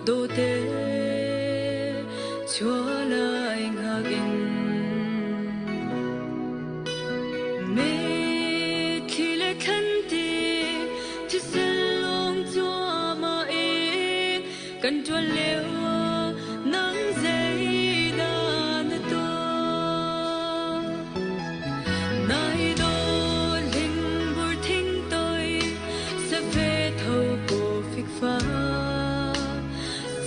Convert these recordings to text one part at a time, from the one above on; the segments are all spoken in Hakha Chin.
Dawte chualai hngak in Mitthli le thlanti thisen lawng cuahmah in kan ṭuan lio nang zeidah na tuah? Nai dawt hlingbur thingtoi safe tho ko fikfa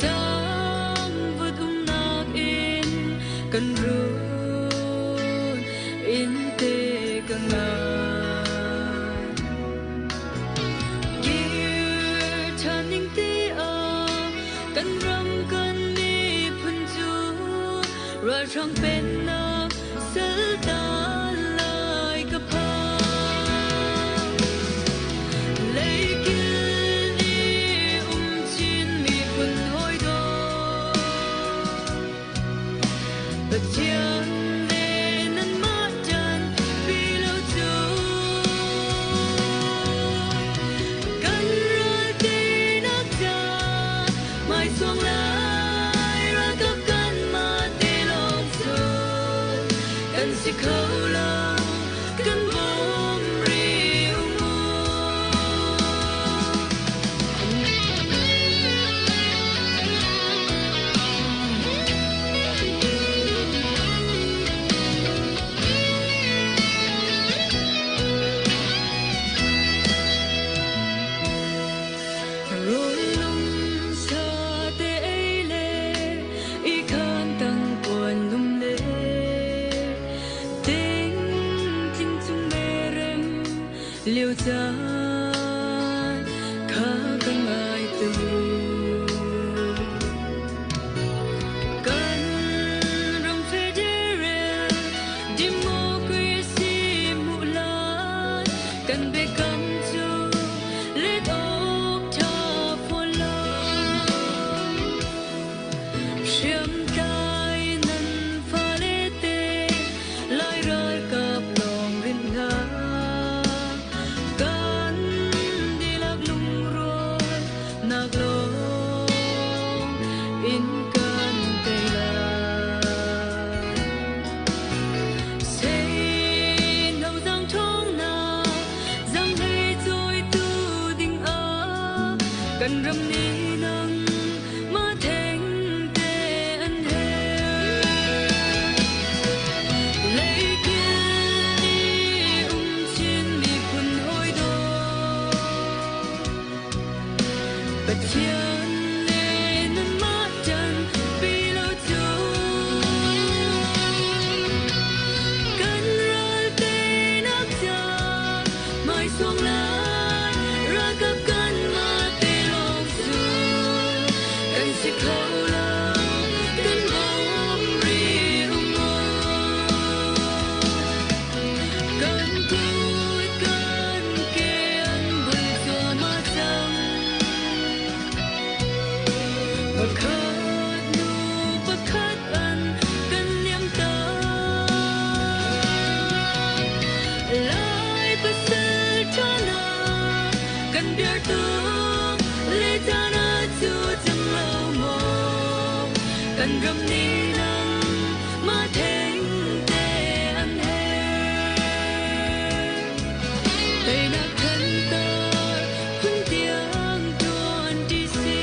Cangvut umnak in kan run in te ka ngai. Kir ṭhan ning ti ah kan ram kan miphun cu ralhrang pennak saltan lai ka phang. Leikil i um Chin miphun hawi dawt, Pathian le nanmah ṭan pi lo cu kan ral teinak ca hmaisuang lai ralkap kanmah te lawng cu kan si kho lo. Kan bawm rih u mu. Runlum sa te ei le i khan tang puan lum le Ting tling chung merem liu caan kha ka ngai tu. Kan ram federal democracy hmuh lai kan biakam cu let awk ṭha fawn lo. Hriamtlai nan fale te Lai ralkap lawng rinh hna. Kan dihlak lungrual nak lawng in kan tei lai. Seino zang ṭhawngnak zanghlei cawitu ding ah kan ram nih nang mah thengte an herh. Leikil i um Chin miphun hawi dawt, Pathian le nanmah ṭan pi lo cu kan ral teinak ca hmaisong lai ralkap kanmah te lawng cu kan si kho lo kan bawm rih u mu. Kan kut kan ke an bul cuahmah cang. Pakhat nu pakhat an kan liam tak. Lai pasal ṭha hna kan biar tuk le caan ah cu cang lo maw kan ram nih nang mah theng te an herh. Teinak thantar phun tiang ṭuan ṭi si.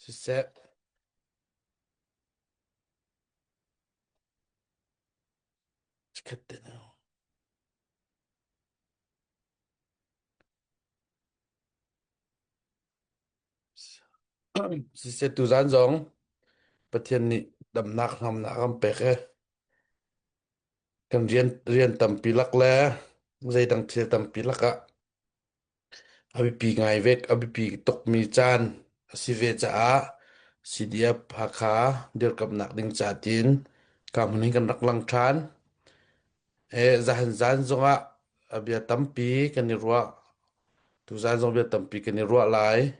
Siseh, chikkhat te na. Siseh tuzaan zong Pathian nih damnak hnamnak a kan pek i kan rian rian tampi lak le zeidang thil tampi lakah A biapi ngai ve. A biapi tukmi caan a si ve caah CDF Hakha dirkamhnak ding ca tiin ka hmun hin kan rak lang ṭhan. Zahan zan zongah a bia tampi kan i ruah. Tuzaan zong bia tampi kan i ruah lai.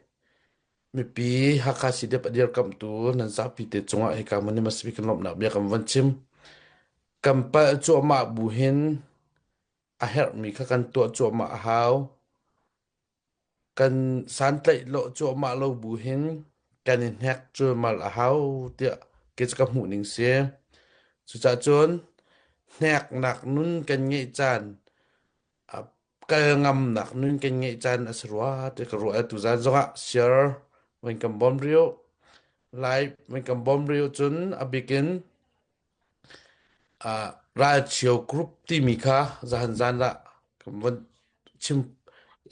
Mipi Hakha CDF a dirkamhtu nan zapi te cungah hika hmun i hmasabik kan lawmhnak bia kan von chim. Kan palh cuahmah bu hin a herhmi kha kan tuah cuahmah a hau. Kan santlaih lawh cuahmah lo bu hin kan i hnek cualmal a hau tiah kei cu ka hmuh ning si. Cucaah cun hneknak nun kan ngeih caan kal ngamnak nun kan ngeih caan a si rua ti ka ruah. Tuzaan zongah share van kan bawm rih u. Live van kan bawm rih u cun a bikin ralchio group timi kha zahan zan ah kan van chim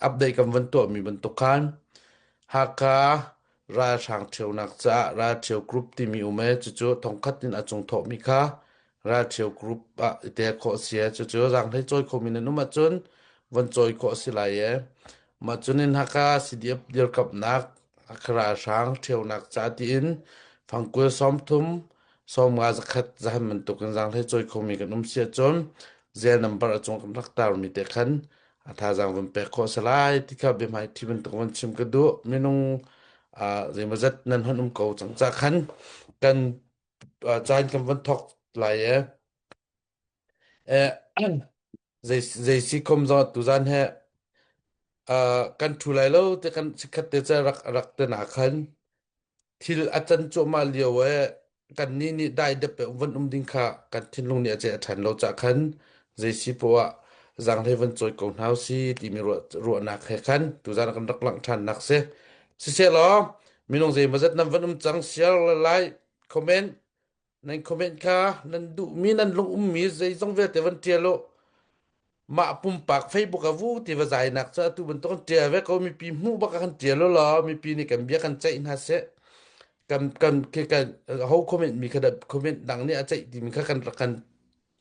update kan van tuahmi bantuk khan Hakha ralhrang ṭhionak caah ralṭhio group timi um ee cucu thongkhat in a cung thawhmi kha ralṭhio group ah i tel khawh a si ee cucu zaanghlei cawi khomi nan um ahcun van cawi khawh a si lai ee mah cun in Hakha CDF dirkamhnak Hakha ralhrang ṭhionak ca tiin fangkul 30 sawmnga zakhat zahan bantukin zaanghlei cawi khomi kan um si ahcun zel number a cung kan rak tarmi te khan a thazaang van pek khawh a si lai ti kha biahmaiṭhi bantuk van chim ka duh. Minung zeimawzat nan hon um ko cang ca khan kan caan kan van thawk lai e. Eh, zei zei si khom zong tuzan he kan ṭhu lai lo te kan chikkhat te ca rak rak te na khan Thil a can cuahmah lio ee kannih nih daidep in van um ding kha kan thinlung nih a ceih a ṭhan lo cah khan zei si poah ah zaanghlei van cawi ko hna usih timi ruahnak he khan tuzaan ah kan rak langh ṭhannak si. Sisehlaw minung zeimawzat nan van um cang share le like comment nan comment kha nan duhmi nan lung ummi zeizong vialte van ṭial u. Mah pumpak Facebook a vu ti va zainak cu atu bantuk in ṭial ve ko mipi hmuh bak ah kan ṭial u law mipi nih kan bia kan ceih hna seh. Kan kan kan ho comment mi kha comment dang nih a ceih timi kha kan kan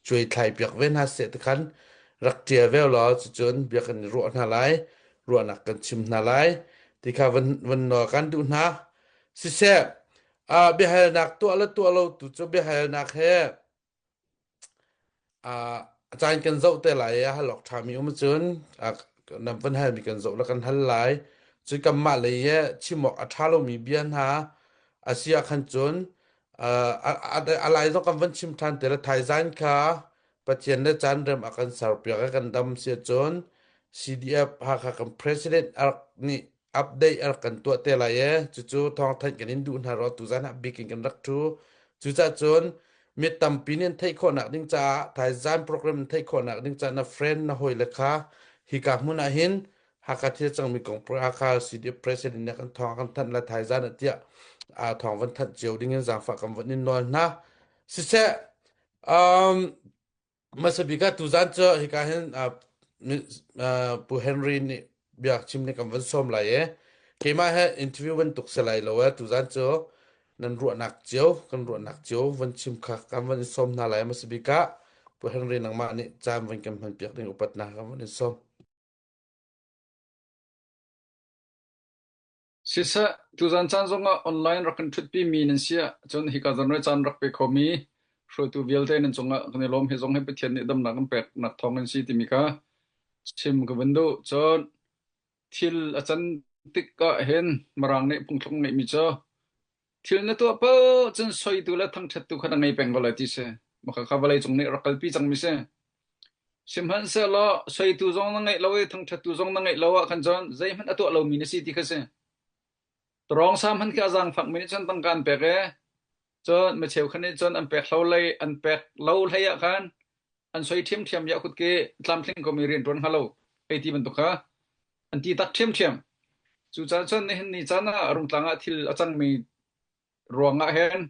cuai thlai piak ve hna seh ti khan rak ṭial ve law cucun bia kan i ruah hna lai ruahnak kan chim hna lai ti kha van van nawl kan duh hna. Siseh uh, biahalnak tuah le tuah lo tu cu biahalnak he uh, a caan kan zoh te lai i a hal awk ṭhami um cun nan van halmi kan zoh le kan hal lai. Cun kanmah lei i chim awk a ṭha lomi bia hna a si ah khan cun a lai zong kan van chim ṭhan te le thaizan kha Pathian le caan rem a kan serpiak i kan dam si ahcun CDF Hakha kan president a rak nih update a rak kan tuah te lai e cucu thawngthanh kan in duh hna ro tuzan ah bik in kan rak thu cucaah cun mi tampi nih an theih khawhnak ding caah thaizan program an theih khawhnak ding caah na friend na hawi le kha hika hmun ah hin Hakha thil cangmi kong Hakha CDF president nih kan thawng kan thanh la thaizan ah tiah thawng van thanh cio ding in zaangfah kan van in nawl hna siseh um Hmasa bik ah tuzaan cu hika hin Pu Henry nih bia chim nih kan van sawm lai i keimah he interview bantuk si lai lo e tuzaan cu nan ruahnak cio kan ruahnak cio van chim kha kan van i sawm hna lai hmasa bik ah Pu Henry nangmah nih caan van kan hman piak ding upatnak kan van in sawm. Siseh, tuzaan caan zongah online rak kan ṭhutpimi nan si ahcun hika zawn caan rak pe khomi hruaitu vialte nan cungah kan i lawm. Hi zong hi Pathian nih damnak kan peknak thawng in si timi kha chim ka van duh. Cun thil a can tik ah hin Mirang nih phungthluk ngeihmi cu thil na tuah paoh cun soitu le thangṭhattu kha na ngei peng ko lai ti si. Mah kha vawlei cung nih rak kalpi cangmi si. Sihmanhsehlaw soitu zong na ngeih lo i thangṭhattu zong na ngeih lo ah khan cun zeihmanh a tuah lomi na si ti kha si. Tawrong sa hmanh khi a zaangfakmi nih cun tangka an pek i cun mi cheukhat nih cun an pek lo lei an pek lo hlei ah khan an soi ṭhiamṭhiam i a kutke tlamtling komi rian ṭuan hnga lo hei ti bantuk kha an ti tak ṭhiamṭhiam. Cucaah cun nihin ni caan ah Rungtlang ah thil a cangmi ruangah hin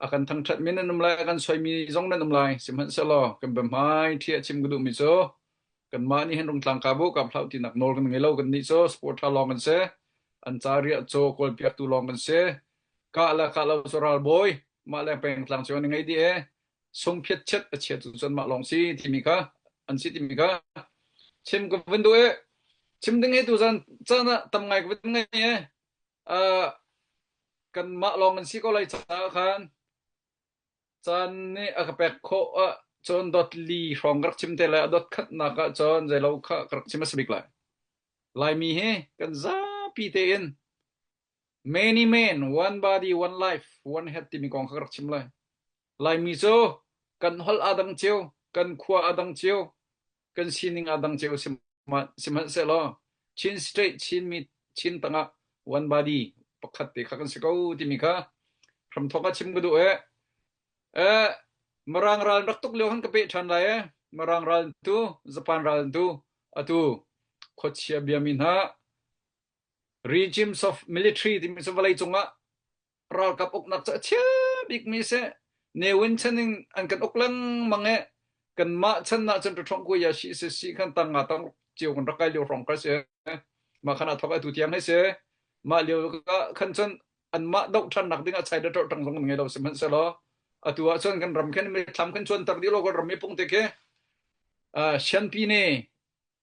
a kan thangṭhatmi nan um lai, a kan soimi zong nan um lai. Sihmanhsehlaw kan biahmai ṭhi a chim ka duhmi cu kanmah nih hin Rungtlang kabu kap hlah tinak nawl kan ngei lo. Kannih cu sport ṭha lawng kan si. An ca riah caw kawlpiaktu lawng kan si. Kah le kah lo cu ralbawi mah le pengtlang cio an i ngei dih i sungphiat chiat a chiat cu cun mah lawng si timi kha an si timi kha chim ka vun duh i chim ding hi tuzan caan ah tam ngai ka vun ngei i uh, kanmah lawng an si ko lai caah khan caan nih a ka pek khawh ah cun dot li hrawng ka rak chim te lai a dot khatnak ah cun zeilo kha ka rak chim a si bik lai. Laimi hi kan zapi tein many men, one body, one life, one head timi kong kha ka rak chim lai. Laimi cu kan holh aa dang cio, kan khua aa dang cio, kan sining aa dang cio sihmanhsehlaw Chin State Chinmi Chin tangah one body pakhat te kha kan si ko timi kha hramthawk ah chim ka duh ee. Eh, Mirang ral rak tuk lio han ka peh ṭhan lai ee. Mirang ral tu, Japan ral tu, atu khuachia biami hna regimes of military timi cu vawlei cungah ralkap uknak cu a chia bikmi si. Ne Win chan in an kan uk lengmang i kanmah chan ah cun ṭhong ku ya shi si si khan tang nga tang cio kan rak kai lio hrawng ka si. Mah khan a thok atu tiang hei si. Mah lio khan cun anmah doh ṭhannak ding ah China ṭang zong kan ngei lo sihmanhsehlaw atu ah cun kan ram khin mithlam khin cuanter dih lo kan ram mi pung te khi Shanpi ne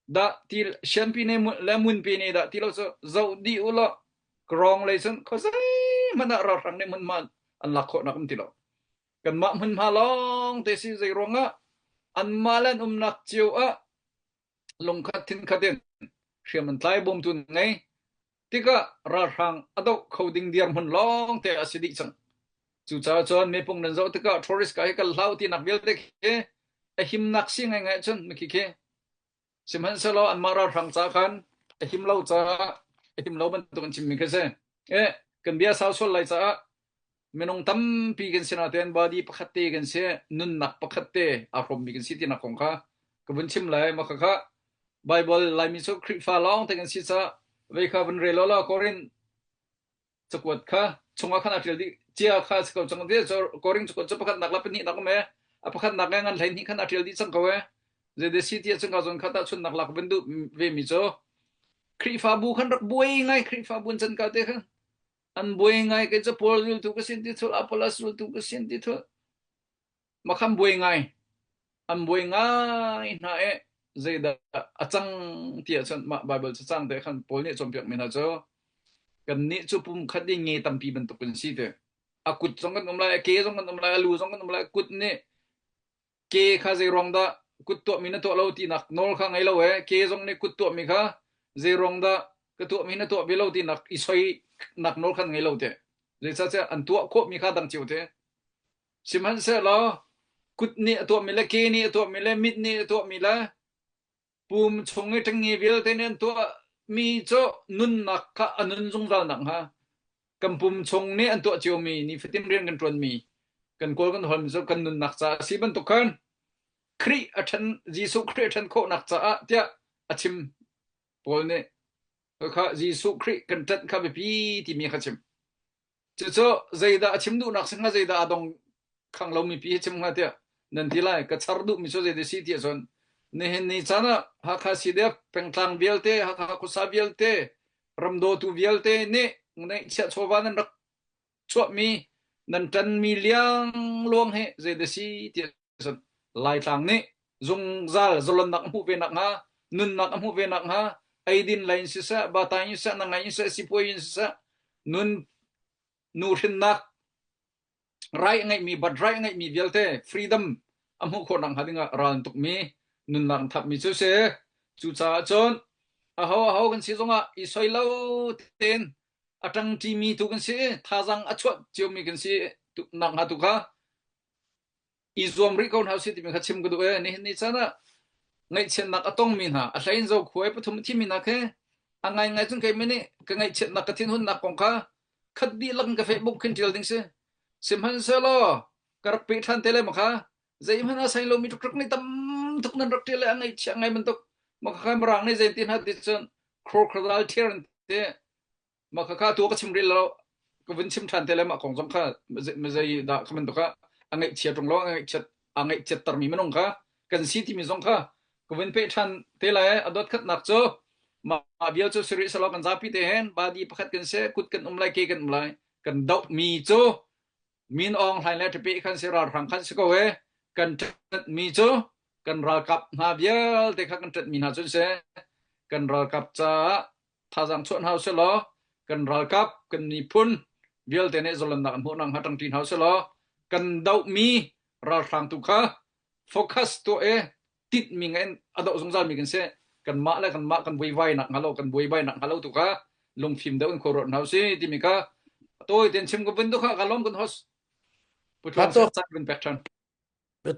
dah ti Shanpi ne le Munpi ne dah ti lo cu zoh dih u law Krawng lei cun khuazei hmanh ah ralhrang nih hmunhma an lak khawhnak um ti lo. Kanmah hmunhma lawng te si zei ruangah anmah le an umnak cio ah lungkhat thinkhat in hriam an tlai bawmtu an ngei tikah ralhrang a doh kho ding dirhmun lawng te a si dih cang. Cucaah cun mipung nan zoh tikah tourist ka hi kal hlah u tinak vialte khi a himnak si ngaingai cun mikhi khi sihmanhsehlaw anmah ralhrang ca khan a him lo caah a him lo bantuk an chimmi khi si. Eh kan bia sau sual lai caah Minung tampi kan si nain body pakhat te kan si, nunnak pakhat te aa hrawmmi kan si tinak kong kha ka vun chim lai. Mah khakha Baibal Laimi cu Khrihfa lawng te kan si caah vei kha vun rel law Korin cakuat kha chungah khan aa ṭial dih cia kha a si ko cang. Korin cakuat cu pakhatnak le pahnihnak um ee. A pakhatnak le ngan 12 khan aa ṭial dih cang ko ee. Zei si ti ahcun ka zawn kha tahchunhnak lak vun duh vemi cu Khrihfabu khan rak buai ngai Khrihfabu an can ka te khan An buai ngai kei cu Paul zultu ka sin ti thul, Apollos zultu ka sin ti thul. Makham buai ngai. An buai ngai hna e zeidah a cang ti ahcun mah Bible cacang te khan Paul nih a cawnpiak mi hna cu kannih cu pum khat i nge tampi bantuk kan si ti. A kut zong kan um lai, a ke zong kan um lai, a lu zong kan um lai, kut nih Ke kha zeiruang dah kut tuahmi na tuah lo tinak nawl kha ngei lo ee. Ke zong nih kut tuahmi kha zeiruang dah ka tuahmi na tuah ve lo tinak i soinak nawl kha ngei lo te. Zeicahtiah an tuah khawhmi kha dang cio te. Sihmanhsehlaw kut nih a tuahmi le ke nih a tuahmi le mit nih a tuahmi le pum chung i ṭengnge vialte nih an tuahmi cu nunnak kha a nun zungzal nakhnga kan pum chung nih an tuah ciomi nifatin rian kan ṭuanmi kan kawl kan holmi cu kan nunnak caah a si bantuk khan Khrih a ṭhen Jesuh Khrih a ṭhen khawhnak caah tiah a chim Paul nih kha Jesuh Khrih kan ṭanh kha biapi timi kha chim. Cucu zeidah a chim duhnak si hnga zeidah a dong khang lomi pi hi chim hnga tiah nan ti lai. Ka char duhmi cu zeidah si ti ahcun nihin ni caan ah Hakha CDF pengtlang vialte, Hakha khuasa vialte, ramdawtu vialte nih ngeihchiah chawva nan rak chuahmi nan ṭanmi liangluang hi zeidah si ti ahcun Laitlang nih zungzal zalonnak a hmuh ve nakhnga, nunnak a hmuh ve nakhnga, eidin lei in siseh, bata in siseh, nangai in siseh, sipuai in siseh, nun nuhrinnak rai a ngeihmi, bat rai a ngeihmi vialte freedom a hmuh khawh nakhnga dingah ral an tukmi, nunnak an thapmi cu si. Cucaah cun aho aho kan si zongah i soi lo tein a ṭangṭimi tu kan si, thazaang a chuah ciomi kan si nakhnga tu kha i zuam rih ko hna usih timi kha chim ka duh ee. Nihin ni caan ah ngaihchiatnak a tongmi hna, a hlei in Zokhua i pathum a thimi hna khi a ngaingai cun keimah nih ka ngaihchiatnak ka thinhunnak kong kha khat dihlak in ka Facebook khin ṭial ding si. Sihmanhsehlaw ka rak peh ṭhan te le ma kha zeihmanh a sai lomi ṭukṭuk nih tam tuk nan rak ṭial le a ngaihchia ngai bantuk ma kha Mirang nih zei ti hna ti cun crocodile tear an ti. Mah khakha tu ka chim rih lo. Ka vun chim ṭhan te le mah kong zong kha zei dah kha bantuk ah a ngaihchia ṭung lo a ngaihchiat a ngaihchiattermi minung kha kan si timi zong kha ka vun peh ṭhan te lai. A dot khatnak cu mah vial cu si rih selaw kan zapi te hen body pakhat kan si kut kan um lai ke kan um lai kan dohmi cu Min Aung Hlaing le Ṭapi khan si ralhrang khan si ko e kan ṭanhmi cu kan ralkap hna vialte kha kan ṭanhmi hna cu si kan ralkap caah thazaang chuah hna usih law kan ralkap kan miphun vialte nih zalonnak an hmuh nakhnga ṭangṭi hna usih law kan dohmi ralhrang tu kha focus tuah i tinhmi in a doh zungzalmi kan si. Kanmah le kanmah kan buaivai nak hnga lo kan buaibai nak hnga lo tu kha lungfim deuh in khua ruat hna usih timi kha tawi ten chim ka vun tu kha ka lawm kan host Pu Tluang Ṭha caan vun pek ṭhan.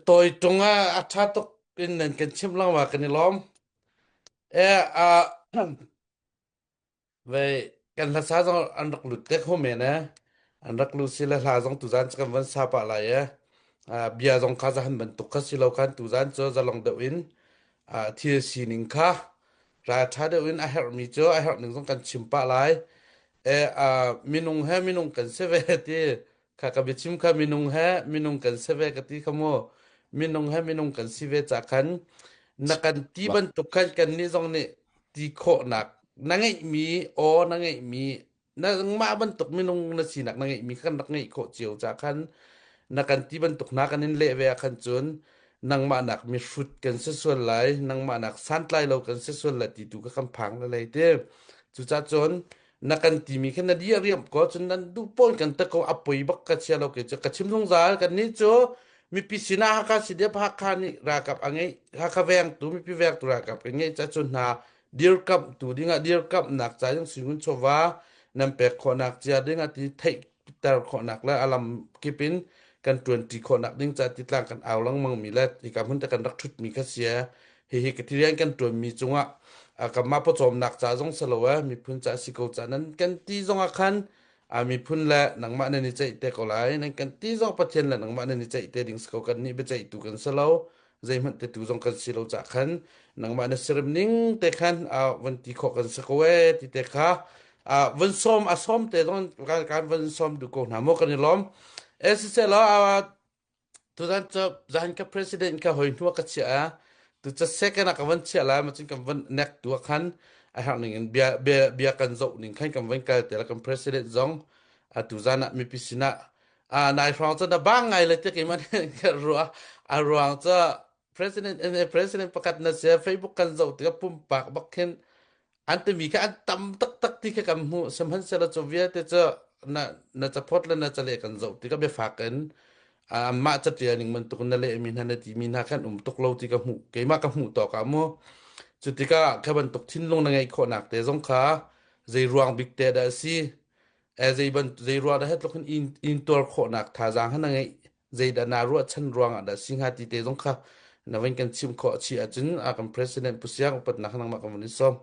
Tawi tung ah a ṭha tuk in nan kan chimh lengmang kan i lawm. E a Vei kan hlasa zong an rak lut te kho men eh. An rak lut si le hla zong tuzan cu kan van sa pah lai eh. Ah, bia zong kha zahan bantuk kha si lo khan tuzan cu zalong deuh in ah, thil sining kha ralṭha deuh in a herhmi cu a herh ning zong kan chim pah lai. Eh, ah, minung he minung kan si ve ti kha ka biachim kha minung he minung kan si ve ka ti kha mu. Minung he minung kan si ve ca khan na kan ti bantuk khan kan nih zong nih ti khawhnak na ngeihmi aw na ngeihmi nangmah bantuk minung na sinak na ngeihmi kha kan rak ngeih khawh cio ca khan na kan ti bantuk hna kan in leh ve ah khan cun nangmah nak mihrut kan si sual lai nangmah nak santlai lo kan si sual lai ti tu kha kan phang le lei ti cucah cun na kan timi kha na dir riam ko cun nan duh pawn kan ta ko a poi bak ka chia lo ke cu ka chim zungzal kan nih cu mipi sinah Hakha CDF Hakha nih ralkap a ngeih Hakha vengtu mipi vengtu ralkap kan ngeih ca cu hna dirkamhtu dingah dirkamhnak ca in singun chawva nan pek khawhnak cia dingah ti theihter khawhnak le a lam kip in kan ṭuanṭi khawhnak ding ca ti tlang kan au lengmang mi le hika hmun te kan rak ṭhutmi kha si hihi ka rian kan ṭuanmi cungah kanmah pawcawmnak ca zong si lo eh miphun ca si ko ca nan kan ti zongah khan a miphun le nangmah nan i ceih te ko lai nan kan ti zong Pathian le nangmah nan i ceih te ding si ko kan nih biaceihtu kan si lo zeihmanh te tu zong kan si lo cah khan nangmah na sirim ning te khan a van ti khawh kan si ko e ti te kha a van sawm a sawm te zong kan kan van sawm duh ko hna maw kan i lawm e siseh law Tuzan cu zan ka president ka hoi hnu ka chiah a tu ca second ah ka van chiah lai ma cun kan van nek tu ah khan a herh ning in bia bia bia kan zoh ning khan kan van kal te la kan president zong atu zan ah mipi sinah a nai hrawng cu na bang ngai le te keimah ka ruah a ruang cu president president pakhat na sia Facebook kan zoh tikah pumpak bak khin an timi kha an tam taktak ti kha kan hmuh sihmanhsehlaw cu vialte cu na na caphawt le na cale kan zoh tikah biafak in anmah catial ning bantuk na lehmi hna na timi hna khan um tuk lo ti ka hmuh keimah ka hmuh tawk ah mu cu tikah kha bantuk thinlung na ngeih khawhnak te zong kha zei ruang bik te dah a si eh zei ban zei ruang dah tluk in in tuar khawhnak thazaang kha na ngeih zeidah naa ruahchan ruangah dah si hnga ti te zong kha na van kan chim khawh chi ahcun a kan president Pu Siang upatnak nangmah kan van in sawm.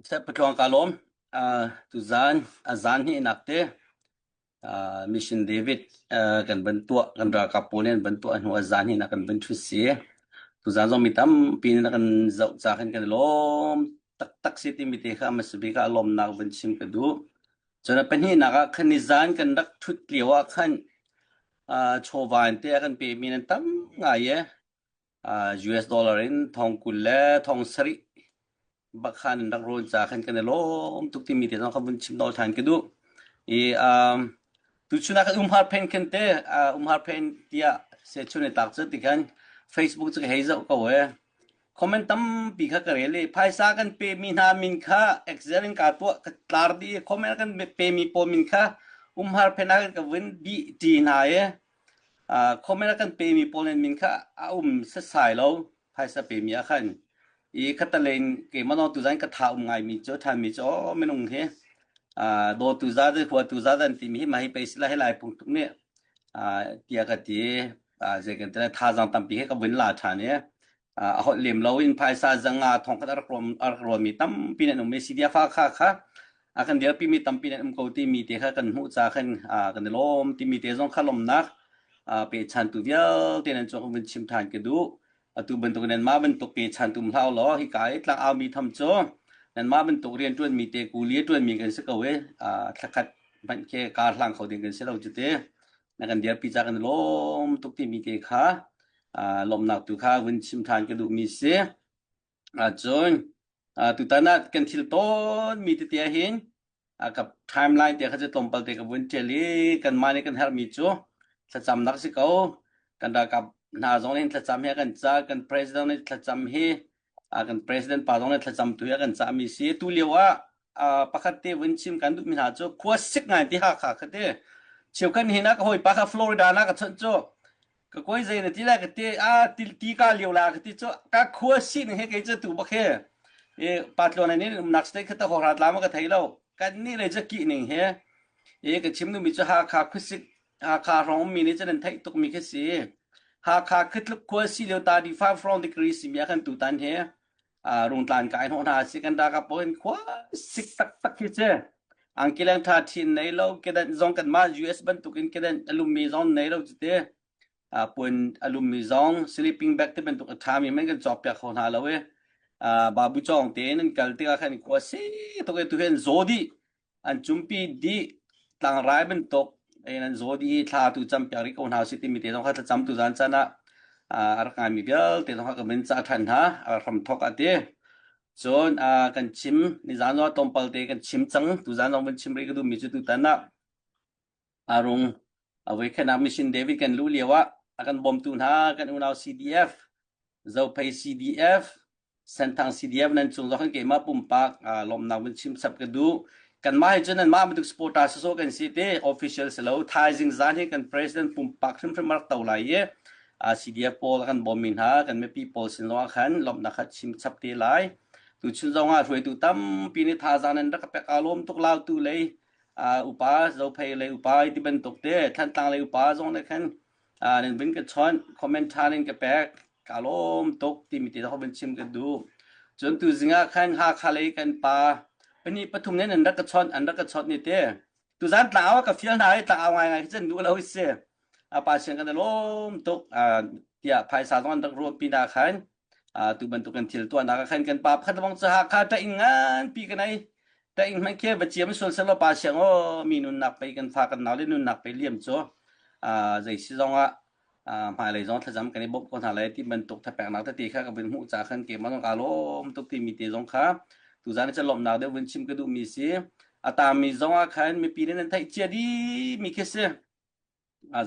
Sep patluang ka lawm. Uh, tuzan a zan hi nak te uh, Mission David uh, kan ban tuah kan ralkap pawl nih an ban tuah hnu a zan hi na kan ban thu si. Tuzan zong mi tampi nih na kan zoh ca khan kan lawm taktak si timi te kha hmasa bik ah lawmnak van chim ka duh. Cun a pahnihnak ah khan nizan kan rak ṭhut lio ah khan uh, chawva in te a kan pemi nan tam ngai e. Uh, US dollar in thong 20 le thong sarih bak khan in rak rawn ca khan kan i lawm tuk timi te zong kha vun chim nawl ṭhan ka duh. I um, tuchun ah khan umhar phen khan te uh, umhar phen tiah se chun i tak cu ti khan Facebook cu ka hei zoh ko e. Comment tampi kha ka rel i phaisa kan pemi hna min kha Excel in kaa tuah ka tlar dih i comment kan pemi pawl min kha umhar phen ah ka vun bih ṭi hna i uh, comment kan pemi pawl nan min kha a um setsai lo phaisa pemi ah khan i khatalen keimah no tuzan ka tha um ngaimi cu ṭhanmi cu aw minung hi uh, dawtu za huatu za dan timi hi mah hi pei sila hi lai pung tuk nih uh, tiah ka ti zei kan ti thazaang tampi he ka vun la ṭhan i a holh lem lo in phaisa zanga thong khat a rak rawm a rak rawmi tampi nan um i CDF kha kha a kan dirpi mi tampi nan um ko timi te kha kan hmuh ca khan kan i lawm timi te zong kha lawmnak pechantu vialte nan cung vun chim ṭhan ka duh atu bantuk nan mah bantuk pechantu hlau law hika i tlang au mi tham cu nan mah bantuk rian ṭuan mi te kuli ṭuan mi kan si ko i thlakhat hmanh khi kar hlang kho ding kan si lo cu te na kan dirpi ca kan lawm tuk timi te kha lawmnak tu kha vun chim ṭhan ka duhmi si. Cun tutan ah kan thil tawn mi tete ah hin ka timeline te kha cu tlawmpal te ka vun ṭial i kanmah nih kan herhmi cu thlacamnak si ko. Kan ralkap hna zong nih thlacam hi a kan ca, kan president nih thlacam hi kan president pa zong nih thlacam tu hi a kan cahmi si. Tu lio ah pakhat te vun chim kan duhmi hna cu khua sik ngai ti Hakha kha ti. Cheukhat hin ah ka hawipa kha Florida na ka chawnh cu. Ka koi zei na ti lai ka ti a ti ti ka lio la ka ti cu ka khua si ning he kei cu tu bak he e patluan in umnak state kha ta ho rat la ma ka thei lo kan ni le cu ki ning he e ka chim nu mi cu Hakha khuasik Hakha hrawng ummi nih cun an theih tuk mi khi si Hakha khitluk khua si lio ta di 5 from degree si mi a kan tu tan he rungtlan kai hnawh hna si kan ralkap pawl in khua sik taktak khi si angkileng tha thin nei lo kedan zong kan mah US bantukin kedan a lummi zong nei lo cute puan a lummi zong sleeping bag te bantuk a thami men kan cawk piak kho hna lo i babu chong te in an kal tikah khan khua si tuk e tu hin zaw dih an cumpi dih tlangrai bantuk in an zaw dih i thla tu cam piak rih ko hna usih timi te zong kha thlacam tu zan caan ah a rak ngaimi vialte zong kha ka min cah ṭhan hna a hram thawk a ti cun kan chim nizan zong tlawmpal te kan chim cang tuzan zong van chim rih ka duhmi cu tutan ah Arung a voikhatnak mission David kan luh lio ah a kan bawmtu hna kan unau CDF Zophei CDF Senthang CDF nan cung zong keimah pumpak lawmnak vun chim chap ka duh. Kanmah hi cun nanmah bantuk supporter sawsawh kan si te official si lo. Thaizing zan hi kan president pumpak hrimhrim a rak to lai i CDF pawl kan bawmmi hna kan mipi pawl sin zong ah khan lawmhnak kha chim chap te lai. Tuchun zong ah hruaitu tampi nih thazaang nan rak ka pek aa lawm tuk lautu lei upa Zophei lei upa ti bantuk te Thantlang lei upa zong nih khan nan vun ka chawnh comment ṭha nan ka pek ka lawm tuk timi te zong vun chim ka duh. Cun tuzing ah khan Hakha lei kan pa pahnih pathum nih an rak ka chawnh an rak ka chawnh ni te. Tuzan tlangau ah ka fial hna i tlangau ngaingai khi cun duh lo si. A pa sian kan i lawm tuk tiah phaisa zong an rak ruah pin ah khan tu bantuk kan thil tuahnak ah khan kan pa pakhat bang cu Hakha ṭah inn nganpi kan ei. Ṭah inn hmanh khi va ciam sual selaw pa siang aw mi nunnak pei kan fa kan nau le nunnak pei liam cu zei si zong ah hmailei zong thlacam kan i bawmh ko hna lai ti bantuk thapeknak tete kha ka vun hmuh ca khan keimah zong kaa lawm tuk timi te zong kha tuzan i lawmhnak deuh vun chim ka duhmi si. A taangmi zong ah khan mipi nih nan theih cia dihmi khi si.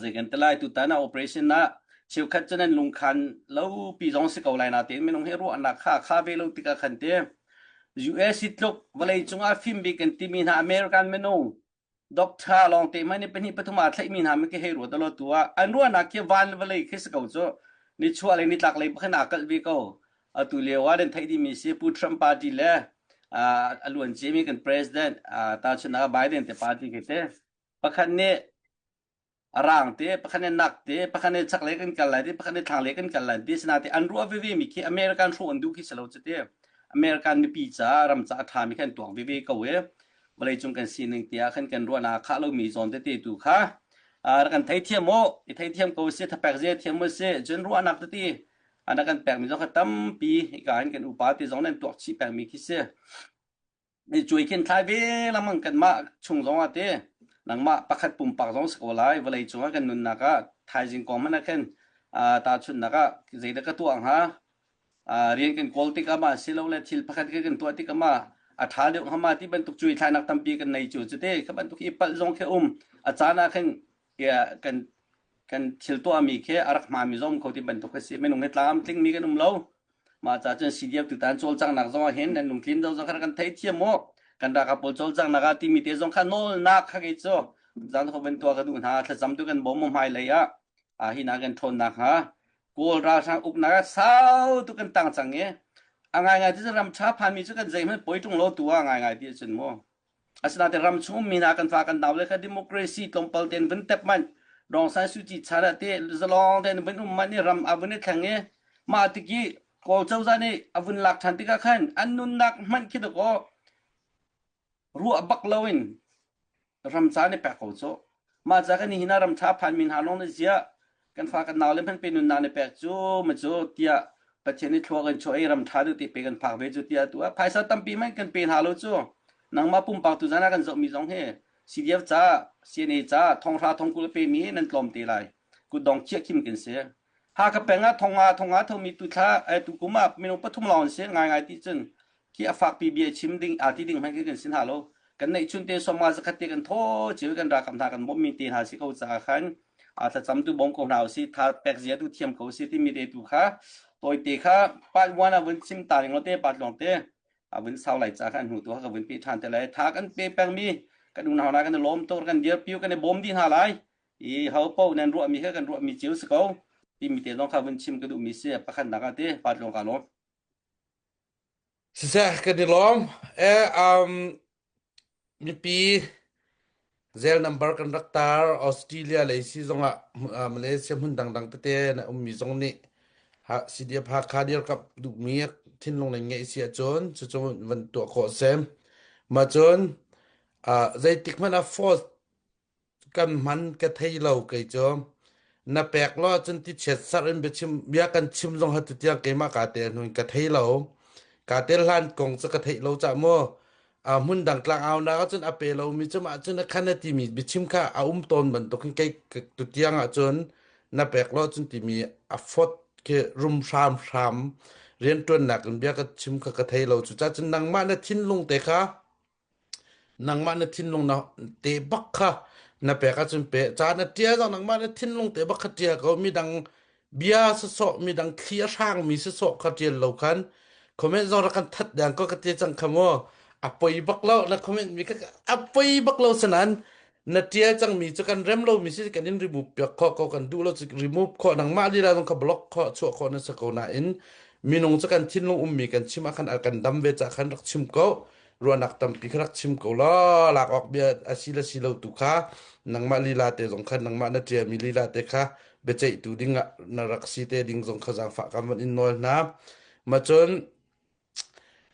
Zei kan ti lai tutan ah operation ah cheukhat cu nan lungkhan lo pi zong si ko lai natein minung hi ruahnak kha kha ve lo tikah khan ti US hi tluk vawlei cungah fim bik kan timi hna American minung Doctor lawng te hmanh nih pahnih pathum aa thlaihmi hna mi khi hei ruat law tu ah an ruahnak khi van le vawlei khi si ko cu nichuah lei nitlak lei pakhin aa kalh ve ko. Atu lio ah nan theih dihmi si Pu Trump party le a luan ciami kan president tahchunhnak ah Biden te party khi te pakhat nih a rang te pakhat nih nak te pakhat nih chaklei kan kal lai ti pakhat nih thlanglei kan kal lai ti sinain an ruah veve mi khi American hrawh an duh khi si lo cu ti American mipi ca ram ca a ṭhami kha an tuak veve ko i vawleicung kan sining tiah khan kan ruahnak khah lomi zawn tete tu kha rak kan theithiam u i theithiam ko si thapek zia thiam u si cun ruahnak tete ana kan pekmi zong kha tampi hika hin kan upa te zong nan tuak chih pengmi khi si Mi cuai khin thlai ve lengmang kanmah chung zong ah te nangmah pakhat pumpak zong si ko lai vawlei cungah kan nunnak ah thaizing kong hmanh ah khin tahchunhnak ah zeidah ka tuah hnga rian kan kawl tikah ma silole thil pakhat kan tuah tikah ma a ṭha deuh hnga ma ti bantuk cuai thlainak tampi kan nei cu cute kha bantuk i palh zong khi um a caan ah khin kan kan thil tuahmi khi a rak hmaami zong kho ti bantuk a si minung hi tlam tlingmi kan um lo Mah ca cun CDF tutan cawlcanghnak zong ah hin nan lungtlin do zong kha kan theithiam mu. Kan ralkap pawl cawlcanghnak ah timi te zong kha nawlnak kha kei cu zan kho van tuah ka duh hna thlacam tu kan bawm mu hmailei ah ah hi na kan ṭhawnnak hnga Kawl ralhrang uknak ah sau tu kan tang cang i a ngaingai ti ram ṭha phanmi cu kan zeihmanh poi ṭung lo tu ah ngaingai ti ahcun mu. Asinain ram chung ummi hna kan fa kan nau le kha democracy tlawmpal tein vun tep manh Aung San Suu Kyi chan ah te zalong tein vun um manh i ram a vun i thleng i mah tiki Kawl cozah nih a vun lak ṭhan tikah khan an nunnak hmanh khi dakaw ruah bak loin ram ca nih pek ko cu. Mah ca kan nihin ah ram ṭha phanmi hna lawng nih ziah kan fa kan nau le hmanh pe nunnak nih pek cu ma cu tiah Pathian nih thlua kan chuah i ram ṭha deuh te pe kan phak ve cu tiah tu ah phaisa tampi hmanh kan pe hna lo cu nangmah pumpak tu zan ah kan zohmi zong hi CDF ca CNA ca thonghra thongkul a pemi nan tlawm te lai kutdong chiah khim kan si Hakha peng ah thonga thonga thomi tu thla tu kum ah minung pathum lawng an si ngaingai ti cun khi a fakpi bia chim ding aa ti ding hmanh khi kan si hna lo kan neih chun te sawma zakhat te kan thaw cio kan rakam hna kan bawmhmi te hna si ko caah khan a thlacam tu bawm ko hna usih tha pek zia tu thiam ko usih timi te tu kha tawite kha part 1 a vun chim ta ring lo te part long te a vun sau lai ca khan hnu tu ka vun pe than te lai tha kan pe peng mi kan unau hna kan lawm tuk kan dir piu kan i bawm dih hna lai i ho po nan ruahmi kha kan ruahmi cio si ko. Timi te zong kha vun chim ka duhmi si. Pakhatnak ah ti pa tlawng ka lawm. Siseh kan i lawm. E um mipi zel number kan rak tar Australia lei si zongah Malaysia hmun dangdang tete na ummi zong nih CDF Hakha dirkamh duhmi thinlung nan ngeih si ahcun cucu van tuah khawh a si. Mah cun zeitik hmanh ah force kan hman ka thei lo kei cu. Na pek lo ahcun ti chiat sarh in biachim bia kan chim zong hatu tiang keimah kaa tel hnu in ka thei lo. Kaa tel hlan kong cu ka theih lo cah mu. Hmun dang tlangaunak ahcun a pe lomi cu mah cun a khan a timi biachim kha a um tawn bantukin kei tutiang ahcun na pek lo ahcun timi a fawt khi rum hramhram rianṭuannak in bia ka chim kha ka thei lo. Cucaah cun nangmah na thinlung te kha nangmah na thinlung na te bak kha na pek ahcun pe ca na ṭial zong nangmah na thinlung te bak kha ṭial ko midang bia sawsawh midang thli a hrangmi sawsawh kha ṭial lo khan comment zong rak kan that deng ko ka ti cang kha mu a poi bak lo na comment mi kha a poi bak lo sanan na ṭial cangmi cu kan rem lomi si kan in remove piak khawh ko kan duh lo cu remove khawh nangmah lila zong kha block khawh chuah khawh na si ko nain minung cu kan thinlung ummi kan chim ah khan a kan dam ve ca khan rak chim ko ruahnak tampi kha rak chim ko law lak awk bia a si le si lo tu kha nangmah lila te zong kha nangmah na ṭialmi lila te kha biaceihtu ding ah na rak si te ding zong kha zaangfah kan van in nawl hna ma cun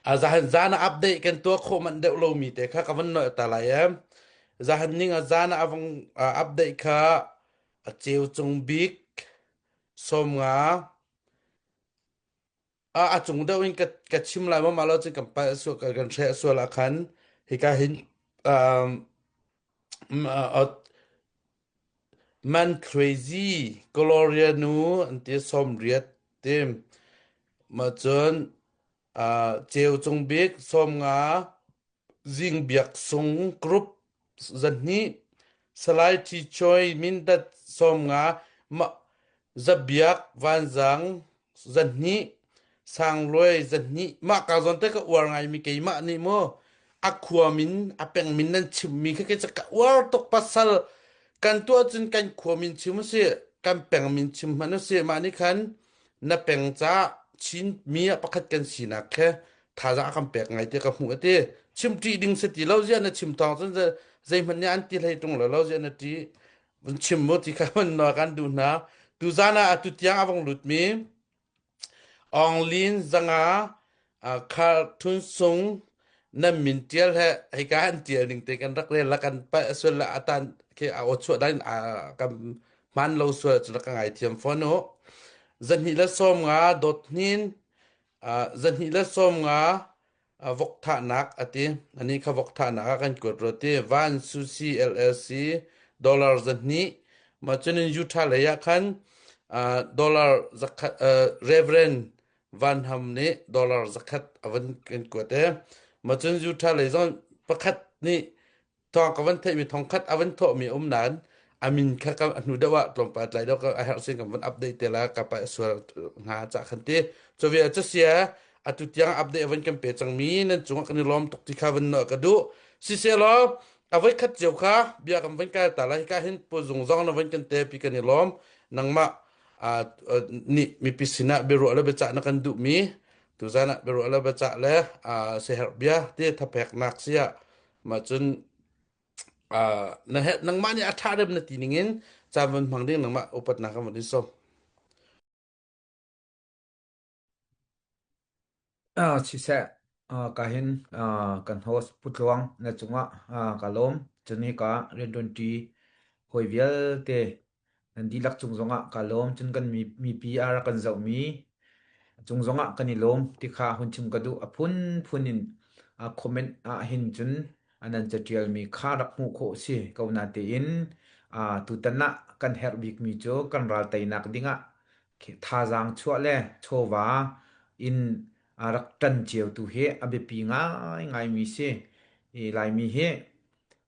a zahan zan ah update kan tuah khawh manh deuh lomi te kha ka van nawl ta lai em zahan ning a zan ah avang update kha a ceu cung bik 50 A cung deuh in ka chim lai maw mah lo cun kan palh sual kan hreh sual ah khan hika hin um, Man Crazy Gloria nu an ti 80 tim mah cun ceu cung bik 50 Zing Biak Sung Group 200 Salai Thi Choi Mindat 50 mah Zabiak Vanzang 200 Sangluai 200 mah ka zawn te ka uar ngaimi keimah nih mu a khua min a peng min nan chimmi kha kei ka uar tuk pasal kan tuah cun kan khua min chim usih kan peng min chim hmanh usih mah nih khan na peng ca Chin mi ah pakhat kan sinak khe thazaang a kan pek ngai ti ka hmuh ati chim ṭih ding si ti lo zia na chim thawng cun zeihmanh nih an ti hlei ṭung lo lo zia na ṭih vun chim mu ti kha vun nawl kan duh hna tuzan ah atu tiang a vong lutmi Aung Lin 500 Khar Thun Sung nan min ṭial he hika an ṭial ning te kan rak rel la kan palh sual la atan khi a aw chuah dan kan hman lo sual cu ka ngaithiam fawn u 250 dot hnin 250 vok thahnak a ti. Anih kha vok thahnak ah kan kuat rua ti. Van Sushi LLC dollar 200. Mah cun in Utah lei ah khan dollar 100 Reverend Van Ham nih dollar 100 a van kan kuat e. Mah cun Utah lei zong pakhat nih Thawng ka van theihmi thongkhat a van thawhmi a um nain a min kha ka a hnu deuh ah tlawmpal tlai deuh ka a herh sin kan van update te la ka pa sual hnga cah khan ti cuve cu sia atu tiang update a van kan pe cangmi nan cungah kan i lawm tuk ti kha van no ka duh siselaw a voi khat cio kha bia kan van kai ta lai ka hin pu zung zong na van kan te pi kan i lawm nangmah nih mipi sinah biaruah le biacah na kan duhmi tuzan ah biaruah le biacah le seherh bia ti thapeknak sia Mah cun uh, na he nangmah nih a ṭha rem na ti ningin caan van hmang ding nangmah upatnak kan van in sawm. Ah, siseh, ah, ka hin ah, kan host Pu Tluang na cungah ah, ka lawm. Cun hika rianṭuanṭi hawi vialte Nan dihlak cung zongah kaa lawm. Cun kan mipi a rak kan zohmi cung zongah kan i lawm ti kha hun chim ka duh. A phunphun in comment ah hin cun nan caṭialmi kha rak hmuh khawh si ko natein tutan ah kan herh bikmi cu kan ral teinak dingah thazaang chuah le chawva in a rak ṭan cio tu hi a biapi ngaingaimi si. I Laimi hi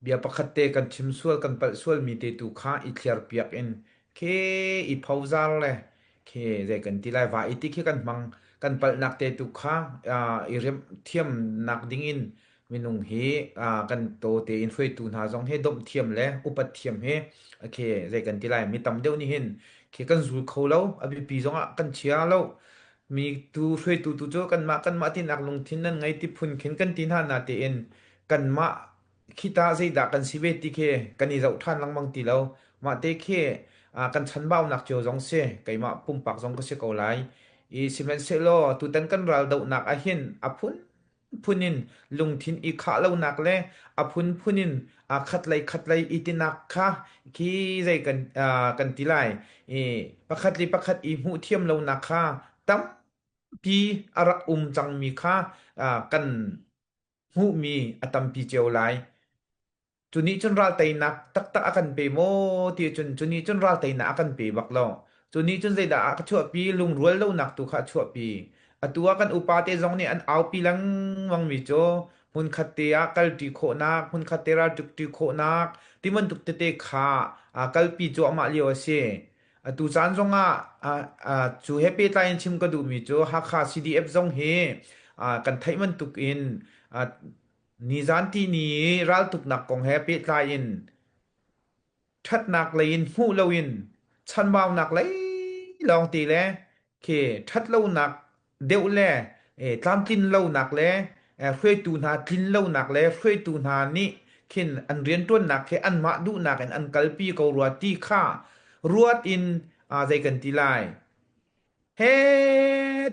Bia pakhat te kan chim sual kan palh sualmi te tu kha i thliarpiak in khe i phozar le khe zei kan ti lai va i ti khi kan hmang kan palhnak te tu kha i remh thiamnak ding in minung hi kan taw tein hruaitu hna zong hi domh thiam le upat thiam hi khe zei kan ti lai mi tam deuh nih hin. Khi kan zul kho lo, a biapi zongah kan chia lo. Mi tu hruaitu tu cu kanmah kanmah tinak lungthin nan ngei ti phun khin kan ti hna na tein kanmah khita zeidah kan si ve ti khi kan i zoh ṭhan lengmang ti lo. Mah te khi kan chanbaunak cio zong si, keimah pumpak zong ka si ko lai. I sihmanhsehlaw tutan kan ral dohnak ahhin a phunphun in lungthin i khah lonak le a phunphun in khatlei khatlei i tinak kha khi zei kan kan ti lai i pakhat le pakhat i hmuh thiam lonak kha tampi a rak um cangmi kha kan hmuhmi a tampi cio lai. Cu nih cun ral teinak taktak a kan pe maw ti cun cu nih cun ral teinak a kan pe bak lo. Cu nih cun zeidah a ka chuahpi lungrual lonak tu kha a chuahpi. Atu ah kan upa te zong nih an aupi lengmangmi cu hmunkhat te ah kalṭi khawhnak, hmunkhat te raltukṭi khawhnak ti bantuk tete kha kalpi cuahmah lio a si. Atu caan zongah cu he pehtlai in chim ka duhmi cu Hakha CDF zong hi kan theih bantuk in nizan tihni i raltuknak kong he pehtlai in ṭhatnak lei in hmuh loin chanbaunak lei lawngte le khi ṭhatlonak deuh le tlamtlin lonak le hruaitu hna tlin lonak le hruaitu hna nih khin an rianṭuannak khi anmah duhnak in an kalpi ko rua ti kha ruat in zei kan ti lai he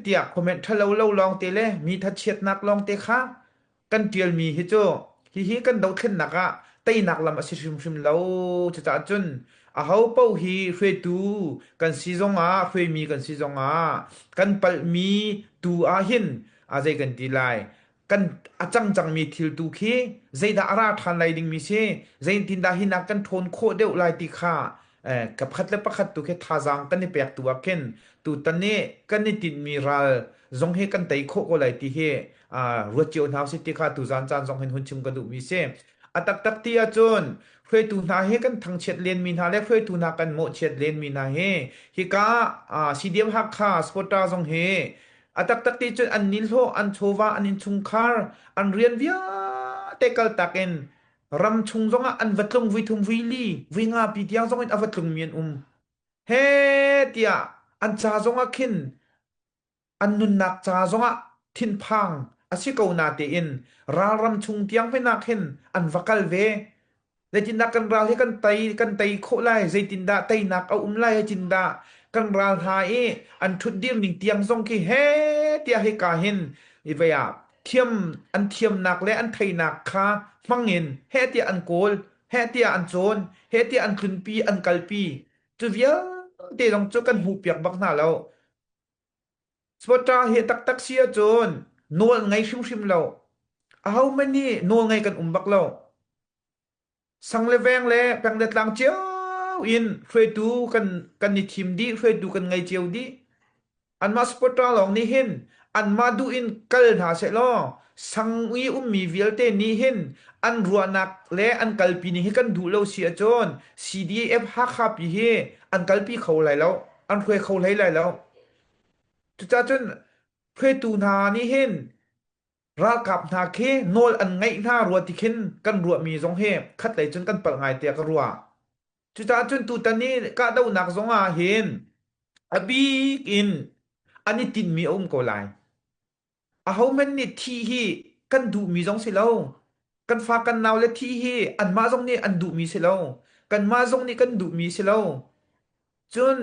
tiah comment ṭhalo lo lawngte le mi thachiatnak lawngte kha kan ṭialmi hi cu hihi kan dothlennak ah teinak lam a si hrimhrim lo. Cucaah cun aho paoh hi hruaitu kan si zongah hruaimi kan si zongah kan palhmi tu ah hin a zei kan ti lai kan a cang cangmi thil tu khi zeidah a ra ṭhan lai dingmi si zeitindah hinak kan ṭhawn khawh deuh lai ti kha eh, ka pakhat le pakhat tu khi thazaang kan i pek tu ah khin tutan i kan i tinhmi ral zong hi kan tei khawh ko lai ti hi ruat cio hna usih ti kha tuzan caan zong hin hun chim ka duhmi si. A taktak ti ahcun hruaitu hna hi kan thangchiat lenmi hna le hruaitu hna kan mawhchiat lenmi hna hi hika CDM Hakha Spota zong hi a taktak ti cun an nihlawh an chawva an innchungkhar an rian vialte kaltak in ram chung zongah an va tlung vui thum vui li vui nga pi tiang zong in a va tlungmi an um he tiah an ca zongah khin An nunnak ca zongah thinphang a si ko natein ralram chung tiang hmenak khin an va kal ve. Zeitindah kan ral hi kan tei kan tei khawh lai? Zeitindah teinak a um lai? Zeitindah kan ral hna i an ṭhutdir ning tiang zong khi he tiah hika hin i vei ah thiam an thiamnak le an theinak kha hmang in heh tiah an kawl, heh tiah an cawn, heh tiah an tlunpi, an kalpi. Cu vialte zong cu kan hmuhpiak bak hna lo. Spota hi taktak si ahcun nawl ngei hrimhrim lo. Ahohmanh hi nawl ngei kan um bak lo. Sang le veng le peng le tlang cio in hruaitu kan kan i thim dih, hruaitu kan ngei cio dih. Anmah supporter lawng nih hin anmah duh in kal hna sehlaw sang i ummi vialte nih hin an ruahnak le an kalpi ning hi kan duh lo si ahcun CDF Hakha pi hi an kalpi kho lai lo, an hruai kho hlei lai lo. Cucaah cun hruaitu hna nih hin ralkap hna khi nawl an ngeih hna rua ti khin kan ruahmi zong hi khatlei cun kan palh ngai tiah ka ruah. Cucaah cun tutan i kahdohnak zong ah hin a bik in an i tinhmi a um ko lai. Ahohmanh nih thih hi kan duhmi zong si lo. Kan fa kan nau le thih hi anmah zong nih an duhmi si lo. Kanmah zong nih kan duhmi si lo. Cun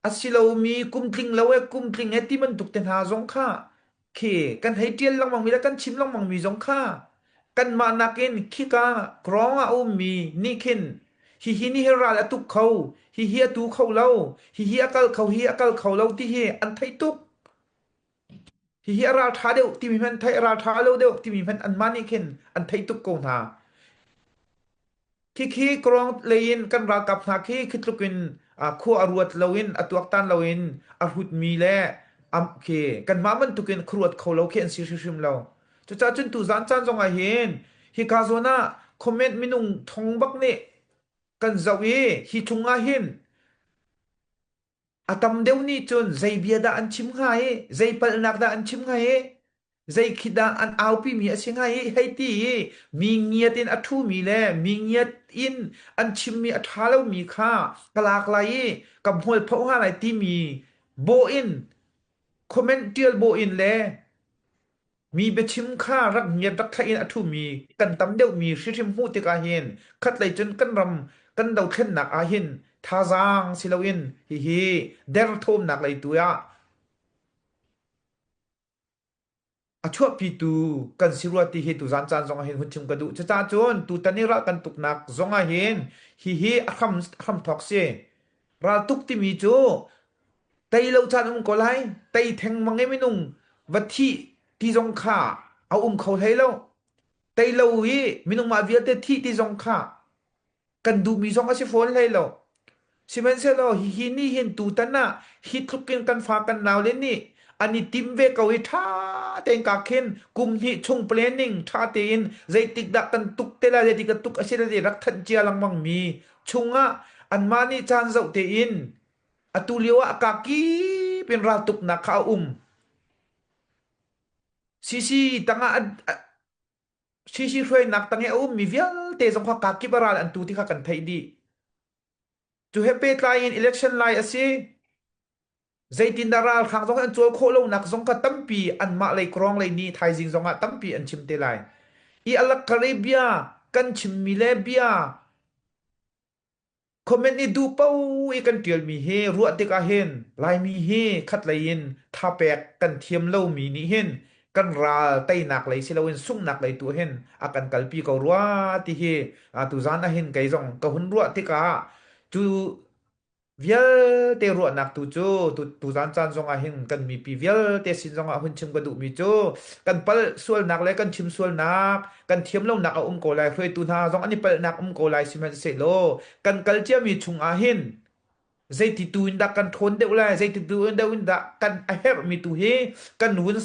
a si lomi kum tling lo e kum tling e ti bantuk te hna zong kha khi kan hei ṭial lengmangmi le kan chim lengmangmi zong kha kanmah nakin khika krawng ah a ummi nih khin hihi nih hin ral a tuk kho, hihi a tu kho lo, hihi a kal kho, hihi a kal kho lo ti hi an theih tuk. Hihi a ralṭha deuh timi hmanh theih, a ralṭha lo deuh timi hmanh anmah nih khin an theih tuk ko hna. Khikhi kawlawng lei in kan ralkap hna khi khi tluk in khua a ruat loin a tuaktan loin a hrutmi le khi kanmah bantukin khuaruat kho lo khi an si hrimhrim lo. Cucaah cun tuzaan caan zong ah hin hika zawn ah comment minung thong bak nih kan zoh i hi chung ah hin A tam deuh nih cun zei bia dah an chim hnga i zei palhnak dah an chim hnga i zei khi dah an aupimi a si hnga i hei ti i mi ngiat in a ṭhumi le mi ngiat in an chimmi a ṭha lomi kha ka lak lai i ka hmualpho hnga lai timi bawh in comment ṭial bawh in le Mi biachim kha rak ngiat rak thlaih in a ṭhumi kan tam deuhmi hrihrim hmuh tikah hin khatlei cun kan ram kan dothlennak ah hin thazaang si loin hihi derthawmnak lei tu ah a chuahpitu kan si rua ti hi tuzan caan zong ah hin hun chim ka duh. Cucaah cun tutan i ral kan tuknak zong ah hin hihi a hram hramthawk si. Raltuk timi cu Tei lo caan um ko lai. Tei thengmang i minung va thih ti zong kha a um kho hlei lo. Tei lo i minung mah vialte thih ti zong kha kan duhmi zong a si fawn hlei lo. Sihmanhsehlaw hihi nih hin tutan ah hi tluk in kan fa kan naule nih an i tim ve ko i ṭha tein ka khin kum hnih chung planning ṭha tein zeitik dah kan tuk te lai zeitik dah tuk a si lai ti rak thanh cia lengmang mi chungah anmah nih caan zoh tein Atu lio ah kakip in raltuknak kha a um. CC tangah CC hruainak tang i a ummi vialte zong kha kakip a ral an tu ti kha kan theih dih. Cu he pehtlai in election lai a si. Zeitindah ralhrang zong an cawl khawh lonak zong kha tampi anmah lei krawng lei nih thaizing zong ah tampi an chim te lai. I alak bia kan chimmi le bia Comment i duh paoh i kan ṭialmi hi ruah tikah hin Laimi hi khatlei in thapek kan thiam lomi nih hin kan ral teinak lei si loin sunghnak lei tu hin a kan kalpi ko rua ti hi tuzaan ah hin kei zong ka hun ruah tikah cu vialte ruahnak tu cu tuzaan caan zong ah hin kan mipi vialte sin zong ah hun chim ka duhmi cu kan palh sualnak le kan chim sualnak kan thiam lonak a um ko lai hruaitu hna zong an i palhnak um ko lai sihmanhsehlaw kan kal ciami chung ah hin zeiti tu in dah kan ṭhawn deuh lai zeiti tu in deuh in dah kan a herhmi tu hi kan hun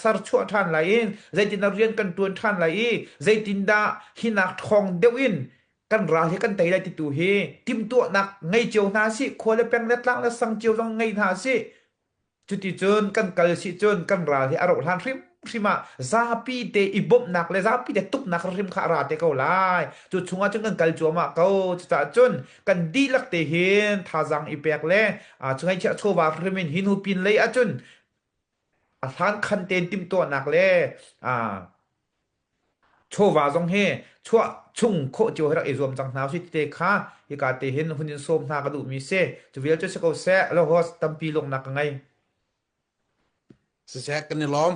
serchuah ṭhan lai i zeitin dah rian kan ṭuan ṭhan lai i zeitindah hinak ṭhawng deuh in kan ral hi kan tei lai ti tu hi timhtuahnak ngei cio hna sih khua le peng le tlang le sang cio zong ngei hna sih Cuticun kan kal si cun kan ral hi a rauh hlan hrimhrim ah zapi te i bawmhnak le zapi te tuknak hrim kha a ra te ko lai. Cu chungah cun kan kal cuahmah ko. Cucaah cun kan dihlak te hin thazaang i pek le cu ngaihchiah chawva hrim in hi hnu pin lei ahcun a hlan khan tein timhtuahnak le Chawva zong hi chuah chung khawh cio hi rak i zuam cang hna usih tite kha hika te hin hun in sawm hna ka duhmi si. Cu vial cu si ko seh, lo host tampi lungnak ka ngei. Siseh kan i lawm.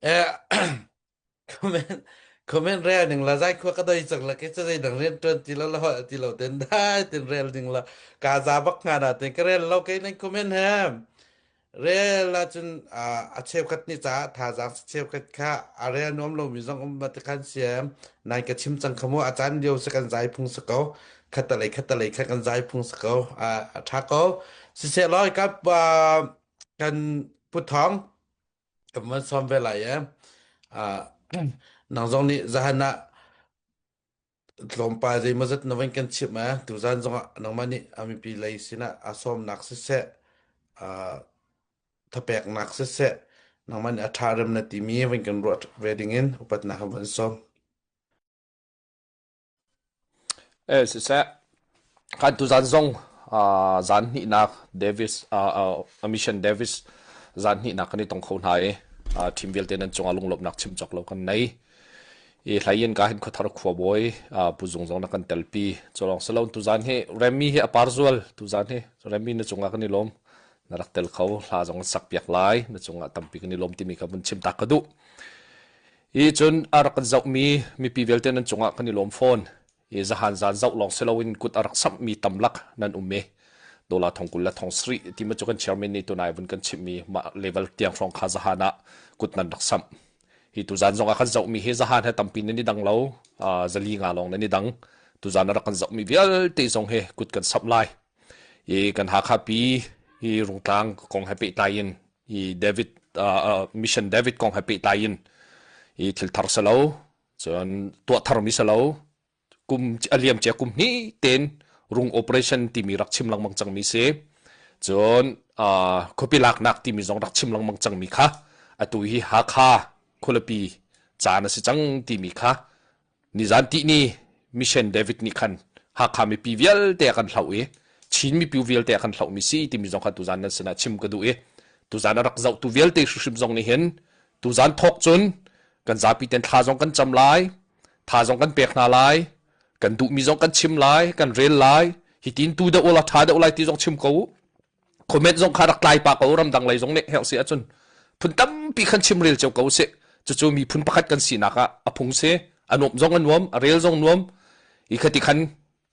Eh, comment comment rel ning la zai khua ka doi cang la ke cha zei dang rian tuan ti lo la hol ti lo ten dai tin rel ding la ka za bak nga na ten ka rel lo ke nan comment hem Rel ahcun a cheukhat nih caah thazaang cheukhat kha a rel nuam lomi zong um va ti khan siam nai ka chim cang kha mu a caan lio si kan zai phung si ko khatalei khatalei kha kan zai phung si ko a ṭha ko siseh law ka kan Pu Thawng kan van sawm ve lai e nang zong nih zahan ah Tlawmpal zeimawzat na van kan chimh eh tuzaan zongah nangmah nih a mipi lei sinah a sawmnak siseh uh, thapeknak siseh nangmah nih a ṭha rem na timi van kan ruah ve dingin upatnak kan van sawm. Eh siseh kan tuzaan zong uh, zan hnihnak Davis uh, uh, Mission Davis zan hnihnak kan i tong kho hna i uh, team vialte nan cungah lunglawmhnak chim cawk lo kan nei. I hlei in ka hin khuathar khuabawi Pu Zung zong na kan telpi. Culawng si lo tuzaan hi Remi hi a par zual tuzaan hi Remi na cungah kan i lawm. Na rak tel kho hla zong an sak piak lai na cungah tampi kan i lawm timi kha vun chim tak ka duh. I cun a rak kan zohmi mipi vialte nan cungah kan i lawm fawn. I zahan zan zoh lawng si loin kut a rak samhmi tamlak nan um i dola thong 20 le thong sarih ti ma cu kan chairman nih tunai vun kan chimhmi mah level tiang hrawng kha zahan ah kut nan rak samh. Hi tuzan zong ah kan zohmi hi zahan he tampi nan i dang lo zali nga lawng nan i dang. Tuzan a rak kan zohmi vialte zong hi kut kan samh lai. I kan Hakha pi hi Rungtlang kong he pehtlai in i David uh, Mission David kong he pehtlai in i thil thar si lo cun tuah tharmi si lo kum a liam cia kum hnih ten rung operation timi rak chim lengmang cangmi si cun uh, khuapi laknak timi zong rak chim lengmang cangmi kha atu hi Hakha khualipi caan a si cang timi kha nizan tihni Mission David nih khan Hakha mipi vialte a kan hloh i Chin mipi vialte a kan hlohmi si timi zong kha tuzan nan sinah chim ka duh i tuzan a rak zohtu vialte hrimhrim zong nih hin tuzan thawk cun kan zapi ten thla zong kan cam lai tha zong kan pek hna lai kan duhmi zong kan chim lai kan rel lai hitin tu deuh ula tha deuh lai ti zong chim ko u comment zong kha rak tlai pa ko ramdang lei zong nih heo si ahcun phun tampi khan chim rel cio ko sih cucu miphun pakhat kan sinak ah a phung si a nuam zong a nuam a rel zong nuam i khati khan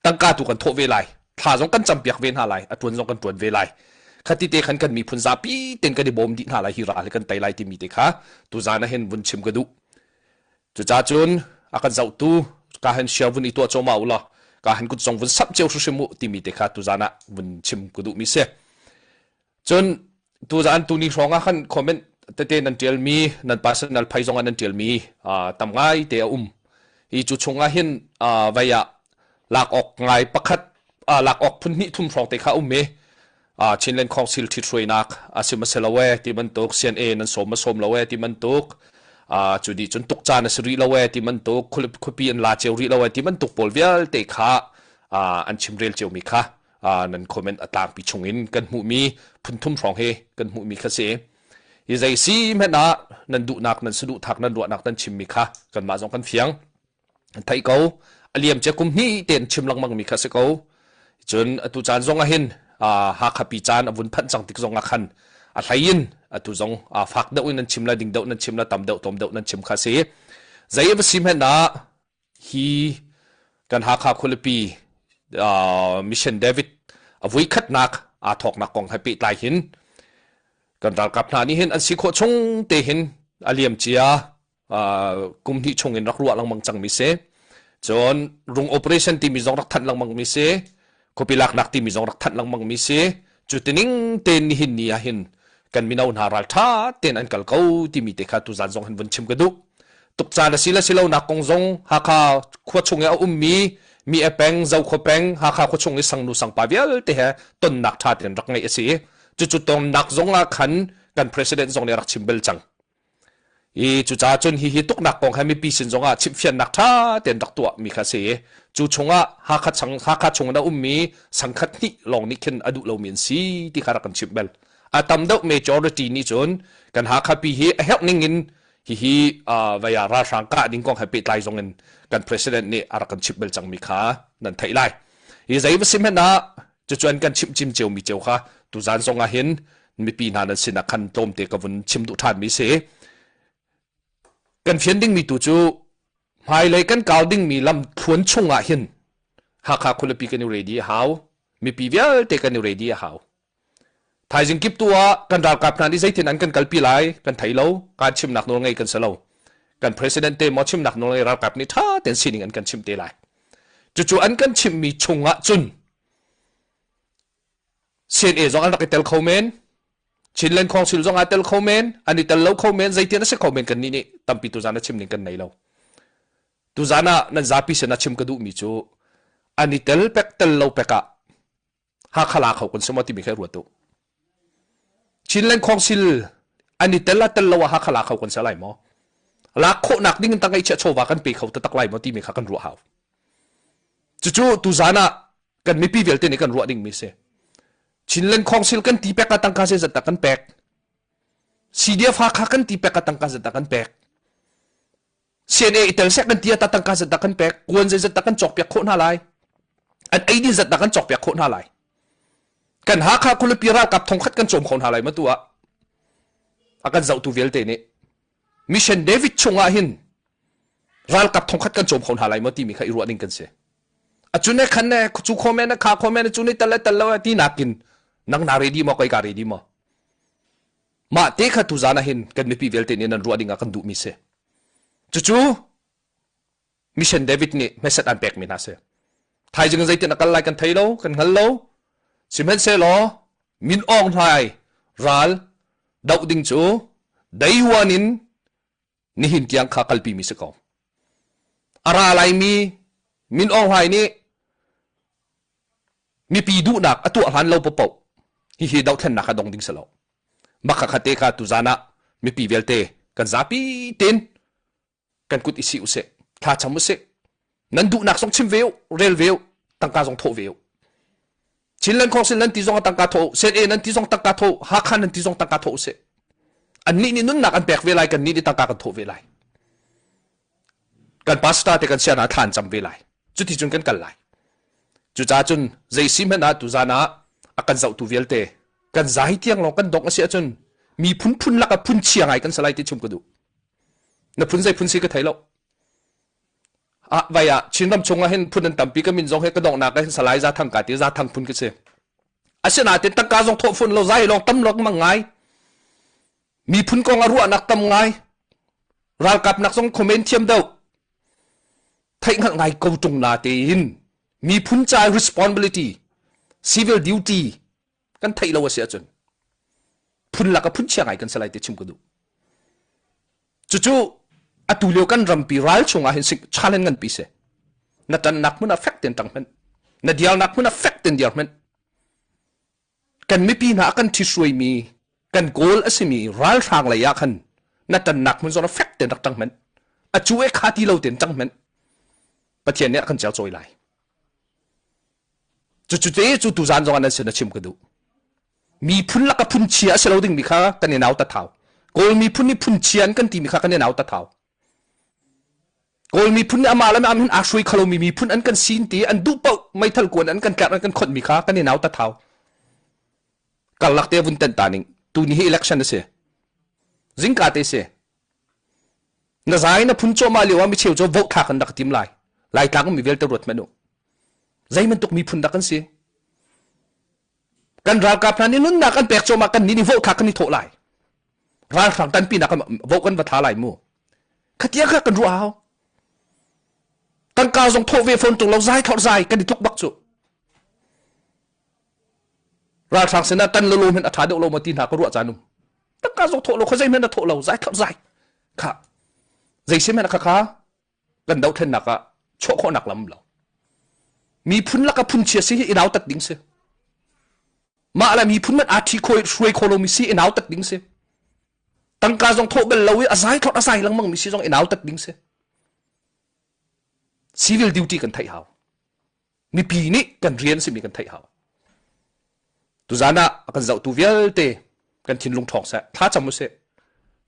tangka tu kan thawh ve lai thla zong kan campiak ve hna lai a tuan zong kan tuan ve lai khati te khan kan miphun zapi ten kan i bawm dih hna lai hi ral kan tei lai timi te kha tuzan ah hin vun chim ka duh Cucaah cun a kan zohtu ka hen share vun i tuah cawma u law ka hen kut zong vun samh cio hrimhrim u timi te kha tuzan ah vun chim ka duhmi si. Cun tuzan tuni hrawng ah khan comment tete nan tialmi nan personal phai zong ah nan tialmi tam ngai te a um. Hi cu chung ah hin vei ah lak awk ngai pakhat lak awk phun hnih thum hrawng te kha um i Chinland Council ṭhithruainak a si ma si lo e ti bantuk CNA nan sawm ma sawm lo e ti bantuk cu dih cun tuk caan a si rih lo e ti bantuk khuapi an la cio rih lo e ti bantuk pawl vialte kha an chimrel ciomi kha nan comment a tlangpi chungin kan hmuhmi phun thum hrawng hi kan hmuhmi kha si. Hi zei si hmanh ah nan duhnak nan saduhthak nan ruahnak nan chimmi kha kanmah zong kan fiang. An theih ko. A liam cia kum hnih tein chim lengmang mi kha si ko. Cun atu caan zong ah hin Hakha pi caan a vun phanh cang tik zong ah khan a hlei in atu zong fak deuh in nan chim la ding deuh nan chim la tam deuh tlawm deuh nan chim kha si. Zei va si hmanh ah hi kan Hakha khualipi Mission David a vui khatnak aa thawknak kong he pehtlai hin kan ralkap hna nih hin an si khawh chung te hin a liam cia kum hnih chung in rak ruah lengmang cangmi si. Cun rung operation timi zong rak thanh lengmang mi si. Khuapi laknak timi zong rak thanh lengmang mi si. Cu tining tein nihin ni ah hin kan mino hna ralṭha tein an kal ko timi te kha tuzan zong hin vun chim ka duh. Tuk caan a si le si lo nak kong zong Hakha khua chung i a ummi mi e peng, Zokhua peng, Hakha khua chung i sangnu sangpa vialte he tonnak ṭha tein rak ngeih a si. Cucu tonnak zong ah khan kan president zong nih a rak chim bel cang. I cucaah cun hihi tuknak kong he mipi sin zongah chimhfiannak ṭha tein rak tuahmi kha a si i cu chungah Hakha, chang, Hakha chung in a ummi sangkhat hnih lawng nih khin a duh lomi an si ti kha rak kan chimh bel. A tam deuh majority nih cun kan Hakha pi hi a herh ning in hihi uh, vei ah ralhrang kah ding kong he pehtlai zong in kan president nih a rak kan chimh bel cangmi kha nan theih lai. Hi zei va si hmanh ah Cucu an kan chimh cim ciomi cio kha tuzan zong ah hin mipi hna nan sinah khan tlawmte ka vun chim duh ṭhanmi si. Kan fian dingmi tu cu hmailei kan kau dingmi lam thluan chung ah hin Hakha khualipi kan i ready a hau. Mipi vialte kan i ready a hau. Thaizing kip tu ah kan ralkap hna nih zeitin an kan kalpi lai kan thei lo. Kan chimnak nawl ngei kan si lo. Kan president te maw chimnak nawl ngei ralkap nih ṭha tein sining an kan chimh te lai. Cucu an kan chimhmi chung ah cun CNA zong an rak i tel kho men. Chinland Council zong aa tel kho men. An i tel lo kho men. Zeitin a si kho men kan nih nih tampi tuzan a chim ning kan nei lo. Tuzan ah nan zapi sin ah chim ka duhmi cu an i tel pek tel lo pek ah Hakha la kho kan si maw timi kha ruat u. Chinland Council an i tel a tel lo ah Hakha la kho kan si lai maw? Lak khawhnak ding in tang ngeihchiah chawva kan pe kho taktak lai maw timi kha kan ruah hau. Cucu tuzan ah kan mipi vialte nih kan ruah dingmi si. Chinland Council kan ti pek ah tangka zeizat dah kan pek? CDF Hakha kan ti pek ah tangka zeizat dah kan pek? CNA i tel seh kan ti ah tangka zat dah kan pek? Kuan zeizat dah kan cawkpiak khawh hna lai? An eidin zat dah kan cawkpiak khawh hna lai? Kan Hakha khualipi ralkap thongkhat kan cawm kho hna lai ma tu ah? A kan zohtu vialte nih Mission David chungah hin ralkap thongkhat kan cawm kho hna lai maw timi kha i ruah ding kan si. A cu ne khan ne cu kho men kha kho men cu ne tal le tal lo ti nakin nang na ready maw kai ka ready maw mah te kha tu zan ah hin kan mipi vialte nih nan ruah ding ah kan duhmi si. Cucu Mission David nih message an pekmi hna si. Thaizing zeitin a kal lai kan thei lo, kan hngal lo. Sihmanhsehlaw min awng hlai ral doh ding cu day one in nihin tiang kha kalpi mi si ko. A ra laimi Min Aung Hlaing nih mipi duhnak a tuah hlan lo paohpaoh hihi dohthlennak a dong ding si lo. Mah kha te kha tuzan ah mipi vialte kan zapi tein kan kut i sih usih, thlacam usih. Nan duhnak zong chim ve u, rel ve u, tangka zong thawh ve u. Chinland Council nan ti zong ah tangka thawh u, CNA nan ti zong tangka thawh u, Hakha nan ti zong tangka thawh u sih. Annih nih nunnak an pek ve lai, kannih nih tangka kan thawh ve lai. Kan pastor te kan sian ah thla an cam ve lai. Cuti cun kan kal lai. Cucaah cun zei si hmanh ah tuzan ah a kan zohtu vialte kan zai tiang lawng kan dongh a si ahcun miphun phun lakah phun chia ngai kan si lai ti chim ka duh. Na phun zei phun si ka thei lo. Ah vai ah Chinram chung ah hin phun an tampi ka min zong he ka donghnak ah hin Salai Za Thang ka ti Za Thang phun ka si. Asinain tangka zong thawh fun lo zai lawng tam lawng mang ngai. Miphun kong a ruahnak tam ngai. Ralkap nak zong comment thiam deuh. Theih hngalh ngai ko ṭung na tein miphun ca responsibility civil duty kan theih lo a si ahcun phun lak a phun chia ngai kan si lai ti chim ka duh. Cucu atu lio kan rampi ral chungah hin challenge nganpi si. Na ṭannak hmun ah fek tein ṭang hmanh. Na diarnak hmun ah fek tein diar hmanh. Kan mipi hna a kan ṭhithruaimi kan goal a simi ralhrang lei ah khan na ṭannak hmun zawn ah fek tein rak ṭang hmanh. A cu e kha ti lo tein ṭang hmanh. Pathian nih a kan cercawi lai. Cucu te cu tuzan zong ah nan sin a chim ka duh. Miphun lak a phun chia a si lo dingmi kha kan i nautat hau. Kawl miphun nih phun chia an kan timi kha kan i nautat hau. Kawl miphun nih amah le amah hin aa hruai kho lomi miphun an kan sin ti an duh paoh meithal kuan an kan tlerh an kan khonhmi kha kan i nautat hau. Karlak te vun tenh ta ning. Tuni hi election a si. Zingka te si. Na zai na phun cuahmah lio ah micheu cu vote thlak an rak tim lai. Laitlang ummi vialte ruat hmanh u. Zei bantuk miphun dah kan si? Kan ralkap hna nih nunnak an pek cuahmah kan nih nih vote thlak kan i thawh lai. Ralhrang tanpinak vote kan va thla lai mu. Khatia kha kan ruah hau. Tangka zong thawh ve phone tung lo zai thlor zai kan i tluk bak cu. Ralhrang sinah tan lolo hmanh a ṭha deuh lo maw ti hna ka ruah caan um. Tangka zong thawh lo kha zeihmanh a thawh lo zai thlorh zai. Kha zei si hmanh kha kha kan dohthlennak ah chuah khawhnak lam lo. Miphun laka phun chia si hi i nautat ding si. Mah le miphun man aa ṭhi kho hruai kho lomi si i nautat ding si. Tangka zong thawh bel lo i a zai thlorh a zai lengmang mi si zong i nautat ding si. Civil duty kan theih hau. Mipi nih kan rian simi kan theih hau. Tuzan ah a kan zohtu vialte kan thinlung ṭhawng seh, thlacam usih.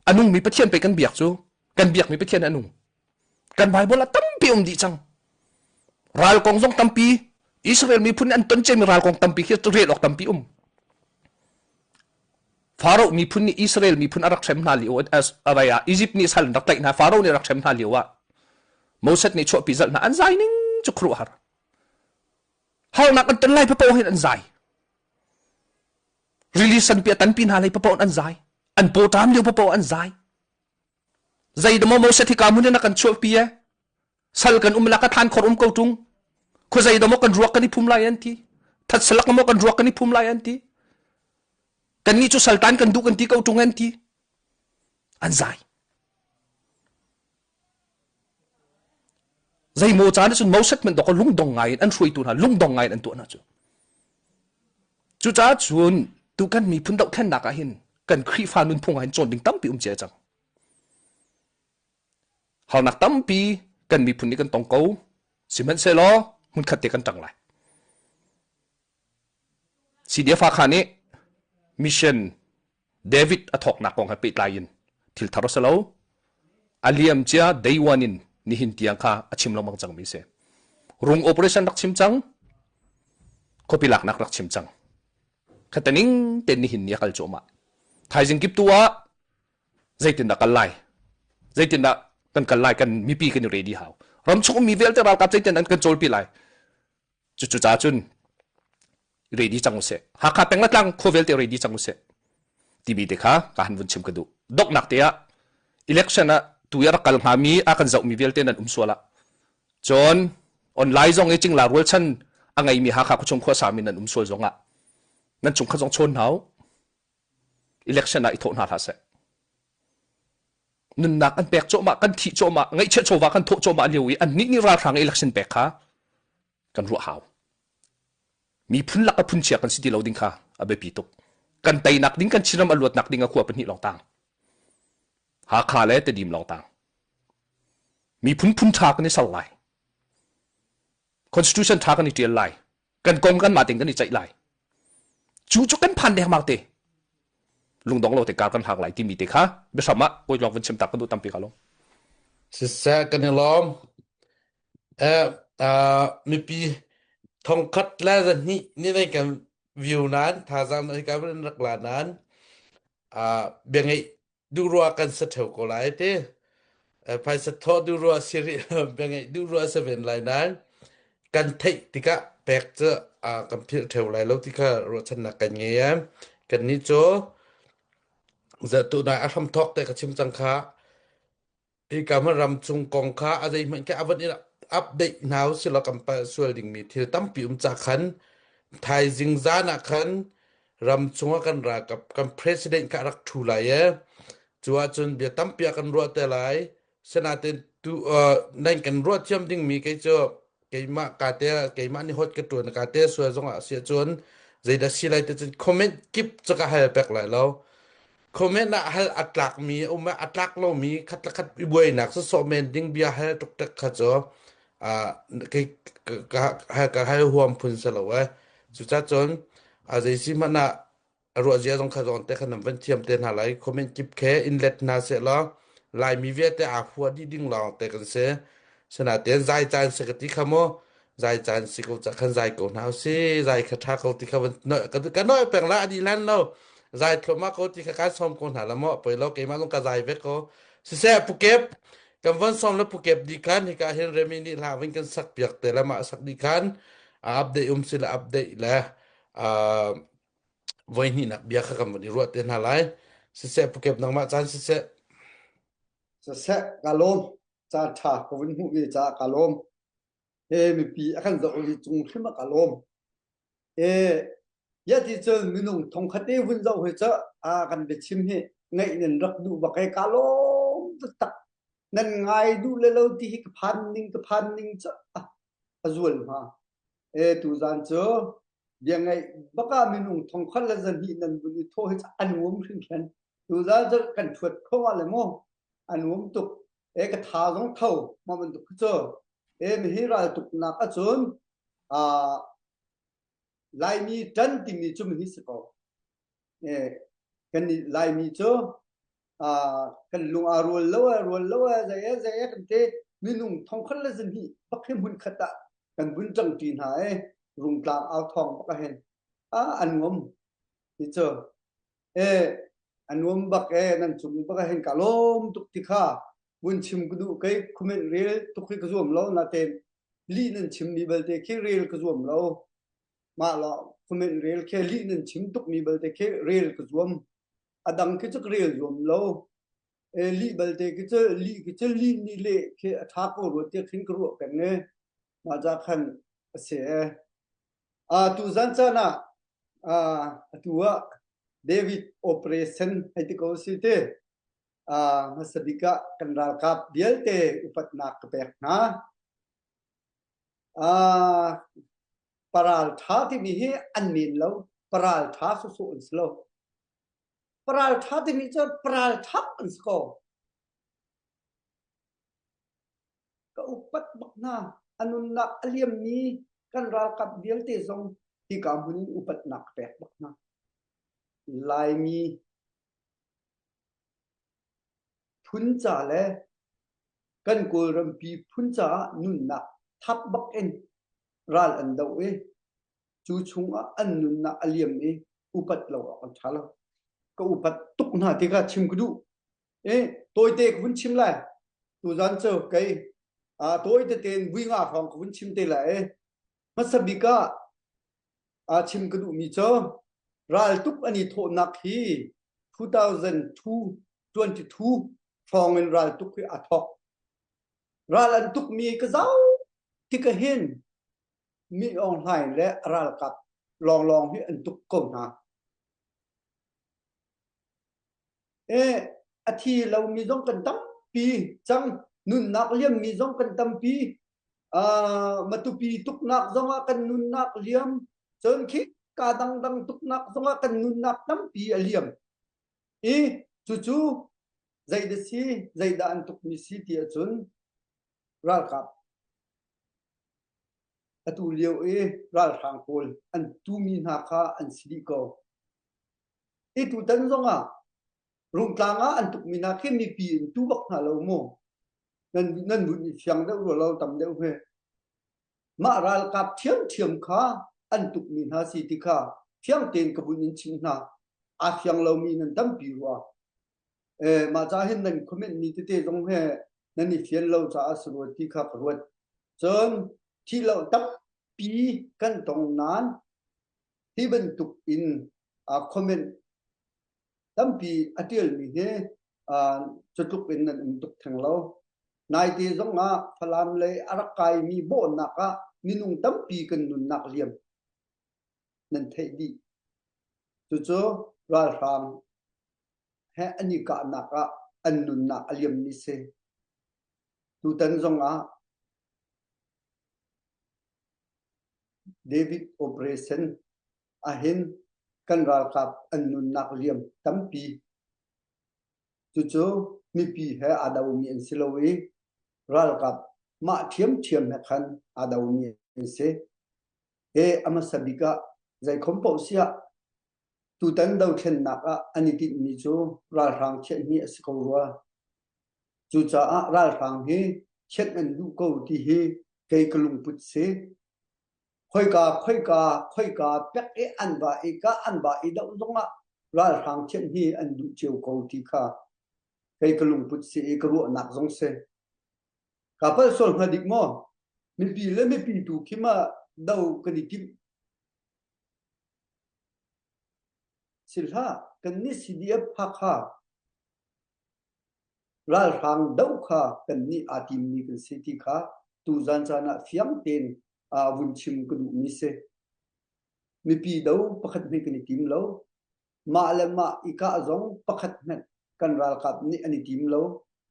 A nungmi Pathian pei kan biak cu, kan biakmi Pathian a nung. Kan Bible ah tampi um dih cang. Ral kong zong tampi, Israel miphun nih an ton ciami ral kong tampi khi rel awk tampi um. Pharaoh miphun nih Israel miphun a rak hrem hna lio ah Egypt nih sal an rak tlaih hna, Pharaoh nih a rak hrem hna lio ah Moses nih chuahpi zalh hna an zai ning cu khuaruahhar. Harnak an ton lai papoh hin an zai. Rili sanpi a tanpi hna lei papoh an zai. An pawṭam lio papoh an zai. Zeidah Moses hi ka hmun in a kan chuahpi e? Sal kan um lak a than khor um ko ṭung. Khuazei dah maw kan ruak kan i phum lai an ti. That salak maw kan ruak kan i phum lai an ti. Kannih cu saltan kan duh kan ti ko ṭung an ti. An zai. Zeimaw caan ahcun Moses hmanh dawk lungdong ngai in an hruaitu hna lungdong ngai in an tuah hna cu. Cucaah cun tu kan miphun dohthlennak ah hin kan Khrihfa nunphung ah hin cawn ding tampi um cia cang. Harnak tampi kan miphun nih kan tong ko. Sihmanhsehlaw hmunkhat te kan ṭang lai. CDF Hakha nih mission David a thawknak kong he pehtlai in thil thar a si lo. A liam cia day one in nihin tiang kha a chim lengmang cangmi si. Rung operation rak chim cang, khuapi laknak rak chim cang. Khataning ten nihin ni a kal cuahmah. Thaizing kip tu ah zeitindah kal lai? Zeitindah kan kal lai? Kan mipi kan i ready hau. Ramchung ummi vialte ralkap zeitin an kan cawlpi lai? Cucu ca cun ready cang usih. Hakha peng le tlang khua vialte ready cang usih. Timi te kha ka han vun chim ka duh. Doknak te ah election ah tu i rak kal hngami a kan zohmi vialte nan um sual ah cun online zong i cingla rualchan a ngeimi Hakha khuachung khua sami nan um sual zong ah nan chung kha zong chawn hna u. Election ah i thawh hna hlah seh. Nunnak an pek cawhmah, kan thih cawhmah, ngaihchiat chawva kan thawh cawhmah lio i annih nih ralhrang election pek kha kan ruah hau. Miphun lak a phunchia kan si ti lo ding kha a biapi tuk. Kan teinak ding kan Chinram a luatnak ding a khua pahnih lawng tang. Hakha le Tedim lawng tang. Miphun phun ṭha kan i ser lai. Constitution tha kan i tial lai. Kan kong kan mah tein kan i ceih lai. Cu cu kan phan dengmang te. Lungdong lo te kar kan hak lai timi te kha biahram ah kawi lawng vun chim tak kan duh tampi ka lo. Siseh kan i lawm. Eh, uh, mipi thongkhat le zahnih ni nei kan view nan thazaang na ka van rak la nan uh, bia ngeih duh rua kan sa theo ko lai te phaisa thawh duh rua si rih bia ngeih duh rua sa ven lai nan kan theih tikah pek cu kan philh theo lai lo ti kha ruahchannak kan ngei em kan nih cu tu nai a hram thawk te ka chim cang kha Hika hmun ramchung kong kha a zeihmanh khi a van in update hna usilaw kan palh sual dingmi thil tampi um ca khan thaizing zan ah khan ramchung ah kan ralkap kan president kha a rak ṭhu lai e. Cu ahcun bia tampi a kan ruah te lai. Sinain tu uh, nan kan ruah thiam dingmi kei cu keimah ka te keimah nih hot ka ṭuan ka te sual zong ah si ahcun zeidah si lai ti cun comment kip cu ka hal pek lai lo. Comment ah hal a tlakmi a um a tlak lomi khat le khat i buainak sawsawh men ding bia hal tuk kha cu ah kei ka ka hal huam phun si lo eh. Cucacun a zei si hmanh ah a ruah zia zong kha zawn te khan nan van thiam te hna lai comment kip khe in let hna seh law Laimi vialte aa hua dih ding lawng te kan si. Sinain zai caan si ka ti kha mu zai caan si ko ca khan zai ko hna si zai kha ṭha ko ti kha van ka ka noi peng la adi lan lo zai thluahmah ko ti kha kan sawm ko hna la maw poi lo keimah zong ka zai ve ko siseh pukep kan von sawm le pukep di khan hika hin Remi nih hla vin kan sak piak te la mah sak di khan update um si le update le voi hnihnak bia kha kan von i ruah te hna lai siseh pukep nangmah caan siseh Siseh ka lawm caan ṭha ka vun hmuh ve caah ka lawm. He mipi a kan zoh i cung hrim ah ka lawm. E ya ti cun minung thongkhat te vun zoh hi cu a kan biachim hi ngaih nan rak duh bak e ka lawm taktak. Nan ngai duh le lo ti hi ka phan ning ka phan ning cu a zual hma. E tuzan cu bia ngaih bak ah minung thongkhat le zahnih nan vun i thawh hi cu a nuam hringhran. Tuzan cu kan ṭhuat kho ah le maw a nuam tuk. E ka tha zong tho mah bantuk khi cu. E mihi raltuknak ahcun aa Laimi ṭan timi cu mihi si ko. E kan nih Laimi cu aa kan lung aa rual lo e rual lo e zei e zei e kan ti minung thongkhat le zahnih bak hi hmun khat ah kan vun ṭangṭi hna e rungtlang au thawng bak ahhin a a nuam hi cu e a nuam bak e nan cung bak ahhin ka lawm tuk ti kha vun chim ka duh kei comment rel tuk hi ka zuam lo natein lih nan chimmi belte khi rel ka zuam lo mah lo comment rel khi lih nan chim tukmi belte khi rel ka zuam a dang khi cu ka rel zuam lo e lih belte khi cu lih khi cu lih nih leh khi a ṭha ko rua tiah khin ka ruah peng e mah ca khan a si e a tu zan caan ah atu ah David operation hei ti ko si te hmasa bik ah kan ralkap vialte upatnak ka pek hna. Paral ṭha timi hi an men lo, paral ṭha sawsawh an si lo. Paral ṭha timi cu paral ṭha an si ko. Ka upat bak hna. A nunnak a liammi kan ralkap vialte zong hika hmun in upatnak ka pek bak hna. Laimi phun ca le kan Kawlrampi phun caah nunnak thap bak in ral an doh i cu chungah an nunnak a liam i upat lo awk an ṭha lo. Ka upat tuk hna ti kha chim ka duh. I tawite ka vun chim lai. Tuzan cu kei tawi tein vui nga hrawng ka vun chim te lai i hmasa bik ah chim ka duhmi cu raltuk an i thawhnak hi 2022 hrawng in raltuk hi a thawk. Ral an tukmi ka zau tik ahhin Min Aung Hlaing le a ralkap lawnglawng hi an tuk ko hna. E, a thi lomi zong kan tampi cang. Nunnak liammi zong kan tampi. Uh, Matupi tuknak zongah kan nunnak liam. Cun khi ka dangdang tuknak zongah kan nunnak tampi a liam. I cucu zeidah si, zeidah an tukmi si ti ahcun ralkap. Atu lio i ralhrang pawl an tumi hna kha an si dih ko. I tutan zongah Rungtlang ah an tukmi hna khi mipi in tu bak hna lo mu. Nan, nan vun i fiang deuh rua lo tam deuh he. Mah ralkap ṭhiamṭhiam kha an tukmi hna si ti kha fiang tein ka vun in chim hna. Aa fiang lomi nan tampi rua. Eh, mah ca hin nan comment mi tete zong he nan i fian lo caah si rua ti kha ka ruat. Cun thih lo tampi kan tong nain hi bantuk in uh, comment tampi a ṭialmi hi uh, cutluk in nan um tuk theng lo. Naite zong ah Falam lei a rak kaimi bawhnak ah minung tampi kan nunnak liam nan theih dih. Cucu ralhrang he an i kahnak ah an nunnak a liammi si. Tutan zong ah David Operation ahhin kan ralkap an nunnak liam tampi. Cucu mipi he aa domi an si lo i ralkap mah ṭhiamṭhiam he khan aa domi an si. He a hmasa bik ah zeikhom paoh siah tutan dothlennak ah an i tinhmi cu ralhrang thianh hi a si ko rua. Cucaah ralhrang hi thianh an duh ko ti hi kei ka lungput si. Khoika khoika khoika pek i an va i ka an va i doh zongah ralhrang thianh hi an duh cio ko ti kha kei ka lungput si i ka ruahnak zong si. Ka palh sual hnga dik maw? Mipi le mipi tu khi ma do kan i timh. Si hlah, kan nih CDF Hakha ralhrang doh kha kan nih aa timmi kan si ti kha tuzan caan ah fiang tein vun chim ka duhmi si. Mipi do pakhat hmanh kan i tim lo. Mah le mah i kah zong pakhat hmanh kan ralkap nih an i tim lo.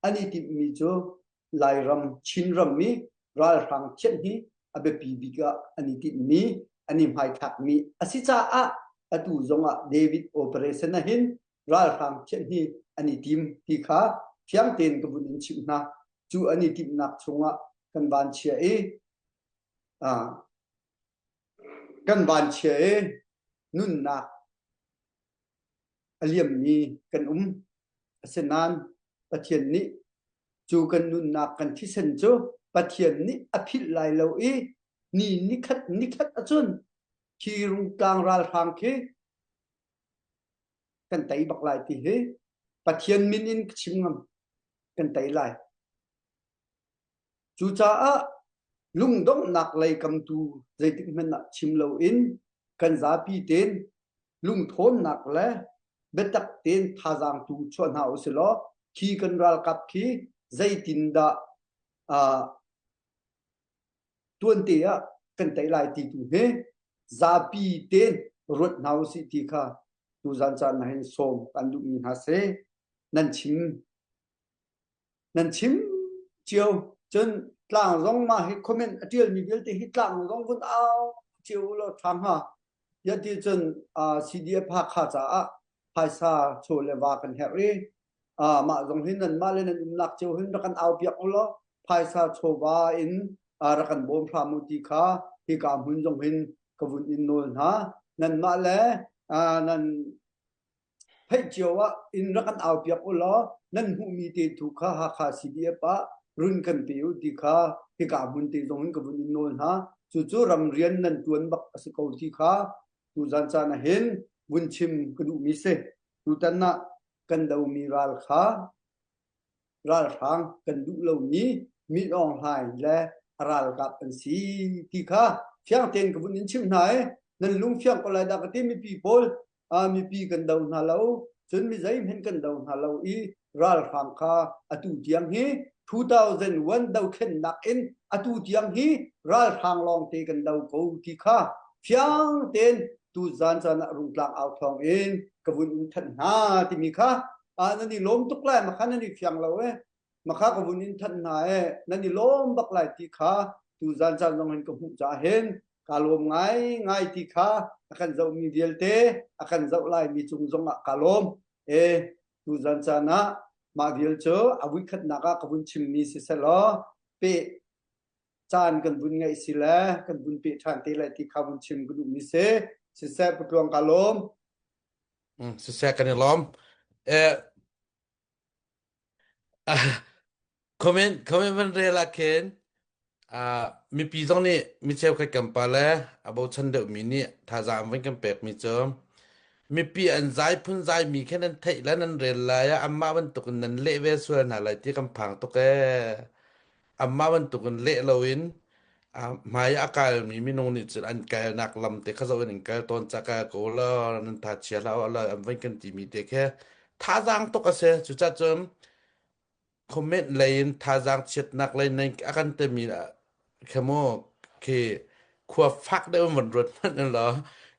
An i timhmi cu Lairam, Chinram i ralhrang thianh hi a biapi bik ah an i tinhmi, an i hmaithlakmi a si caah atu zongah David operation ahhin ralhrang thianh hi an i tim ti kha fiang tein ka vun in chimh hna. Cu an i timhnak chungah kan van chia i kan van chia i nunnak a liammi kan um. Asinain Pathian nih cu kan nunnak kan thisen cu Pathian nih a philh lai lo i ni nikhat nikhat ahcun khi rungtlang ralhrang khi kan tei bak lai ti hi Pathian min in ka chim ngam kan tei lai. Cucaah lungdonghnak lei kamtu zeitik hmanh ah chim loin kan zapi tein lungthawnnak le biatak tein thazaang tu chuah hna usih law khi kan ralkap khi zeitindah uh, tuante ah kan tei lai ti tu hi zapi tein ruat hna usih ti kha tuzan caan ah hin sawm kan duhmi hna si. Nan chim nan chim cio cun tlang zong mah hi comment a ṭialmi vialte hi tlang zong vun au cio law ṭha hnga ya ti cun CDF Hakha caah phaisa chaw le va kan herh i mah zong hi nan mah le nan umnak cio hin rak kan au piak u law phaisa chawva in rak kan bawm hram u ti kha hika hmun zong hin ka vun in nawl hna nanmah le nan Theih cio ah inn rak kan au piak u law nan hmuhmi te tu kha Hakha CDF ah run kan pe u ti kha hika hmun te zong in ka vun in nawl hna. Cucu ramrian nan tuan bak a si ko ti kha tuzan caan ah hin vun chim ka duhmi si. Tutan ah kan domi ral kha ralhrang kan duh lomi Min Aung Hlaing le a ralkap an si ti kha fiang tein ka vun in chimh hna i nan lung fiang ko lai dah ka ti mipi pawl mipi kan do hna lo cun mi zeihmanh kan do hna lo i ralhrang kha atu tiang hi 2001 dothlennak in atu tiang hi ralhrang lawngte kan do ko ti kha fiang tein tu zan caan ah rungtlang au thawng in ka vun in thanh hna timi kha nan i lawm tuk lai makha nan i fiang lo e makha ka vun in thanh hna e nan i lawm bak lai ti kha tu zan caan zong hin ka hmuh ca hin ka lawm ngai ngai ti kha a kan zohmi vialte a kan zoh lai mi cung zong ah ka lawm e tu zan caan ah mah vial cu a vuikhatnak ah ka vun chimmi si selaw pe. caan kan vun ngeih si le kan vun peh ṭhan te lai ti kha vun chim ka duhmi si. Siseh Pu Tluang ka lawm. Siseh kan i lawm. Eh, comment comment van rel ah khin ah mipi zong nih mi cheukhat kan pa le a bochan deuhmi nih thazaang an van kan pekmi cu mipi an zai phun zai mi khin nan theih le nan rel lai ah anmah bantukin nan leh ve sual hna lai ti kan phang tuk ee. Anmah bantukin leh loin hmai a kalmi minung nih cun an kalnak lam te kha zoh in an kal tawn ca kal ko law nan tha chia hlah u an van kan timi te khi thazaang tuk a si. Cucaah cun comment lei in thazaang chiatnak lei nan a kan timi kha mu khi khua fak deuh in van ruat hmanh law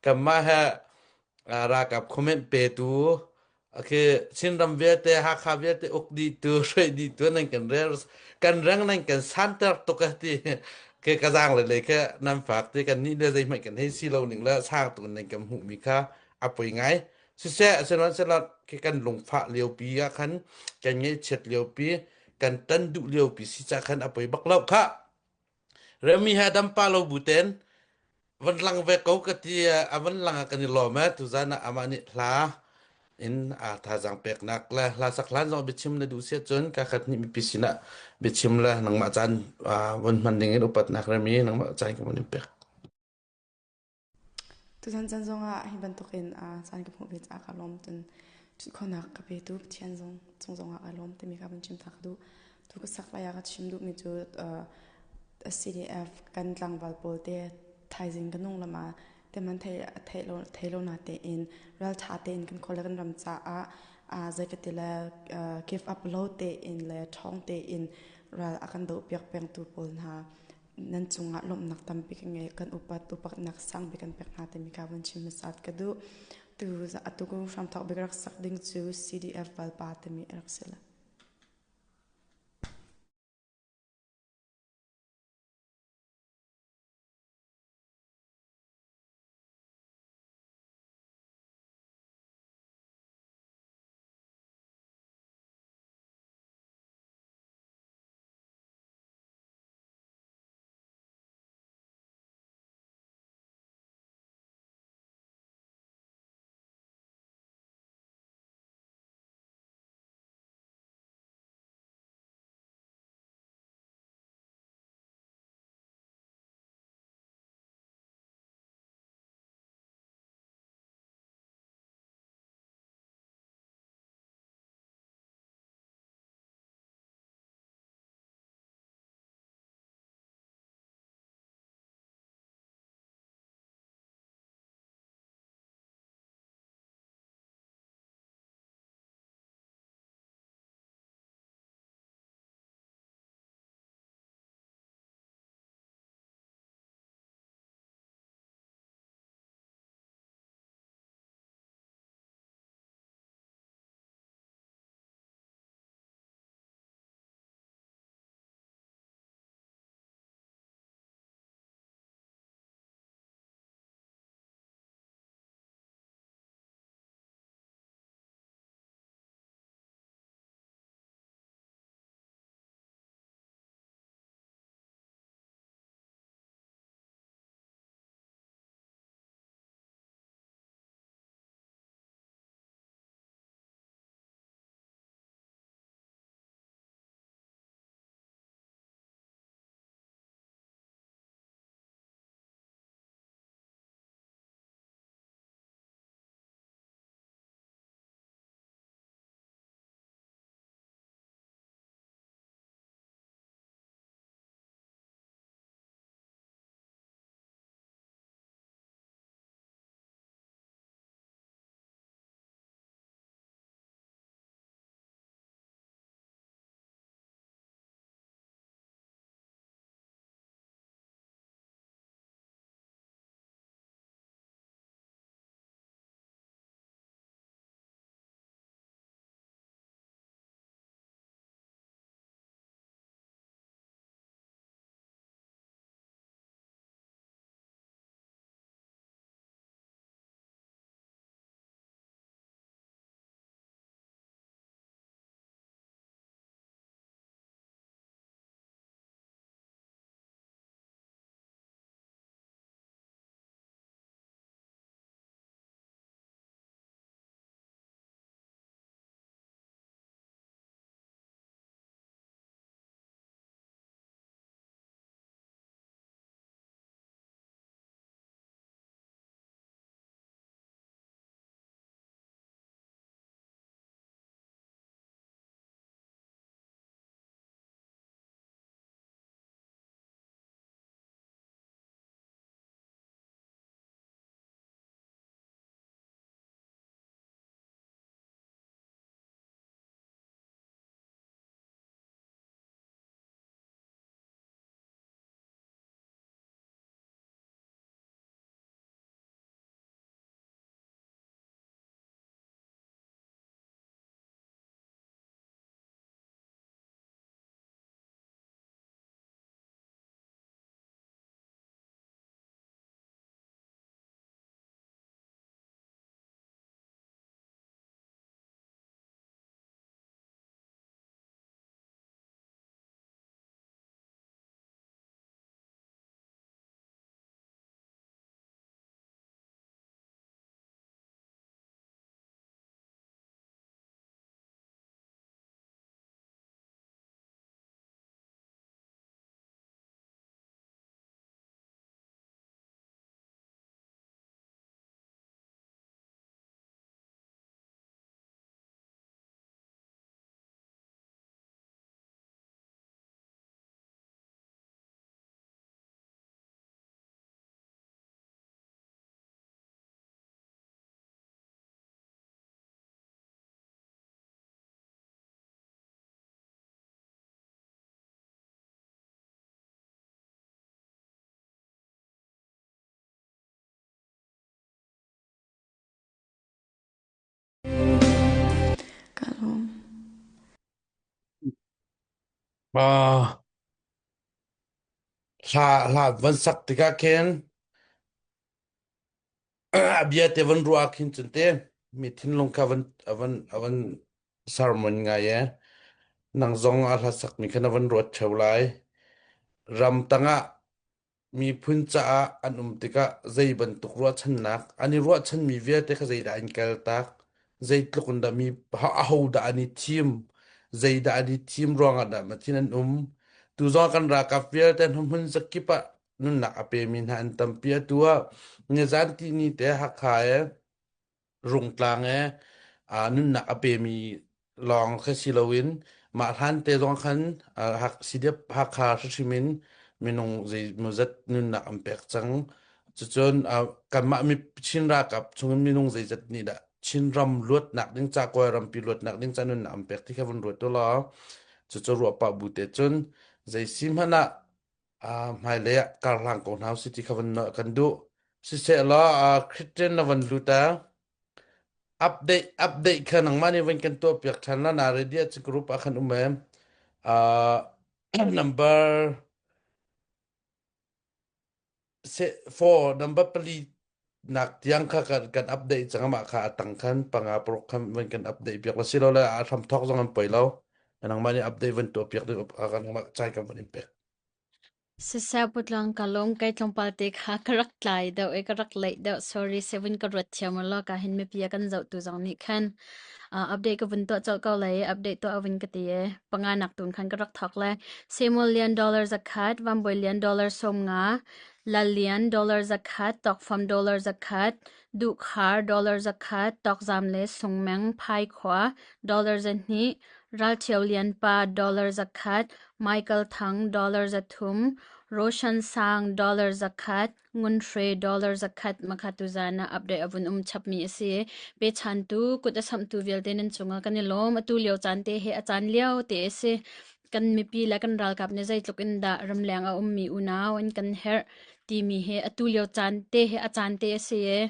kanmah he ralkap comment petu Okay, Chinram vialte, Hakha vialte uk dih tu, hruai dih tu nan kan rel kan reng nan kan santer tuk a ti. Ke ka zaang le le ke nan fak ti kan nih le zeihmanh kan hei si lo ning le sang tuk nan kan hmuh mi kha a poi ngai. Siseh sihmanhsehlaw ke kan lungfah lio pi ah khan kan ngaihchiat lio pi kan tan duh lio pi si ca khan a poi bak lo kha. Remi he dam pa lo bu ten van lang ve ko ka ti a van lang ah kan i lawm e tuzan ah amah nih hla in a thazaang peknak le hla sak hlan zong biachim na duh sia cun ka khat nih mipi sinah biachim le nangmah caan von hman ding in upatnak remi nangmah caan ka von in pek. Tuzan caan zongah hi bantukin caan ka hmuh ve caah kaa lawm. Cun ṭhut khawhnak ka petu Pathian zong cung zongah kaa lawm timi kha van chim ta ka duh. Tu ka sak lai ah ka chim duhmi cu CDF kan tlangval pawl te thaizing ka nung lam ah te man thei thei lo thei lo na tein ralṭha tein kan khua le kan ram caah zei ka ti le give up lo tein le ṭhawng tein ral a kan dohpiak pengtu pawl hna nan cungah lawmhnak tampi ka ngei kan upat upatnak sang bik kan pek hna timi ka vun chim hmasat ka duh tu atu ku hramthok bik rak sak ding cu CDF valpa timi rak si la. Ah, hla hla van sak tikah khin a bia te van ruah khin cun te mi thinlung kha van avan avan sermon ngai e nang zong a hla sak mi khan avan ruat theo lai ram tangah miphun caah an um tikah zei bantuk ruahchannak an i ruahchanmi vialte kha zeidah an kaltak zeitluk in dah mi aho dah an i thim zeidah an i thim ruangah dah mathin an um tu zong kan ralkap vialte hmun zakip ah nunnak a pemi hna an tampi atu ah nizan ti ni te Hakha e Rungtlang e nunnak a pemi lawng kha si loin mah hlan te zong khan CDF Hakha hrimhrim in minung zeimawzat nunnak an pek cang. Cucun kanmah mi Chin ralkap chungin minung zeizat nih dah Chinram luatnak ding ca Kawlrampi luatnak ding ca nunnak an pek ti kha vun ruat u law cucu ruah pah bu te cun zei si hmanh ah hmailei ah karhlang ko hna usih ti kha van kan duh. Siseh law Christian na van lut a update update kha nangmah nih van kan tuah piak ṭhan la na ready ah group ah khan um em. Uh, number four number pali nak tiang kha kan, kan update cang amah kha atang khan panga paruk khan van kan update piak la silo le a hram thok zong an poi lo nangmah nih update van tuah piak ding kan chai kan van in pek Siseh putlang ka lung kei tlawmpal te kha ka rak tlai deuh i ka rak leih deuh. Sorry, seven ka ruat thiam law ka hin mipi a kan zohtu zong nih khan uh, update ka vun tuah colh ko lai i update tuah a vun ka ti i panga nak tun khan ka rak thawk lai. Samuel Lian dollar zakhat, Vanbawi Lian dollar 50, Lal Lian dollar zakhat, Tawkfam dollar zakhat, Duhkhar dollar zakhat, Tawkzam le Sungmeng Phaikhua dollar 200, Ralṭhio Lian pa dollar zakhat, Michael Thang dollar 300, Roshan Sang dollar 100, Ngun Hre dollar 100 makha tuzan ah update a vun um chapmi a si. Pechantu kut a samhtu vialte nan cungah kan i lawm. Atu lio caan te hi a caan lio te a si. Kan mipi le kan ralkap nih zeitluk in dah ramleng a ummi unau an kan herh timi hi atu lio caan te hi a caan te a si i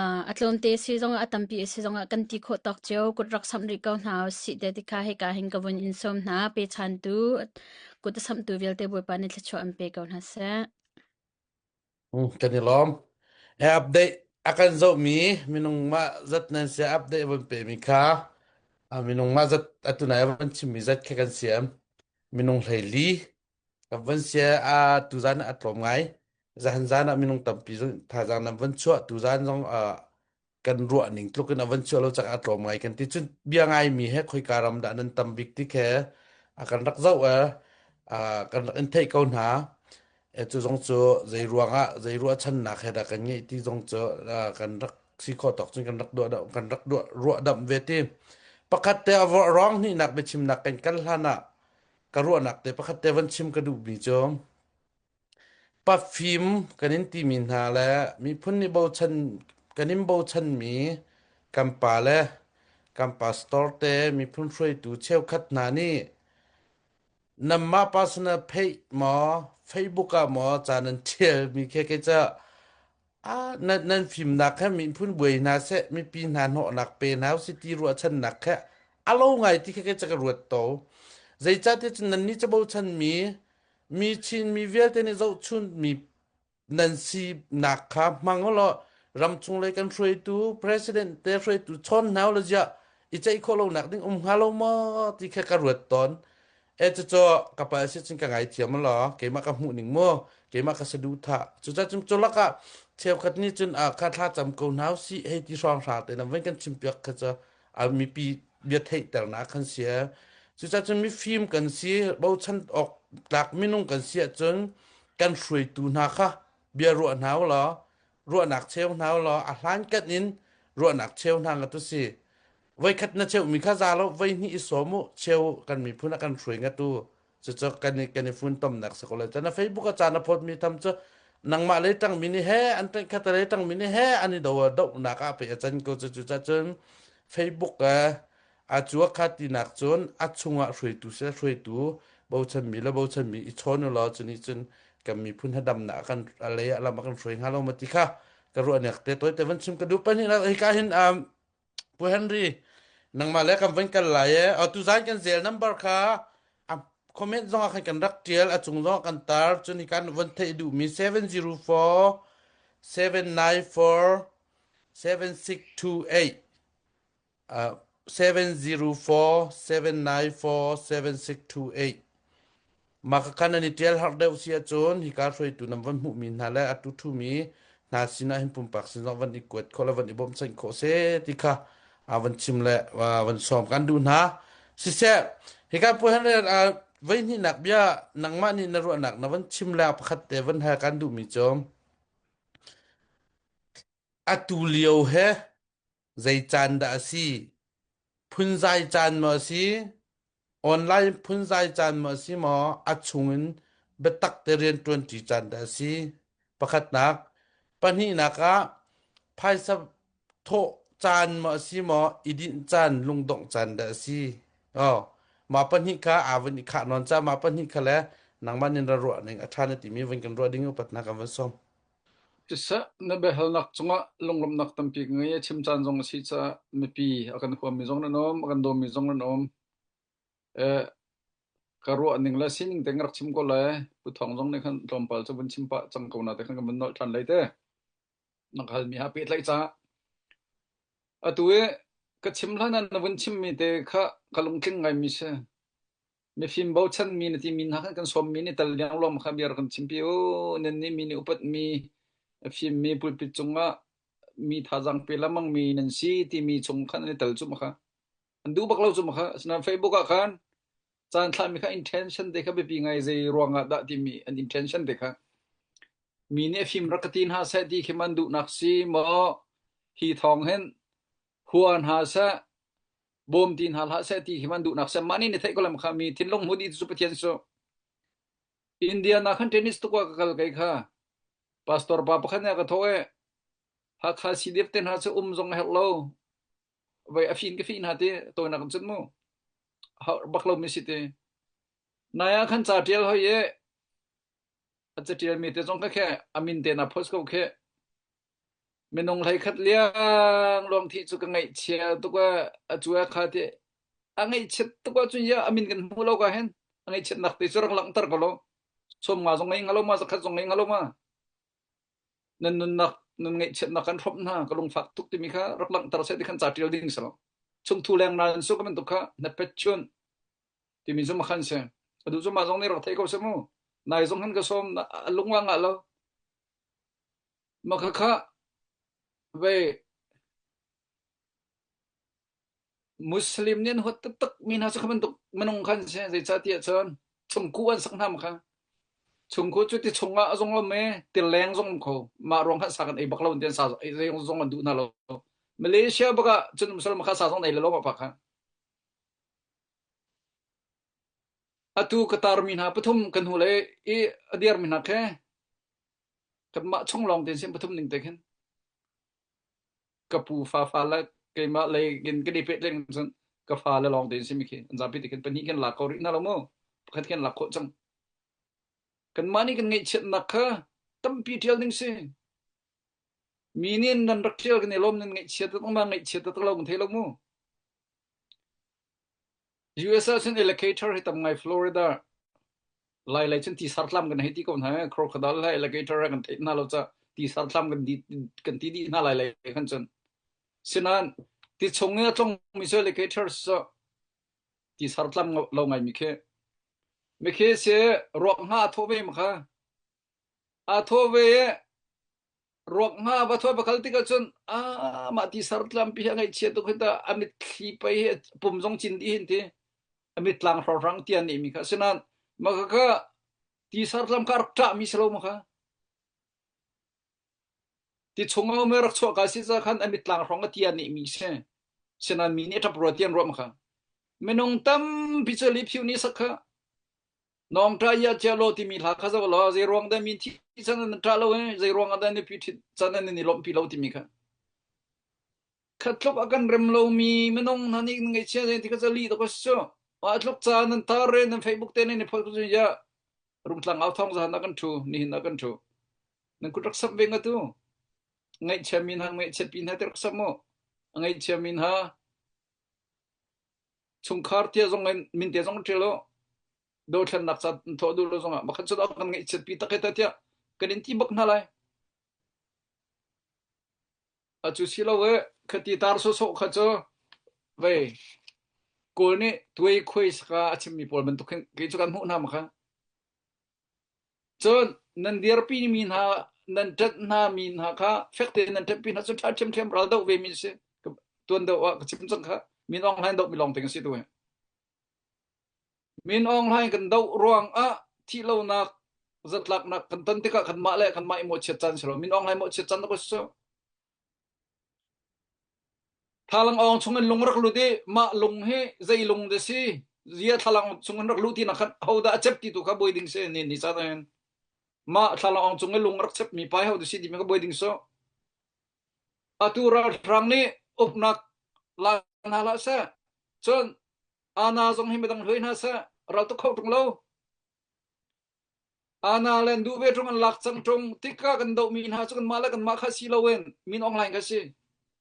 a tlawmte si zongah a tampi a si zongah kan ti khawh tawk cio kut rak samh rih ko hna usih te tikha hika hin ka vun in sawm hna pechantu kut a samhtu vialte Bawipa nih thluachuah an pe ko hna seh. Kan i lawm. E update a kan zohmi minung mah zat nan sia update von pe mi kha minung mah zat atu nai van chimmi zat kha kan siam minung 14 Kan van sia a tuzan ah a tlawm ngai. Zahan zan ah minung tampi zong thazaang nan van chuah tuzan zong uh, kan ruah ning tluk in a van chuah lo cak a tlawm ngai kan ti cun bia ngai mi he khoika ram dah nan tam bik ti khe a kan rak zoh e kan rak in theih ko hna e cu zong cu zei ruangah zei ruahchannak he dah kan ngeih ti zong cu kan rak si khawh tawk cun kan rak duah kan rak duah ruah damh ve ti pakhat te a rong hnihnak biachimnak kan kal hlan ah ka ruahnak te pakhat te van chim ka duhmi cu pafim kan in timi hna le miphun nih bochan kan in bochanmi kan pa le kan pastor te miphun hruaitu cheukhat hna nih nanmah personal page maw Facebook ah maw ca nan ṭhialmi khi kei ca Ah, nan, nan fimnak he miphun buai hna seh, mipi hna hnawhnak pe hna usih ti ruahchannak he a lo ngai ti kha kei ca ka ruat to. Zeicahtiah cun nannih ca bochanmi mi Chin mi vialte nih zohchunmi nan sinak kha hmang u law ramchung lei kan hruaitu president te hruaitu chawn hna u law ziah i ceih khawh lonak ding um hnga lo maw ti kha ka ruat tawn. E cucu ka pa si cun ka ngaithiam law keimah ka hmuh ning mu keimah ka saduhthah cucaah cun cu lakah cheukhat nih cun a kha thla cam ko hna usih hei ti hrawng hra te nan van kan chimpiak kha cu a mipi bia theihternak kan si cucaah cun mifim kan si bochan awk tlak minung kan si ahcun kan hruaitu hna kha bia ruah hna u law ruahnak cheu hna u law a hlankan in ruahnak cheu hna nga tu si Voikhat na cheumi kha za lo voihnih i sawm u cheu kan miphun a kan hruai ngatu cucu kan i kan i funtomnak si ko lai cun na Facebook a caan a phawtmi tham cu nangmah lei ṭangmi nih he an ṭanh khat lei ṭangmi nih he an i do dohnak ah pei a can ko cu cucun Facebook a cu a kha tinak cun a chungah hruaitu si hruaitu bochanmi le bochanmi i chawn u law cu nih cun kan miphun ha damnak kan lei ah lam a kan hruai hnga lo ma ti kha ka ruahnak te toi te van chim ka duh pahnih hika hin um, Pu Henry, nangmah le kan van kal lai e. Tu zan kan zel number kha a. comment zong ah khan kan rak tial a cung zong ah kan tar cun hi kan von theih duhmi 704 794 7628 uh, 704 794 7628 Mah kha nan i ṭial har deuh si ahcun hika hruaitu nan van hmuhmi hna le atu ṭhumi hna sinah hin pumpak sin zong van i kuat khawh le van i bawmhchanh khawh seh ti kha van chim le van sawm kan duh hna. Siseh, hika puan voihnihnak bia nangmah nih na ruahnak na van chim le pakhat te van hal kan duhmi cu atu lio he zei caan dah a si? Phunzai caan maw a si? Online phunzai caan maw a si maw? A chungin biatak te rianṭuanṭi caan dah a si? Pakhatnak. Pahnihnak ah phaisa thawh caan maw a si maw? I dinh caan, lungdongh caan dah a si? Oh, mah pahnih kha aa vun i khah nawn ca mah pahnih kha le nangmah nin ra ruah ning a ṭha na timi vun kan ruah ding upatnak kan van sawm. Siseh, na biahalnak cungah lunglawmhnak tampi ka ngei i chim caan zong a si caah mipi a kan huammi zong nan um, a kan dawmi zong nan um. Eh, ka ruah ning le sining te ka rak chim ko lai. Pu Thawng zong nih khan tlawmpal cu vun chim pah cang ko na te khan kan vun nolh ṭhan lai te. Na ka halmi ha pehtlaih caah. Atu i ka chim hlan ah na vun chimmi te kha ka lungtling ngaimi si. Mifim bochanmi na timi hna khan kan sawmmi nih tal liangluang kha bia rak kan chimpi u. Nannih mi nih upatmi, a fimmi pulpit cungah mi thazaang pe lengmangmi nan si timi chung khan an i tel cu ma kha. An duh bak lo cu ma kha. Asinain Facebook ah khan caan thlahmi kha intention te kha biapi ngai zei ruangah dah timi an intention te kha mi nih a fim rak ka ti hna seh ti khi man duhnak si maw hi thawng hin hua hna seh bawm ti hna hlah seh ti khi man duhnak seh mah nih ni theih ko lam kha mi thinlung hmu dih cu Pathian cu India na khan tennis tuk ka kal kai kha pastor pa pakhat nih a ka thawh e Hakha CDF te hna cu um zong a herh lo vai a fin ka fi hna ti tawinak in cun mu bak lo mi si ti nai ah khan ca tial hoi e a catial mi te zong kha khe a min te na post ko khe Minung hleikhat liangluang thih cu ka ngaihchia tuk ah a cu a kha ti a ngaihchiat tuk ahcun ya a min kan hmu lo ka hen a ngaihchiatnak te cu rak langhter ko lo sawm nga zong ngei hnga lo ma zakhat zong ngei hnga lo ma nan nunnak nan ngaihchiatnak kan hrawmh hna ka lungfak tuk timi kha rak langhter seh ti khan ca ṭial ding si lo chungthu leng nal su ka bantuk kha na pet chun timi cu makhan si adu cu mah zong nih rak thei ko seh mu nai zong han ka sawm a lung wa ngah lo Mah khakha vei Muslim nih an huat taktak mi hna cu kha bantuk minung khan si. Zeicahtiah cun chungkuh an sak hna ma kha. Chungkuh cu ti chungah a zong um i ti leng zong um kho. Mah ruang khan sa kan ei bak lo ti an sa ei zong an duh hna lo. Malaysia bak ah cun Muslim kha sa zong ei le lo ma pa kha. Atu ka tarmi hna pathum kan hnu le i a dirmi hna khe Kanmah chung lawng tein sim pathum ning te khin ka pu fa fa le keimah lei in kan i pehtlaih cun ka fa le lawng tein simi khi an zapi te khin pahnih khin lak ko rih hna lo mu pakhat khin lak khawh cang kanmah nih kan ngaihchiatnak kha tampi ṭial ding si mi nih nan rak ṭial kan i lawm nan ngaihchiat taktak ma ngaihchiat taktak lo kan thei lo mu US ah cun alligator hi tam ngai Florida Lai lei cun ti sartlam kan hei ti ko hna crocodile le alligator kan theih hna lo ca ti sartlam kan di kan ti dih hna lai lei khan cun sinan ti chung i a tlong mi cu alligator cu ti sartlam lo ngai mi khi mi khi si ruak hnga a thaw ve ma kha a thaw ve Ruak hnga va thuai va kal tikah cun ah mah ti sartlam pi hi a ngaihchia tuk hi ta a mitthli pei hi pum zong cin dih hin ti a mitlang hrawrhrang tian nih mi kha asinain mah kha kha ti sartlam kha rak ṭah mi si lo ma kha ti chung a um i rak chuah ka si ca khan a mitlang hrawng a tian nih mi si sinain mi nih a ṭap rua tian ruah ma kha minung tampi cu liphiu nih sak kha Nawngṭa ya cia law timi hla kha zoh law zei ruang dah mi thi chan nan ṭah lo i zei ruang ah dah nupi ṭhit chan nan i lawmhpi lo timi kha. Kha tluk a kan rem lomi minung hna nih ngaihchia zei ti kha ca lih tuk a si cu. A tluk ca nan tar re nan Facebook te nan i phot cu ya rungtlang au thawng zahan ah kan ṭhu nihin ah kan ṭhu. Nan kut rak sap ve nga tu. Ngaihchia mi hna ngaihchiat pi hna te rak sap mu. A ngaihchia mi hna chungkhar tia zong in min te zong ṭial u. Dothlennak ca thawh duh lo zongah makhan cu kan ngaihchiat pi tak he tiah kan in ti bak hna lai. Acu si lo e khati tar sawsawh kha cu vei Kawl nih tuai khuai saka a chimmi pawl bantuk hin kei cu kan hmuh hna ma kha. Cun nan dirpi mi hna nan ṭanh hna mi hna kha fek tein nan ṭanhpi hna cu ṭha ṭhiamṭhiam ral doh ve mi si. Tuan deuh ah ka chim cang kha. Min Aung Hlaing doh mi lawng te kan si tu hi. Min Aung Hlaing kan doh ruang ah thih lonak zatlaknak kan ton tikah kanmah le kanmah i mawhchiat caan si lo. Min Aung Hlaing mawhchiat caan tuk si. Thlalang awng chung in lung rak lut i mah lung hi zei lung dah si? Zia thlalang chung in rak luh ti nak khan hodah a cep ti tu kha buai ding si ni ni caan ahhin. Mah thlalang awng chung i lung rak chep mi pai ho dah si ti mi kha buai ding si. Atu ralhrang nih uknak la hna hlah seh. Cun Ana zong hi midang hluai hna seh. Ral tuk kho ṭung lo. Ana le an duh ve ṭung an lak cang ṭung tikah kan dohmi hna cu kanmah le kanmah kha si loin min Aung Hlaing kha si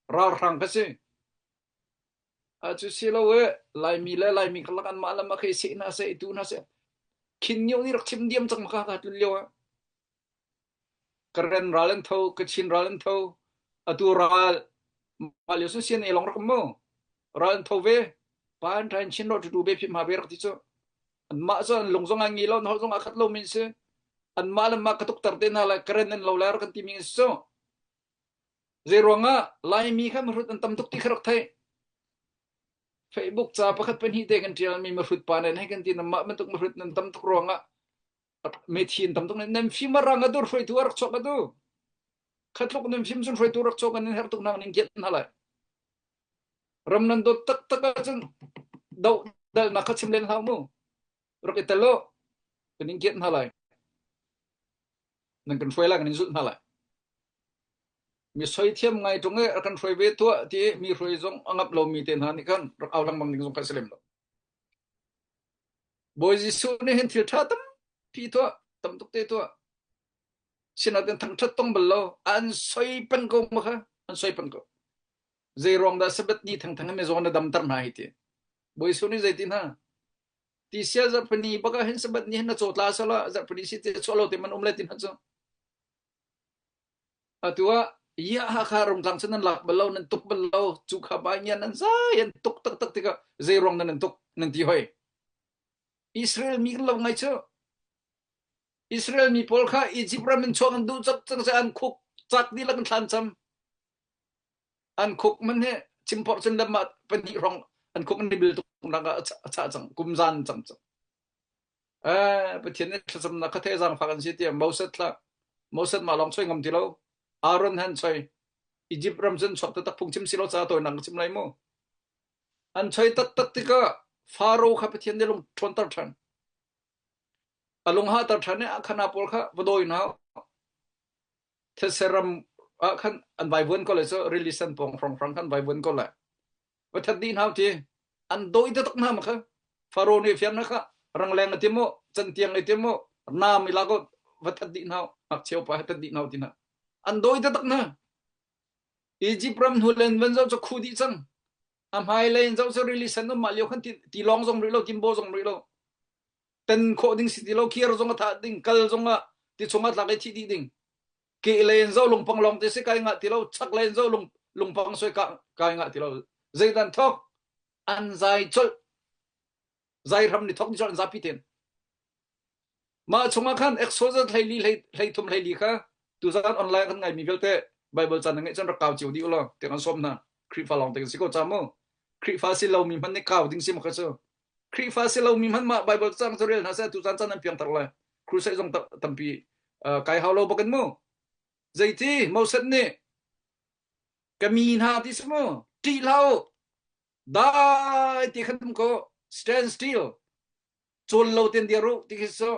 ralhrang kha si. A cu si lo e Laimi le Laimi karlak anmah le mah kha i seh hna seh i tu hna seh. Khin Nyo nih rak chim diam cang ma kha ka tlun lio ah. Karen ral an tho, Kachin ral an tho, atu ral mah lio sun CNA lawng rak um mu. Ral an tho ve. Pa an ṭha in Chin ro tu be phim ha ve rak ti cu. Anmah cu an lung zong an ngei lo, an holh zong a khat lo mi si. Anmah le mah ka tukter te hna lai, Karen an lo lai rak kan ti mi si cu. Zei ruangah Laimi kha mahrut an tam tuk ti kha rak theih. Facebook ca pakhat pahnih te kan ṭial mi mahrut pa nen hei kan ti mah bantuk mahrut nan tam tuk ruangah methi in tam tuk nan fim a rang a dur hruaitu a rak chuak a du khatluk nan fim cun hruaitu rak chuak an her tuk nak ning kiat hna lai ram nan dawt tak tak ahcun do dal nak kha chim len hlau mu rak i tel lo kan in kiat hna lai nan kan hruai lai kan in zulh hna lai mi soi thiam ngai tung e kan hruai ve tua ti mi hruai zong a ngap lo mi te hna nih khan rak au lengmang ding zong kha si lem lo Bawi Jesuh nih hin thil ṭha tampi tuah, tam tuk te tuah. Sinain thangṭhat tong bal lo, an soi peng ko ma kha, an soi peng ko. Zei ruang dah Sabbath ni thangthang in mizaw na damter hna hi ti. Bawi Jesuh nih zei ti hna? Ti sia zarhpini bak ah hin Sabbath ni hin na cawtla sala zarhpini si ti chuah lo te man um le ti hna cu. Atu ah ya Hakha rungtlang cu nan lak bal lo, nan tuk bal lo, cu kha ba ngia nan zai an tuk taktak tikah zei ruang nan an tuk nan ti hoi. Israel mi kan lo ngai cu. Israel mi pawl kha Egypt ram in chuak an duh cak cang se an khuk cak dihlak an thlan cam. An khuk man he chimphor cun lam ah pahnih hrawng an khuk an bil tuk nak ah a chah cang kum zan cang cang. Eh, Pathian nih thlacamnak kha thei zaangfak an si tiah Moses thlah. Moses mah lawng choi ngam ti lo. Aaron han choi. Egypt ram cun chuak taktak phungchim si lo ca tawinak ka chim lai mu. An choi taktak tikah Faro kha Pathian nih lung ṭhawnter ṭhan. A lung hahter ṭhan i a khana pawl kha va dawi hna. Thetse ram ah khan an vaivuan ko lai cu rili sen pawng hrawnghrang khan vaivuan ko lai. Va that dih hna ti an dawi taktak hna ma kha Faro nih fiang na kha rangleng a ti mu cantiang a ti mu nam i lak va that dih hna ngakchia pa he that dih hna ti hna an dawi taktak hna Egypt ram hnu len van zoh cu khu dih cang a hmai lei in zoh cu rili sen um mah lio khan ti lawng zong rih lo timbo zong rih lo ten khawh ding si ti lo kir zong a thah ding kal zong ah ti chung ah tlak i thih dih ding ke lei in zo lungpang lawng te si kai ngah ti lo chak lei in zo lung lungpang soi ka kai ngah ti lo zeidan thok an zai colh zai ram ni thok ni colh an zapi ten mah chungah khan Exodus hleili hlei thum hleili kha tuzan online kan ngai mi vialte Bible chan ngai chan rak kau cio dih ulaw te kan som hna Khrihfa lawng te kan si ko cha mu Khrihfa si lo mi hman nih kau ding si ma kha cu Khrihfa si lo mi hman mah Bible cang cu rel hna seh tu caan caan an piangthar lai crusade zong tampi kai hau lo bakin mu zeiti Moses nih ka mi hna ti si mu ṭih hlah u dai ti khan um ko stand still cawl lo ten dir u ti khi so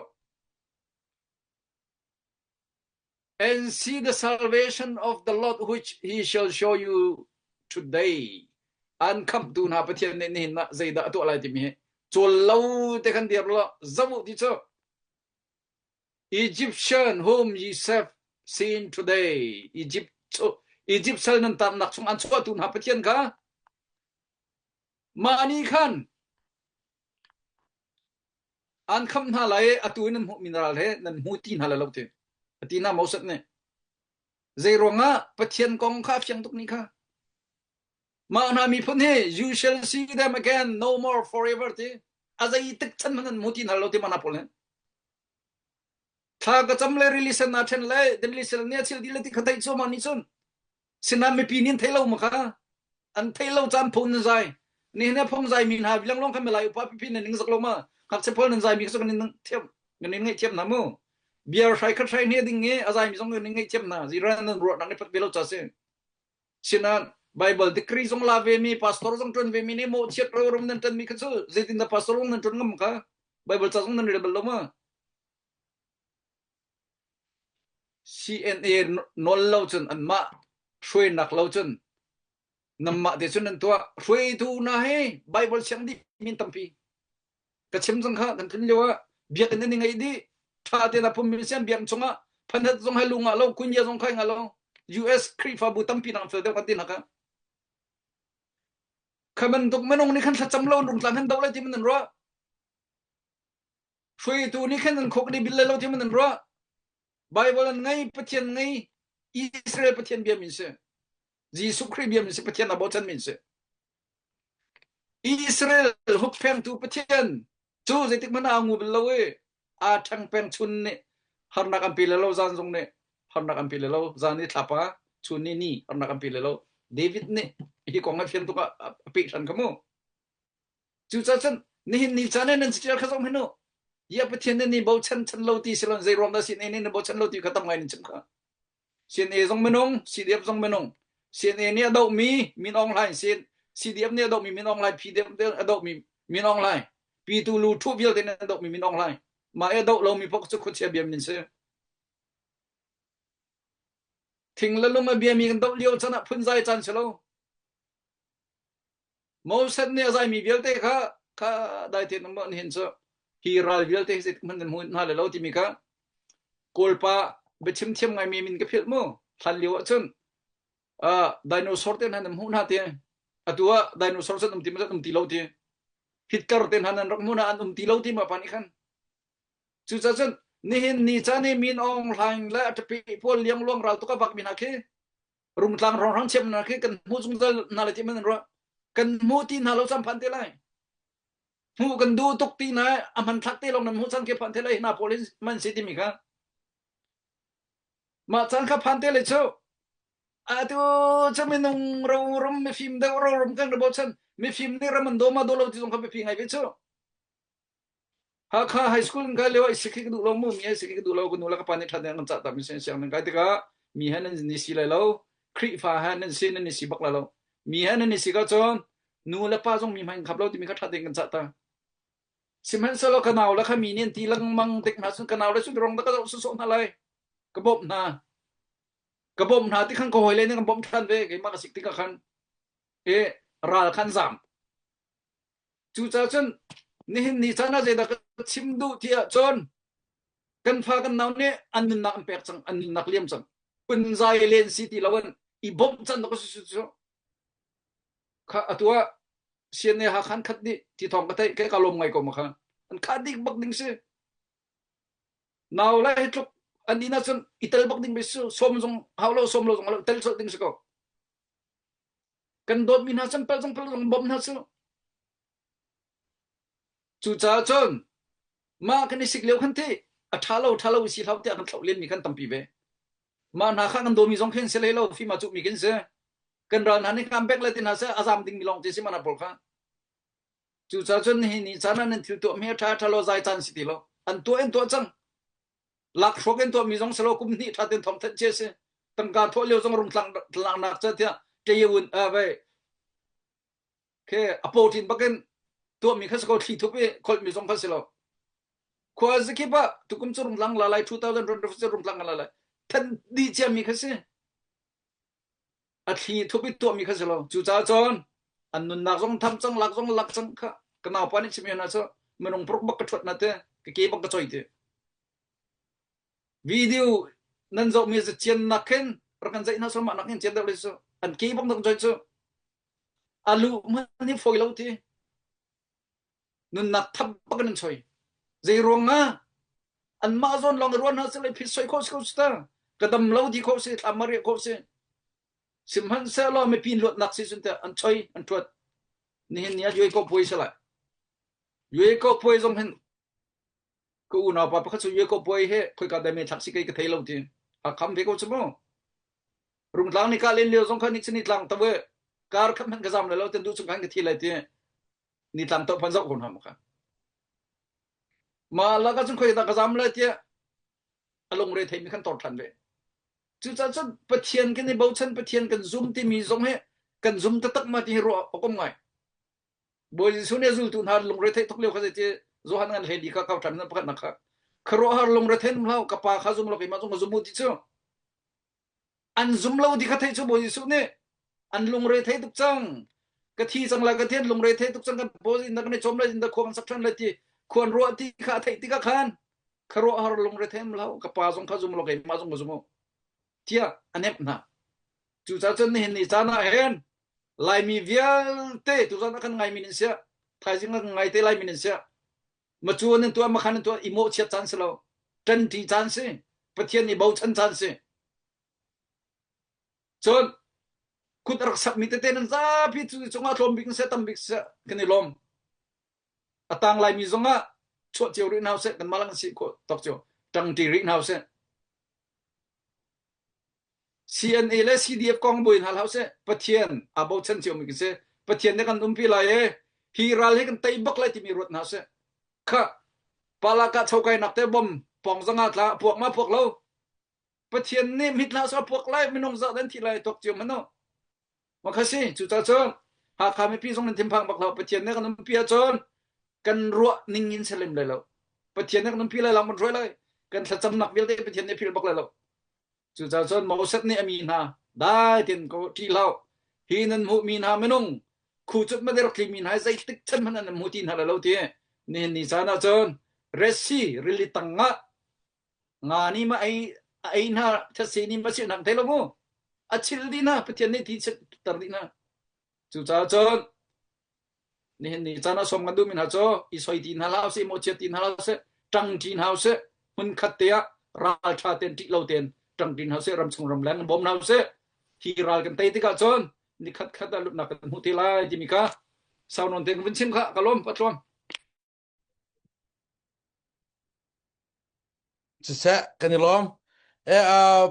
and see the salvation of the Lord which he shall show you today. An khamtu hna Pathian nih nihin ah zeidah a tuah lai timi hi cawl lo te khan dir law zoh ti cu Egyptian whom ye serve seen today Egypt Egypt sal nan tarnak chung an chuahtu hna Pathian kha mah ni khan. An khamh hna lai i atu in nan hmuhmi ral he nan hmu ti hna lai lo ti. A ti hna Moses nih. Zei ruangah Pathian kong kha a fiang tuk ni kha. Mah hna miphun hi you shall see them again no more forever ti. A zei tik chan hmanh nan hmu ti hna lo ti mah hna pawl hi. Thla ka cam le rili sen naa ṭhen le rili sen nih a chil dih le ti kha theih cuahmah nih cun Sinain mipi nih an thei lo ma kha? An thei lo caan phung nan zai. Nihin ah phung zai mi hna bilang lawng khan milai upa pipi nan ning zak lo ma? Ngakchia pawl nan zai mi kha kan in thiam kan in ngaihthiam hna mu. Biar hrai khat hrai hne ding i a zai mi zong kan in ngaihthiam hna. Zira nan ruah nak ni pat ve lo cha si. Sinain Bible degree zong la ve mi pastor zong ṭuan ve mi nih mawhchiat rorum nan ṭan mi kha cu zeitin dah pastor zong nan ṭuan ngam kha? Bible ca zong nan rel bal lo ma? CNA nawl lo cun anmah hruainak lo cun nanmah te cun nan tuah. Hruaitu hna hi Bible siang dih min tampi. Ka chim cang kha kan tlun lio ah biakinn an i ngeih dih. Ṭha tein a phummi sian biakinn chungah phanhat zong hai lu ngah lo, kunya zong khai ngah lo. US Khrihfabu tampi nak fel deuh kan ti hna kha. Kha bantuk minung nih khan thlacam lo in rungtlang han doh lai ti man nan ruah. Hruaitu nih khan an khuk nih bil le lo ti man an ruah. Bible an ngei, Pathian ngei, Israel Pathian bia min si. Jesuh Khrih bia min si, Pathian a bochan min si. Israel hupphengtu Pathian cu zeitik hmanh ah ngu bal lo i aa ṭheng peng chun nih harnak an pe le lo zan zong nih harnak an pe le lo zan ni thlapa chun ni ni harnak an pe le lo David nih hi kong a fian tuk ah a peh ṭhan kha mu Cucaah cun nihin ni caan ah nan catial kha zoh hmanh u. Ia Pathian nih ni bochan chan lo ti silon zei ruang dah CNA nih na bochan lo ti kha tam ngai nan chim kha. CNA zong minung, CDF zong minung. CNA nih a dohmi Min Aung Hlaing sin, CDF nih a dohmi Min Aung Hlaing, PDF nih a dohmi Min Aung Hlaing, Pitu lu thu vialte nih a dohmi Min Aung Hlaing. Mah i a doh lomi paoh cu khuachia bia min si. Thing le lung a biami kan doh lio chan ah phunzai caan si lo. Moses nih a zaimi vialte kha kha dai tein um nihin cu hi ral vialte hi zeitik hmanh nan hmu hna lai lo timi kha Kawlpa biachim thiam ngaimi min ka philh mu hlan lio ahcun uh, dinosaur te hna nan hmuh hna ti atu ah dinosaur an um ti ma um ti lo ti Hitler te hna nan rak hmuh hna an um ti lo ti ma pa nih khan cucaah cun nihin ni caan i Min Aung Hlaing le a ṭapi pawl liangluang ral tuk a vak mi hna khi Rungtlang hrawnghrang chiamnak khi kan hmuh zungzal hna lai ti man ruah. Kan hmuh ti hna lo cam phan te lai. Hmuh kan duh tuk ti na a hmanthlak te lawng nan hmuh cang ke phan te lai hna pawl in man si timi kha. Mah caan kha phan te lai cu atu cu minung rorum mifim deuh rorum kan ro chan mifim nih ram an do ma do lo ti zong kha biapi ngai ve cu. Hakha High School in kai lio ah i sik hi ka duh lo mu mi he sik hi ka duh lo ka nu le ka pa nih ṭhat in an kan cah ta mi si siang nan kai tikah mi he nan ni si lai lo Khrihfa he nan si nan i si bak lai lo mi he nan i si ka cun nu le pa zong mi hmai in khap lo timi kha ṭha tein kan cah ta sihmanhsehlaw ka nau le kha mi nih an ti lengmang tik hna cun ka nau le cu rong dah ka zoh sawsawh hna lai ka bawmh hna ka bawmh hna ti khan ka hawile nih kan bawmh ṭhan ve keimah ka sik tikah khan e ral khan zam Cucaah cun nihin ni caan ah zeidah ka chim duh ti ahcun kan fa kan nau nih an nunnak an pek cang, an nunnak liam cang. Phunzai len si ti loin i bawmh can ka si cu. Kha atu ah CNA Hakhan khat nih ti thawng ka theih ke ka lawm ngai ko ma kha. An kha dik bak ding si. Nau le hi tluk an inn ahcun i tel bak ding bi su sawm zong hau lo sawm lo zong lo tel colh ding si ko. Kan dawtmi hna cun palh zong palh zong bawmh hna su. Cucaah cun mah kan i sik lio khan ti a ṭha lo ṭha lo si hlau tiah kan thlauh lenmi kan tampi ve. Mah hna kha kan dawmi zong khin si hlei lo fima cuhmi khin si. Kan ral hna nih kan bek le ti hna seh a zam dingmi lawng ti si mana pawl kha. Cucaah cun nihin ni caan ah nan thil tuahmi a ṭha ṭha lo zai caan si ti lo. An tuah in tuah cang. Lakhruak in tuahmi zong si lo kum hnih ṭha tein thawng thanh cia si. Tangka thawh lio zong rungtlang tlangnak ca tiah ṭeyewun a vai khe a pawṭin bakin tuahmi kha si ko thli thup i kholhmi zong kha si lo. Khua zakip ah tukum cu rungtlang la lai 2025 rungtlang la lai than dih ciami kha si. A thli thup i tuahmi kha si lo. Cucaah cun an nunnak zong tham cang lak zong lak cang kha ka naupa nih chim hna cu minung paruk bak ka ṭhuat na te ka ke bak ka choi ti. Video nan zohmi cu cian nak khin rak kan zeih hna sawmah nak hin cian deuh le cu an ke bak nak choi cu a lu hmanh hi fawi lo ti. Nunnak thap bak in an choi. Zei ruangah anmah zawn lawng i ruah hna sile phit soi khawh si ko si ta. Ka dam lo di khawh si, thlam riah khawh si. Sihmanhsehlaw mipi luatnak si cun teh an choi, an ṭhuat. Nihin ni ah Yue Ko Puai si lai. Yue Ko Puai zong hin ka unau pa pakhat cu Yue Ko Puai he khoika dai me thlak si kei ka thei lo ti. A kham ve ko cu mu. Rungtlang ni ka len lio zong kha ni chini tlang tawe kar khat hmanh ka zam lai lo ten du chung khan ka thi lai ti. Ni tlang to phan zoh ko hna ma kha. Ma la ka chung khoi da ka zam lai tiah a lungre theimi khan tor ṭhan ve. Cucaah cun Pathian kan i bochan, Pathian kan zum timi zong hi kan zum taktak ma ti hi ruah awk um ngai. Bawi Jesuh nih a zultu hna lungre theih tuk lio kha zeiti Johan ngan hlei li kha kau ṭhan pakhat nak kha khuaruahhar lungre theih hlau ka pa kha zum lo keimah zong ka zum u ti cu an zum lo ti kha theih cu Bawi Jesuh nih an lungre thei tuk cang ka thi cang lai ka thian lungre thei tuk cang kan paw in kan i cawm lai in da khua kan sak ṭhan lai ti khuan ruah ti kha a theih tikah khan khuaruahhar lungre thei lo ka pa zong kha zum lo keimah zong ka zum u tiah a hnemh hna cucaah cun nihin ni caan ah hin Laimi vialte tuzan a kan ngaimi nan siah thaizing a kan ngai te Laimi nan siah macu nan tuah makhan nan tuah i mawhchiat caan si lo ṭanṭi caan si Pathian i bochan caan si cun kut a rak sakmi tete nan zapi cu cungah tlawm bik seh tam bik seh kan i lawm a tang laimi zongah chuah cio rih hna usih kanmah lang si khawh tawk cio ṭangṭi rih hna usih CNA le CDF kong buai hna hlah usih Pathian aa bochan cio mi kan si Pathian nih kan umpi lai i hi ral hi kan tei bak lai timi ruat hna usih kha palaka chokainak te bom pong zanga tla puak ma puak lo Pathian nih mit hlah sawh puak lai minung zah dan thi lai tok cio mano ma kha si cucaah cun Hakha mipi zong nan thinphang bak lo Pathian nih kan umpi ahcun kan ruah ning in salim lai lo Pathian nih kan umpi lai lang mun hruai lai kan thlacamnak vialte Pathian nih phil bak lai lo cucaah cun Moses nih a mi hna dai tin ko ṭih hlah hi nan hmuh mi hna minung khu cut ma rak tli mi hna zeitik chan hmanh an hmu ti hna lo ti nihin ni caan ah cun Red Sea rili tang ah Nga nih ma ei a ei hna thetse nih ma silh hna thei lo mu. A chil dih hna Pathian nih ti ter dih hna. Cucaah cun nihin ni caan ah sawm kan duhmi hna cu i soi ti hna hlah usih, mawhchiat ti hna hlah usih, ṭang ṭi hna usih, hmunkhat te ah ral ṭha tein ṭih lo tein ṭang ṭi hna usih, ramchung ramleng bawm hna usih. Hi ral kan tei tikah cun nikhat khat ah lutnak kan hmuh te lai timi kha sau nawn tein ka vun chim kha ka lawm patluang. Siseh, kan i lawm. E, uh,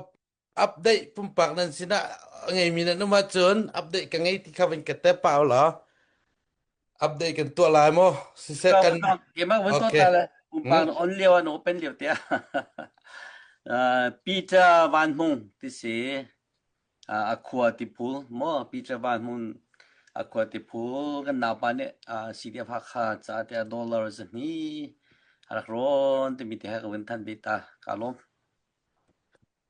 update pumpak nan sinah a ngeimi nan um ahcun update ka ngei ti kha van ka te pau la. Update kan tuah lai maw? Siseh kan Keimah van tuah Okay. ta le pumpak Hmm. na on lio ah na open lio tiah. Uh, Peter Van Hmung ti si. A khua tiphul maw Peter Van Hmung a khua tiphul kan naupa nih CDF Hakha ca tiah dollar zahnih a rak rawn timi te he ka vun thanh bit ta ka lawm.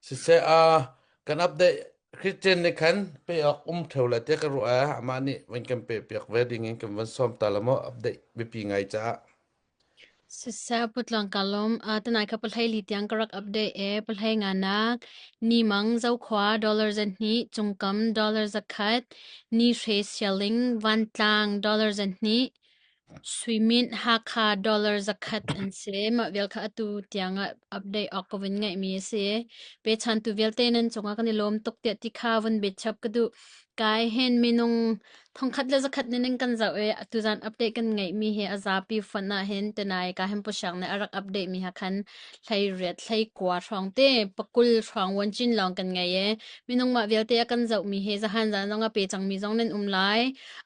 Siseh, uh, kan update Christian nih khan pe awk um theo le te ka ruah amah nih van kan pe piak ve ding in kan van sawm ta la maw update biapi ngai caah. Siseh putlawng ka lawm. Uh, tunai kha pahlei li tiang ka rak update e. Pahlei nganak Nimang Zokhua dollar 200, Cungkam dollar 100, Ni Hre Sialing Vantlang dollar 200, Suimint Hakha dollar 100 an si. Mah vial kha atu tiang ah update awk ka vun ngeihmi a si. Pechantu vialte nan cungah kan i lawm tuk tiah ti kha vun betchap ka duh. Kai hen minung Thongkhat le zakhat nih nan kan zoh i tuzaan update kan ngeihmi hi a zapi fonh ahhin tunai ka hin Pusiang nih a rak update mi ha khan hlei riat hlei kua hrawng te pakul hrawng wancin lawng kan ngei i minung mah vialte a kan zohmi hi zahan zan zong a pe cangmi zong nan um lai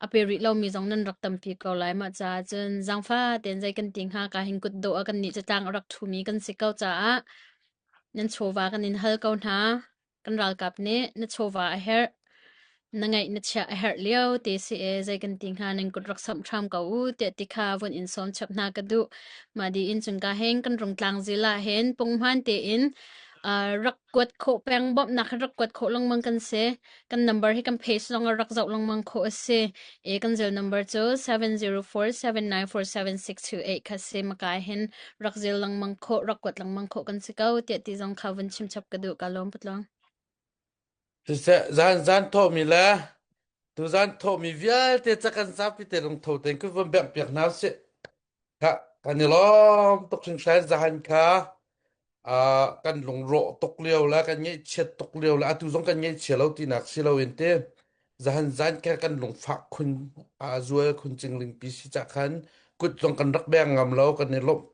a pe rih lomi zong nan rak tampi ko lai mah caah cun zaangfa tein zei kan ti hnga ka hin kutdawh ah kan nih catlang a rak ṭhumi kan si ko caah nan chawva kan in hal ko hna. Kan ralkap nih na chawva a herh, na ngeih na chiah a herh lio te si e zei kan ti hnga nan kut rak samh hram ko u tiah ti kha vun in sawm chap hna ka duh. Mah di in cun ka heng kan rungtlang zil ah hin punghman tein uh, rak kuat khawh peng bawmhnak hi rak kuat khawh lengmang kan si. Kan number hi kan page zong ah rak zoh lengmang khawh a si. E kan zel number cu 704-794-7628 kha si makai hin rak zil lengmang khawh, rak kuat lengmang khawh kan si ko tiah ti zong kha vun chim chap ka duh ka lawm putlong. Siseh, zan zan thawhmi le tuzan thawhmi vialte ca kan zapi te lungtho tein kun von bengh piak hna usih. Khah. Kan i lawm tuk hringhran zahan kha uh, kan lungrawh tuk lio le kan ngaihchiat tuk lio le atu zong kan ngaihchia lo tinak si loin te zahan zan kha kan lungfak khun a zual khun cingling pi si ca khan kut zong kan rak beng ngam lo kan i lawmh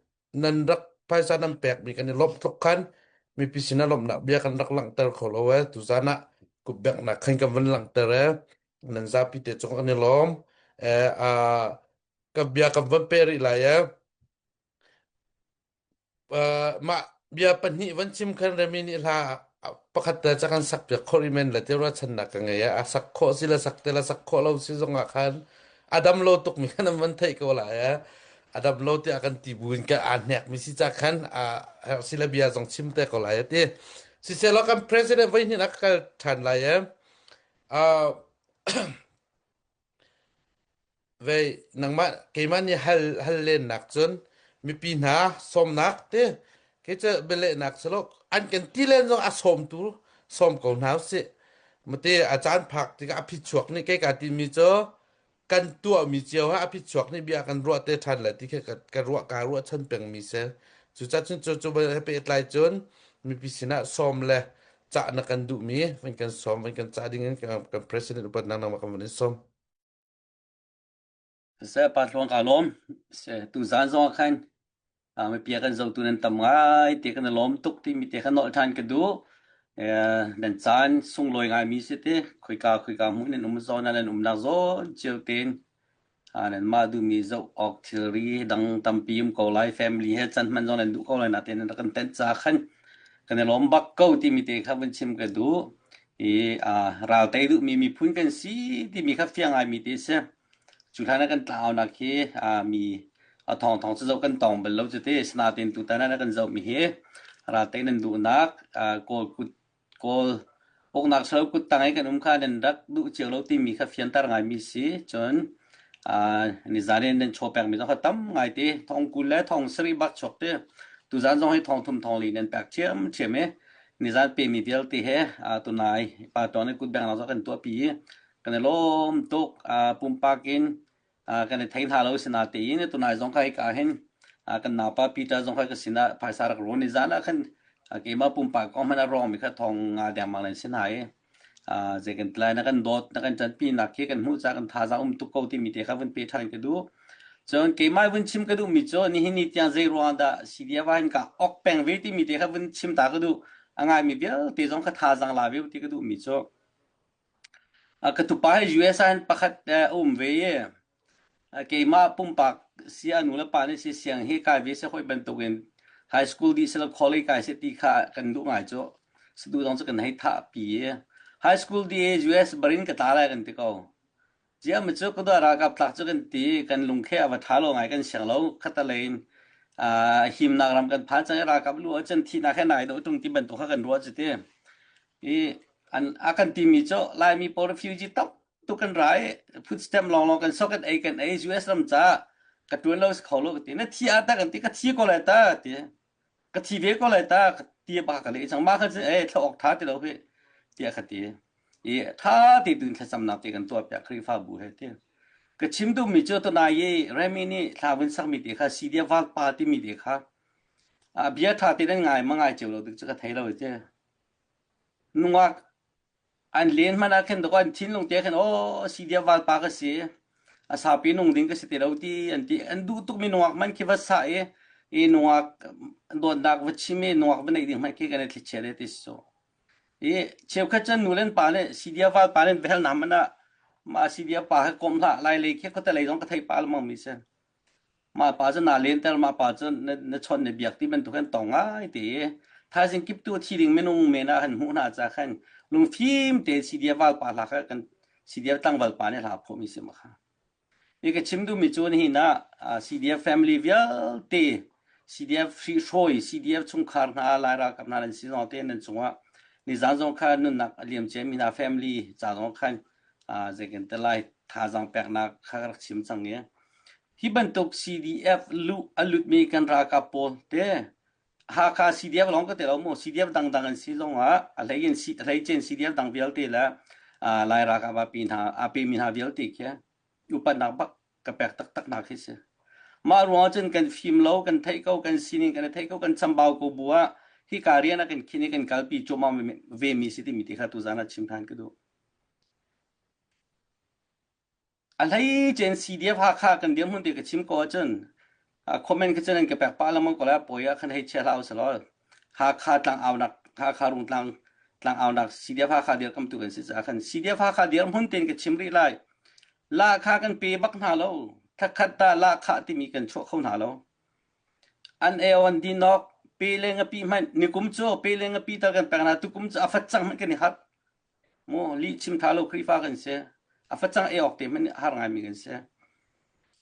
nan rak phaisa nan pekmi kan i lawmh tluk khan mipi sin ah lawmhnak bia kan rak langhter kho lo e tuzan ah kutbeknak khan kan van langhter e nan zapi te cung kan i lawm e a ka bia kan van pe rih lai e mah bia pahnih van chim khan Remi nih hla pakhat te ca kan sak piak khawh men le te ruahchannak ka ngei a sak khawh si le sak te le sak khawh lo si zong ah khan a dam lo tuk mi khan an van theih ko lai e a dam lo tiah kan ti buin ka aa hnek mi si ca khan a si le bia zong chim te ko lai ti siselaw kan president voi hnih nak kal than lai e Vei nangmah keimah nih hal hal lennak cun mipi hna sawmnak te kei cu bialehnak si lo an kan ti len zong a sawmtu sawm ko hna usih. Mate a caan phak tikah a phichuak nih kei kaa timi cu kan tuahmi cio ha a phichuak nih bia kan ruah te ṭhan lai ti khi ka, ka ruah kaa ruahchan pengmi si. Cucaah cun cu cu he pehtlai cun mipi sinah sawm le cah na kan duhmi van kan sawm van kan cah ding in kan, kan president upatnak nangmah kan van in sawm. Seh pa tluang ka lawm. Se tu zan zong ah khan ah mipi a kan zotu nan tam ngai te kan i lawm tuk timi te kha nolh ṭhan ka duh. Eh, nan caan sunglawi ngaimi si te khoika khoika hmuh nan um zawn ah nan umnak zawn cio tein ah nanmah duhmi zoh awk thilri dang tampi um ko lai family he can hman zong nan duh ko lai natein nan rak kan tenh ca khan kan i lawm bak ko timi te kha vun chim ka duh. I ah ral tei duhmi miphun kan si timi kha fiang ngaimi te si. Cu hlan ah kan tlaunak hi ah mi a thawngthawng cu zoh kan tong bal lo cu ti. Sinain tutan ah kan zohmi hi raltei nan duhnak ah Kawl kut Kawl uknak salo kuttang i kan um kha nan rak duh cio lo timi kha fianter ngaimi si. Cun ah nizan in nan chaw pekmi zong kha tam ngai te thong 20 le thong sarih bak chuak te. Tuzan zong hi thong thum thong li nan pek ṭhiamṭhiam i nizan pemi vialte he ah tunai pa tuan i kut bengnak zong kan tuahpi i kan i lawm tuk. Uh, pumpak in uh, kan i thei hna lo sinatein tunai zong kha hika hin uh, kan naupa Peter zong kha ka sinah phaisa rak rawn i zan ah khan uh, keimah pumpak kong hmanh a rawng mi kha thong nga dengmang nan si hna i uh, zei kan tlai na kan dawt na kan ṭanpi nak khi kan hmuh ca kan thazaang um tuk ko timi te kha vun pe ṭhan ka duh. Cun keimah vun chim ka duh mi cu nihin ni tiang zei ruang dah CDF ah hin ka ok peng ve timi te kha vun chim ta ka duh. A ngai mi vialte zong kha thazaang la ve ti ka duh mi cu Ka tupa hi US ah hin pakhat a um ve i keimah pumpak si a nu le pa nih si siang hi kai ve seh hawi bantukin high school dih seh college kai seh ti kha kan duh ngai cu. Saduh zong cu kan hei thah pi i high school dih i US barin ka tla lai kan ti ko. Ziah mi cu ka dua ralkap tlak cu kan ti kan lungkhe a va ṭha lo ngai kan siang lo khatalei in himnak ram kan phan cang i ralkap lu ahcun thihnak he nai dawh ṭung ti bantuk kha kan ruah cu ti. I an a kan timi cu Laimi pawl refugee tam tuk kan ra i food stamp lawnglawng kan sok kan ei kan ei US ram caah ka ṭuan lo si kho lo ka ti. Na thi ah ta kan ti ka thi ko lai ta ti. Ka thi ve ko lai ta ka ti ba ka leh cang. Mah kha cu eh thla awk ṭha ti lo hi tiah ka ti. I ṭha te tuin thlacamnak te kan tuah piak Khrihfabu he ti. Ka chim duhmi cu tunai i Remy nih thla vun sakmi te kha Sidia Valpa timi te kha a bia ṭha te nan ngai ma ngai cio lo dik cu ka thei lo ti. Nungak an len hmanh ah khin dawkaw an thinlung te khin aw si dia valpa ka si a saupi nung ding ka si ti lo ti an ti an duh tukmi nungak man khi va sah i i nungak dawtnak va chim i nungak va neih ding hmanh khi kan i thlichia le ti so i cheukhat cun nu len pa le sidia valpa len vel na hmanh ah mah sidia pa he kom hlah lai lei khi khuate lei zong ka thei pa lengmang mi si Mah pa cu naa lenter, mah pa cu na, na chawnh na biak ti bantuk an tong ngai te i thaizing kiptu thi ding minung men ah han hmuh hna ca khan lungfim te CDF valpa hla kha kan CDF tlangval pa nih hla phuahmi si ma kha. Hi ka chim duhmi cu nihin ah CDF family vialte CDF hrihhrawi CDF chungkhar hna Lai ralkap hna nan si zong te nan cungah nizan zong kha nunnak a liam ciami hna family ca zong khan zei kan te lai thazaang peknak kha ka rak chim cang i Hi bantuk CDF luh a lutmi kan ralkap pawl te Hakha CDF lawng ka ti lo mu CDF dangdang an si zongah a hlei in a hleicen CDF dang vialte le Lai ralkap a pe hna a pemi hna vialte khi upatnak bak ka pek taktak hna khi si. Mah ruangah cun kan fim lo, kan theih ko, kan sining kan i theih ko, kan chambau ko bu ah hika rian ah kan khin i kan kalpi cuahmah ve mi si timi ti kha tuzan ah chim than ka duh. A hleicen CDF Hakha kan dirhmun ti ka chim ko ahcun comment kha cun an ka pek pah lengmang ko lai pawi ah khan hei chia hlah usalaw Hakha tlangaunak Hakha Rungtlang tlangaunak CDF Hakha dirkamtu kan si caah khan CDF Hakha dirhmun tein ka chim rih lai. Lahkhah kan pe bak hna lo. Thakhat ta lahkhah timi kan chuah kho hna lo. An eo an dinok pe le ngapi hmanh nikum cu pe le ngapi tal kan pek hna tukum cu a fat cang hmanh kan i harh. Mu lihchim tha lo Khrihfa kan si. A facang ei awk te hmanh har ngaimi kan si.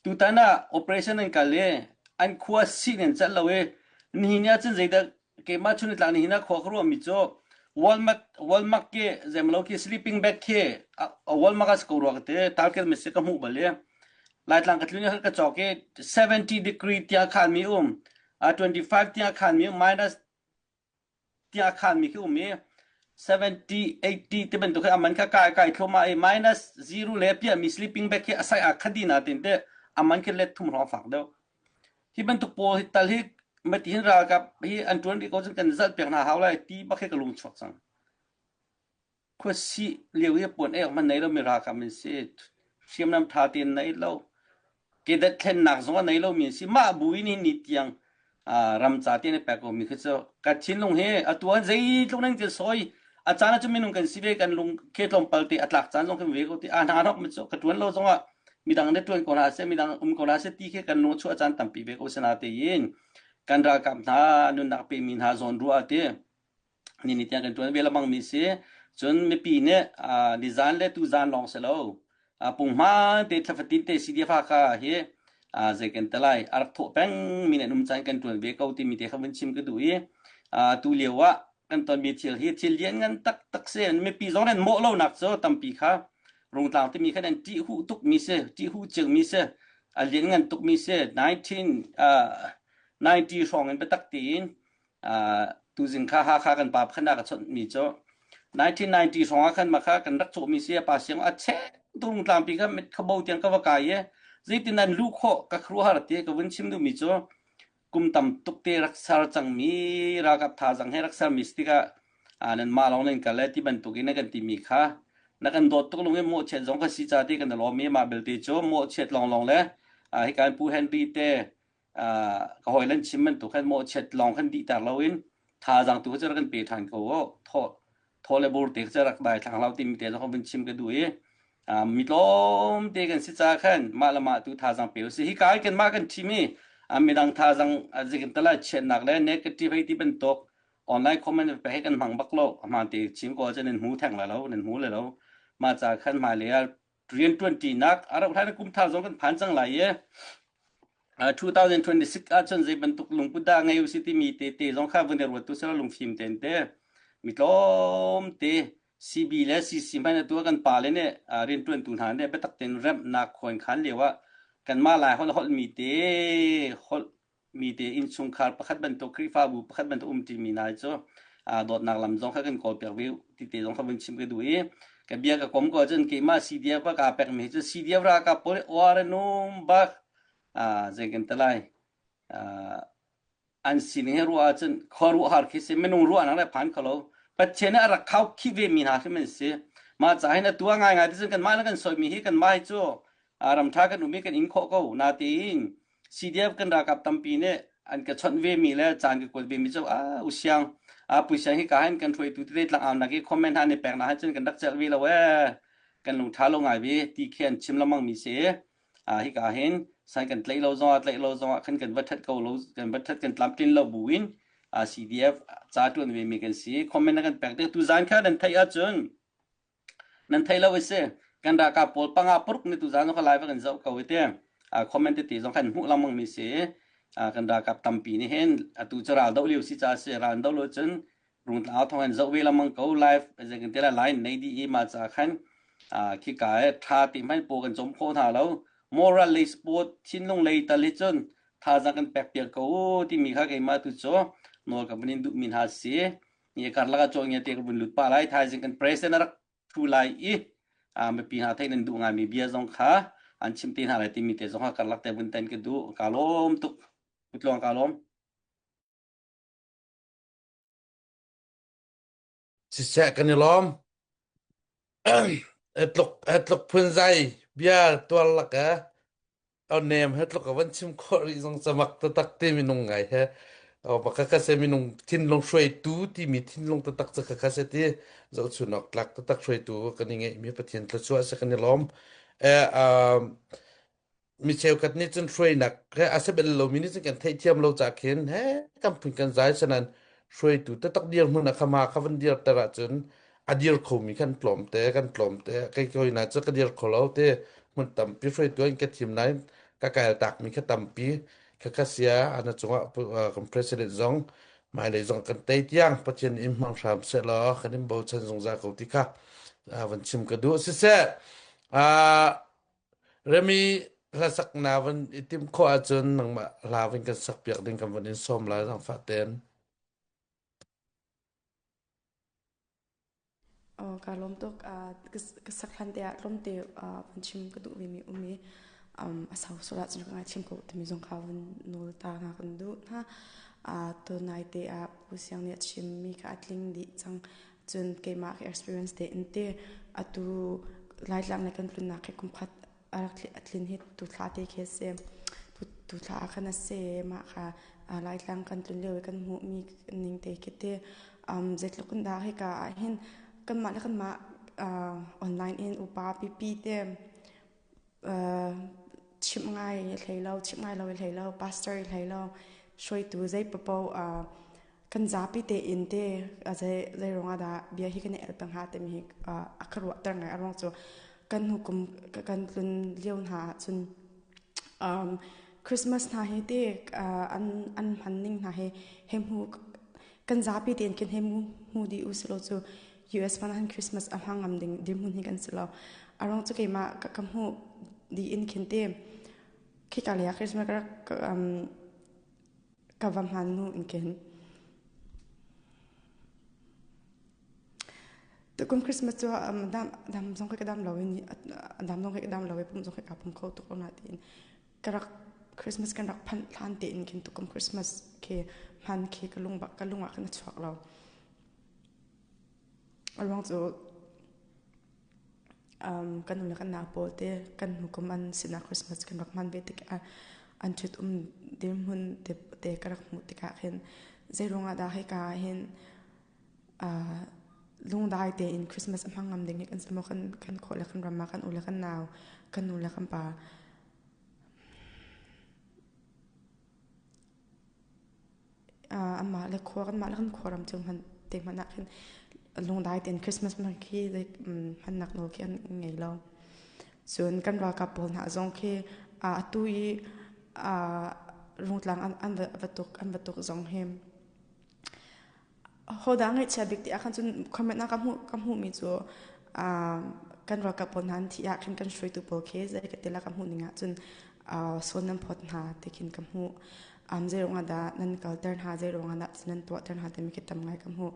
Tutan ah operation an kal i an khua sin an celh lo i nihin ah cun zeidah keimah chun tlak nihin ah khua ka ruahmi cu Walmart Walmart ke zemlo ki sleeping bag khi Walmart ah ko ruak te target mi si ka hmuh bal i Laitlang ka tlun i ka cawk i 70 degree tia khan mi um 25 tia khan mi um minus tiah a khanmi khi um i 70 80 ti bantuk hi aman kha kai kai thluahmah i minus zero le piahmi sleeping bag khi a sai a khadi na tin te aman khi let thum hrawng fak deuh hi bantuk pawl hi tal hi mati hin ralkap hi an tuan rih ko cun kan zalh piak hna hau lai ti bak hi ka lung chuak cang Khuasih lio i puan ek hmanh nei lomi ralkap an si. Hriamnam ṭha tein nei lo. Kedat thlennak zong a nei lomi an si. Mah bu in hin ni tiang ram ca tein a pek komi khi cu ka thinlung hi atu ah zeitluk nan thil sawi a caan ah cun minung kan si ve kan lung khe tlawmpal te a tlak caan zong kan ve ko ti a hna hnok mi cu ka ṭuan lo zong ah midang ne ṭuan ko hna seh midang um ko hna seh ti khi kan lung a chuah caan tampi ve ko sana tein kan ralkap hna nunnak pe mi hna zawn ruah ti ni ni tiang kan ṭuan ve lengmang mi si. Cun mipi nih nizan le tuzan lawng si lo punghman te thlafatin te CDF Hakha hi zei kan te lai a rak thawh peng mi nih um caan kan ṭuan ve ko timi te kha vun chim ka duh i tu lio ah kan tonmi thil hi thil lian ngan taktak si mipi zong nan mawh lonak cu tampi kha Rungtlang timi khan an ṭih huh tuk mi si ṭih huh ciang mi si a lian ngan tuk mi si 1990 hrawng in biatak tein tuzing kha Hakha kan pa pakhat ka chawnh mi cu 1990 hrawng ah khan makha kan rak cawh mi si pa siang a che tung tlangpi kha mit khabo tiang ka va kai i zeitin an lu khawh ka khruahar ti ka vun chim duh mi cu kum tam tuk te rak ser cang mi ralkap thazang he rak ser mi tikah nan mah lawng nan kal le ti bantuk in na kan ti mi kha na kan dawt tuk lung i mawhchiat zong ka si ca ti kan lawm i mah belte cu mawhchiat lawnglawng le hi kan pu Henry te ka hawi lan chim bantuk khan mawhchiat lawng khan dihter loin thazaang tu cu rak kan pe ṭhan ko u thaw thaw le bur te cu rak dai thlang lo timi te zong vun chim ka duh i mi tlawm te kan si ca khan mah le mah tu thazaang pe usih hi kai kan mah kan ṭhim i midang thazaang zikin tala chiatnak le negative hei ti bantuk online comment pe he kan hmang bak lo hmaan te chim ko ahcun nan hmu theng la lo nan hmu le lo mah ca khan hmailei ah rianṭuanṭinak a rauh hlan kum thar zong kan phan cang lai i 2026 ahcun zei bantuk lungput dah ngei usih timi te te zong kha vun i ruat tu selaw lungfim tein te mi tlawm te CB le CC hmanh atu kan pa le nih rianṭuantu hna nih biatak tein remhnak khuan khan lio ah kanmah lai holh holh mi te holh mi te innchungkhar pakhat bantuk Khrihfabu pakhat bantuk um ṭimi hna cu dawtnak lam zong kha kan kawlpiak ve ti te zong kha vun chim ka duh i ka bia ka kom ko ahcun keimah CDF ka kaa pekmi cu CDF ralkap pawl uar an um bak zei kan ti lai an sining hi ruah ahcun khuaruahhar khi si minung ruahnak le phan kho lo Pathian nih a rak khau khih ve mi hna hrim an si mah ca hin atu ah ngaingai ti cun kanmah le kan soimi hi kanmah hi cu ram ṭha kan um i kan in khawh ko natein CDF kan ralkap tampi nih an ka chawnh ve mi le caan ka kuat ve mi cu a usiang a puisiang hi ka hin kan hruaitu tete tlangau nak i comment hna nih pek na cun kan rak celh ve lo ee kan lung ṭha lo ngai ve ti khi an chim lengmang mi si a hi ka hin san kan tlaih lo zong ah tlaih lo zong ah khan kan va that ko lo kan va that kan tlamtlin lo bu in CDF ca ṭuan ve mi kan si comment na kan pek te tu zan kha nan theih ahcun Nan thei lo i si. Kan ralkap pawl panga paruk ni tuzaan zong kha live kan zoh ko i te. Comment tete zong khan hmuh lengmang mi si. Kan ralkap tampi nih hin atu cu ral doh lio si ca si ral doh lo cun rungtlang thong an zoh ve lengmang ko live zei kan te la line nei di i ma ca khan khi ka e tha ti hmanh po kan cawm kho hna lo moral lei sport thinlung lei tal hi cun thazaang kan pek piak ko timi kha keimah tu cu nawl ka vun in duh mi hna si ni karlak ah cawngia te ka vun lut pah lai thaizing kan president a rak thu lai i mipi hna theih nan duh ngaimi bia zong kha an chim te hna lai timi te zong kha karlak te vun ten ka duh. Ka lawm tuk. Tluang ka lawm. Siseh kan i lawm. Tluk tluk phunzai bia tuar lak eh nem he tluk a van chim khawh rih zong camak taktak te minung ngai he baka ka se minung thinlung hruaitu timi thinlung taktak cu ka se ti zohchunok tlak taktak hruaitu kan i ngeihmi Pathian thluachuah se kan i lawm. Eh mi cheukhat nih cun hruainak he a si bel lomi nih cun kan theihthiam lo ca khin he kan phun kan zai sanan hruaitu taktak dirhmun a khama kha van dirter ahcun a dir khomi kan tlawmte kan tlawmte kei koi na cu ka dir kho lo te hmun tampi hruaitu in ka thim nain ka kail takmi kha tampi kha ka sia ana cungah kan president zong hmailei zong kan tei tiang Pathian in hmang hram seh law kan in bochan zungzal ko ti kha van chim ka duh siseh Remi hlasak na van i timh khawh ahcun nangmah hla van kan sakpiak ding kan van in sawm lai zaangfah tein. Aw, kaa lawm tuk. Ka sak hlan te ah tlawmte van chim ka duh vemi um i a sau sual ahcun ka ngaithiam ko timi zong kha van nawl ta hna kan duh hna. Tunai te ah Pu Siang nih a chimmi kha a tling dih cang. Cun keimah ka experience te in te atu Laitlang le kan tlunnak hi kum khat a rak a tlin hi tu thla te khi a si. Tu thla ah khan a si. Mah kha Laitlang kan tlun lio i kan hmuhmi ning te khi te zeitluk in dah hika ah hin kanmah le kanmah online in upa pipi te chimh ngai i hlei lo, chimh ngai lo i hlei lo, pastor i hlei lo, hruaitu zei paoh kan zapi tein te zei zei ruangah dah bia hi kan i el peng hnga timi hi a ka ruahter ngai. A ruang cu kan hnu kum kan tlun lio hna ahcun um, Christmas hna hi te an an hman ning hna hi he hmu kan zapi tein khin he hmu dih u silo cu US hmanh han Christmas a hmang ngam ding dirhmun hi kan si lo. A ruang cu keimah ka, ka hmuh dih in khin te khika lei ah Christmas ka rak um, ka va hman hnu in khin Tukum Christmas cu um, dam dam zong ka dam lo in dam zong ka dam lo i pum zong ka pum kho tuk lo na tiin ka rak Christmas kan rak phanh hlan tein khin tukum Christmas khi hman khi ka lung ka lung ah khan a chuak lo. A ruang cu um, kan nu le kan nau pawl te kan hnu kum an sinah Christmas kan rak hman ve tikah an ṭhut um dirhmun te, te ka rak hmuh tikah khin zei ruangah dah hika ah hin uh, lungdai tein Christmas a hmang ngam ding hi kan si maw kan kan khawh le kan ram ah kan u le kan nau kan nu le kan pa Amah le khua kanmah le kan khuaram cio hmanh te hmanh ah khin lungdai tein Christmas hmanh khi hmannak nawl khi an ngei lo. Cun kan ralkap pawl hna zong khi atu i Rungtlang an va tuk an va tuk zong hi Hodah ngaihchia bik ti ah khan cun comment ah ka hmuh ka hmuhmi cu kan ralkap pawl hna an thih ah khin kan hruaitu pawl khi zei ka ti la ka hmuh ning ah cun sual nan phawt hna ti khin ka hmuh. Um, zei ruangah dah nan kalter hna, zei ruangah dah nan tuahter hna timi khi tam ngai ka hmuh.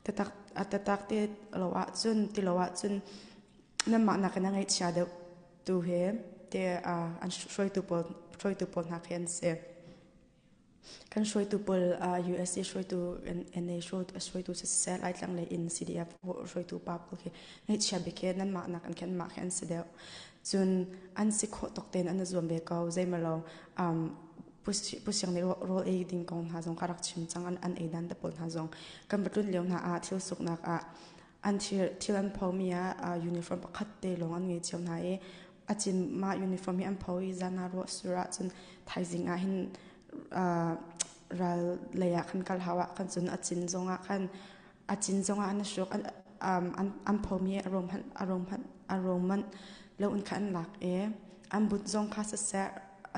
Tatak tatak te lo ah cun ti lo ah cun nanmah nakin a ngaihchia deuh tu he te an hruaitu pawl hruaitu pawl hna khi an si. Kan hruaitu pawl USA hruaitu NA hruaitu siseh Laitlang lei in CDF hruaitu pa pawl khi ngaihchia bik hi nanmah nak in khin anmah khi an si deuh. Cun an si khawh tawk tein an i zuam ve ko. Zeimalo um, Pu Siang nih rawl ei ding kong hna zong ka rak chim cang an, an ei dan te pawl hna zong kan va tlun lio hna ah thil suknak ah an thil, thil an phomi ah uniform pakhat te lawng an ngei cio hna i a cin mah uniform hi an pho i zan ah ruah sur ahcun thaizing ah hin ral lei ah khan kal hau ah khan cun a cin zong ah khan a cin zong ah an hruk an an an phomi a rom hmanh a rom hmanh a rom manh lo in kha an lak i an but zong kha siseh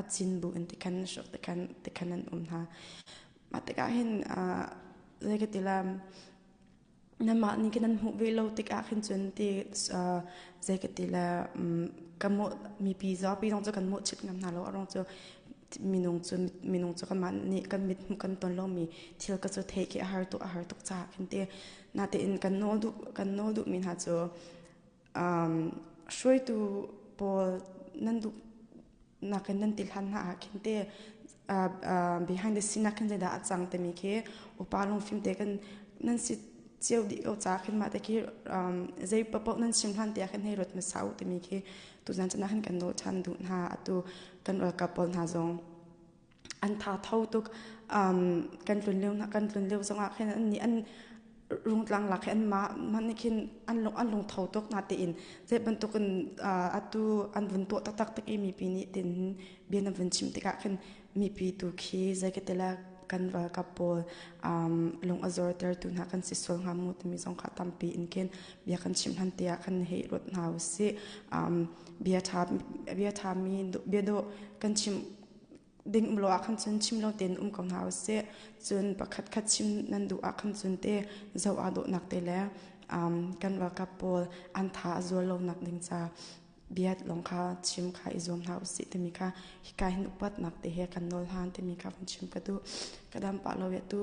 a cin bu in tikhan hruk tikhan tikhan an um hna mah tikah hin zei ka ti la Nanmah nih kan nan hmuh ve lo tikah khin cun ti zei ka ti le ka mawh mipi zapi zong cu kan mawhchit ngam hna lo a ruang cu minung cu minung cu kanmah nih kan mit hmuh kan ton lomi thil ka cu theih khi a har tuk a har tuk caah khin ti natein kan nawl duh kan nawl duhmi hna cu um, hruaitu pawl nan duh. nakin nan ti hlan hna ah khin te behind the scene ah khin zeidah a cang timi khi upa lungfim te kan nan si cio dih ko ca khin mah te khi zei paoh nan chim hlan te ah khin hei ruat hmasa u timi khi tuzan chan ah khin kan nawl ṭhan duh hna. Atu kan ralkap pawl hna zong an tha tho tuk. Kan tlun lio kan tlun lio zongah khin an nih an rungtlang lak hi anmah hmanh nih khin an lung an lungtho tuk na tiin zei bantukin atu an vun tuah taktak tik i mipi nih tin bia nan vun chim tikah khin mipi tu khi zei ka tila kan ralkap pawl lung a zortertu hna kan si sual hnga mu timi zong kha tampi in khin bia kan chim hlan tiah khan hei ruat hna usih. Bia ṭha bia ṭhami bia dawh kan chim ding um lo ah khan cun chim lo tein um ko hna usih. Cun pakhat khat chim nan duh ah khan cun te zoh aa dawhnak te le kan ralkap pawl an tha a zual lonak ding ca bia lawng kha chim kha i zuam hna usih timi kha hika hin upatnak te he kan nawl han timi kha vun chim ka duh. Ka dam pah lo tu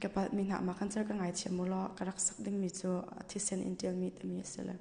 ka palh mi hna ma kan cer ka ngaithiam mu law ka rak sak ding mi cu thisen in ṭial mi timi a si le.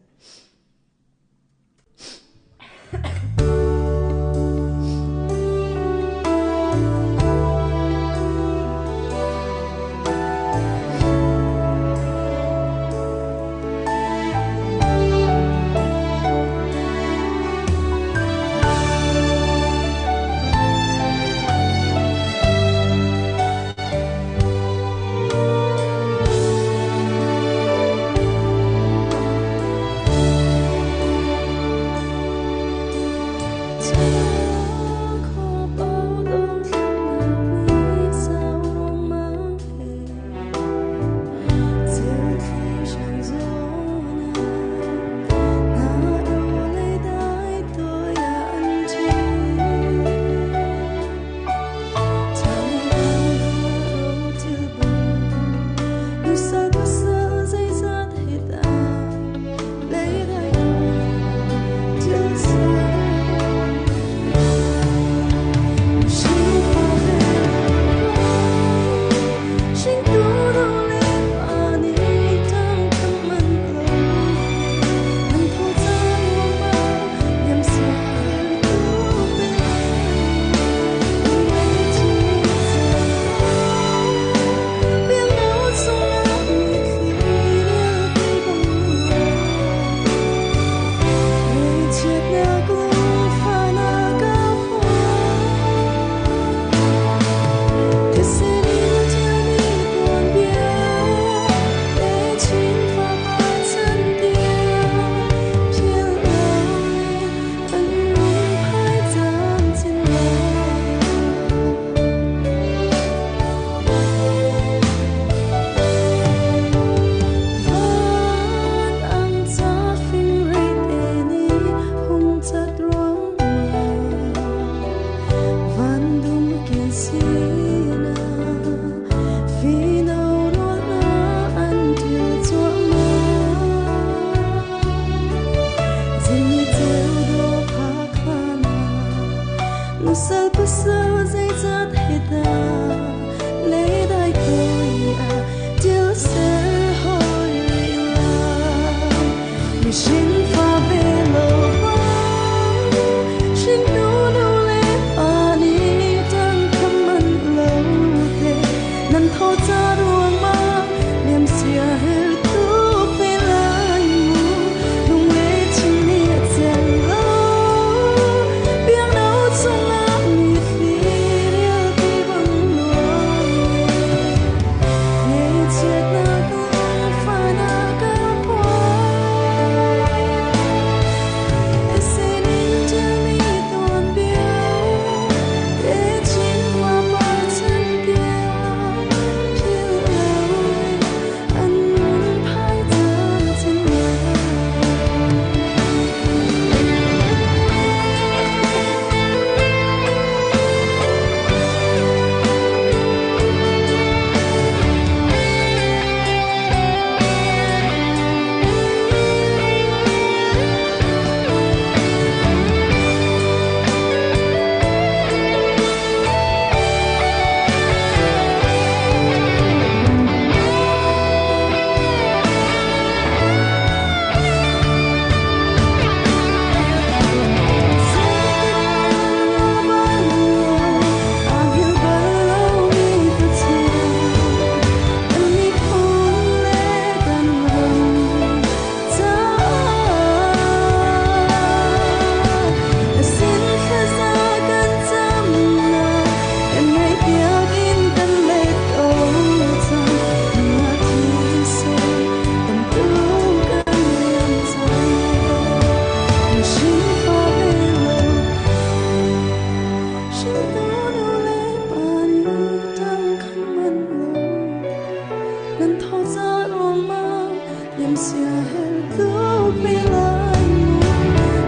Nan tho caan ruangmang liam sia her tuk ve lai mu.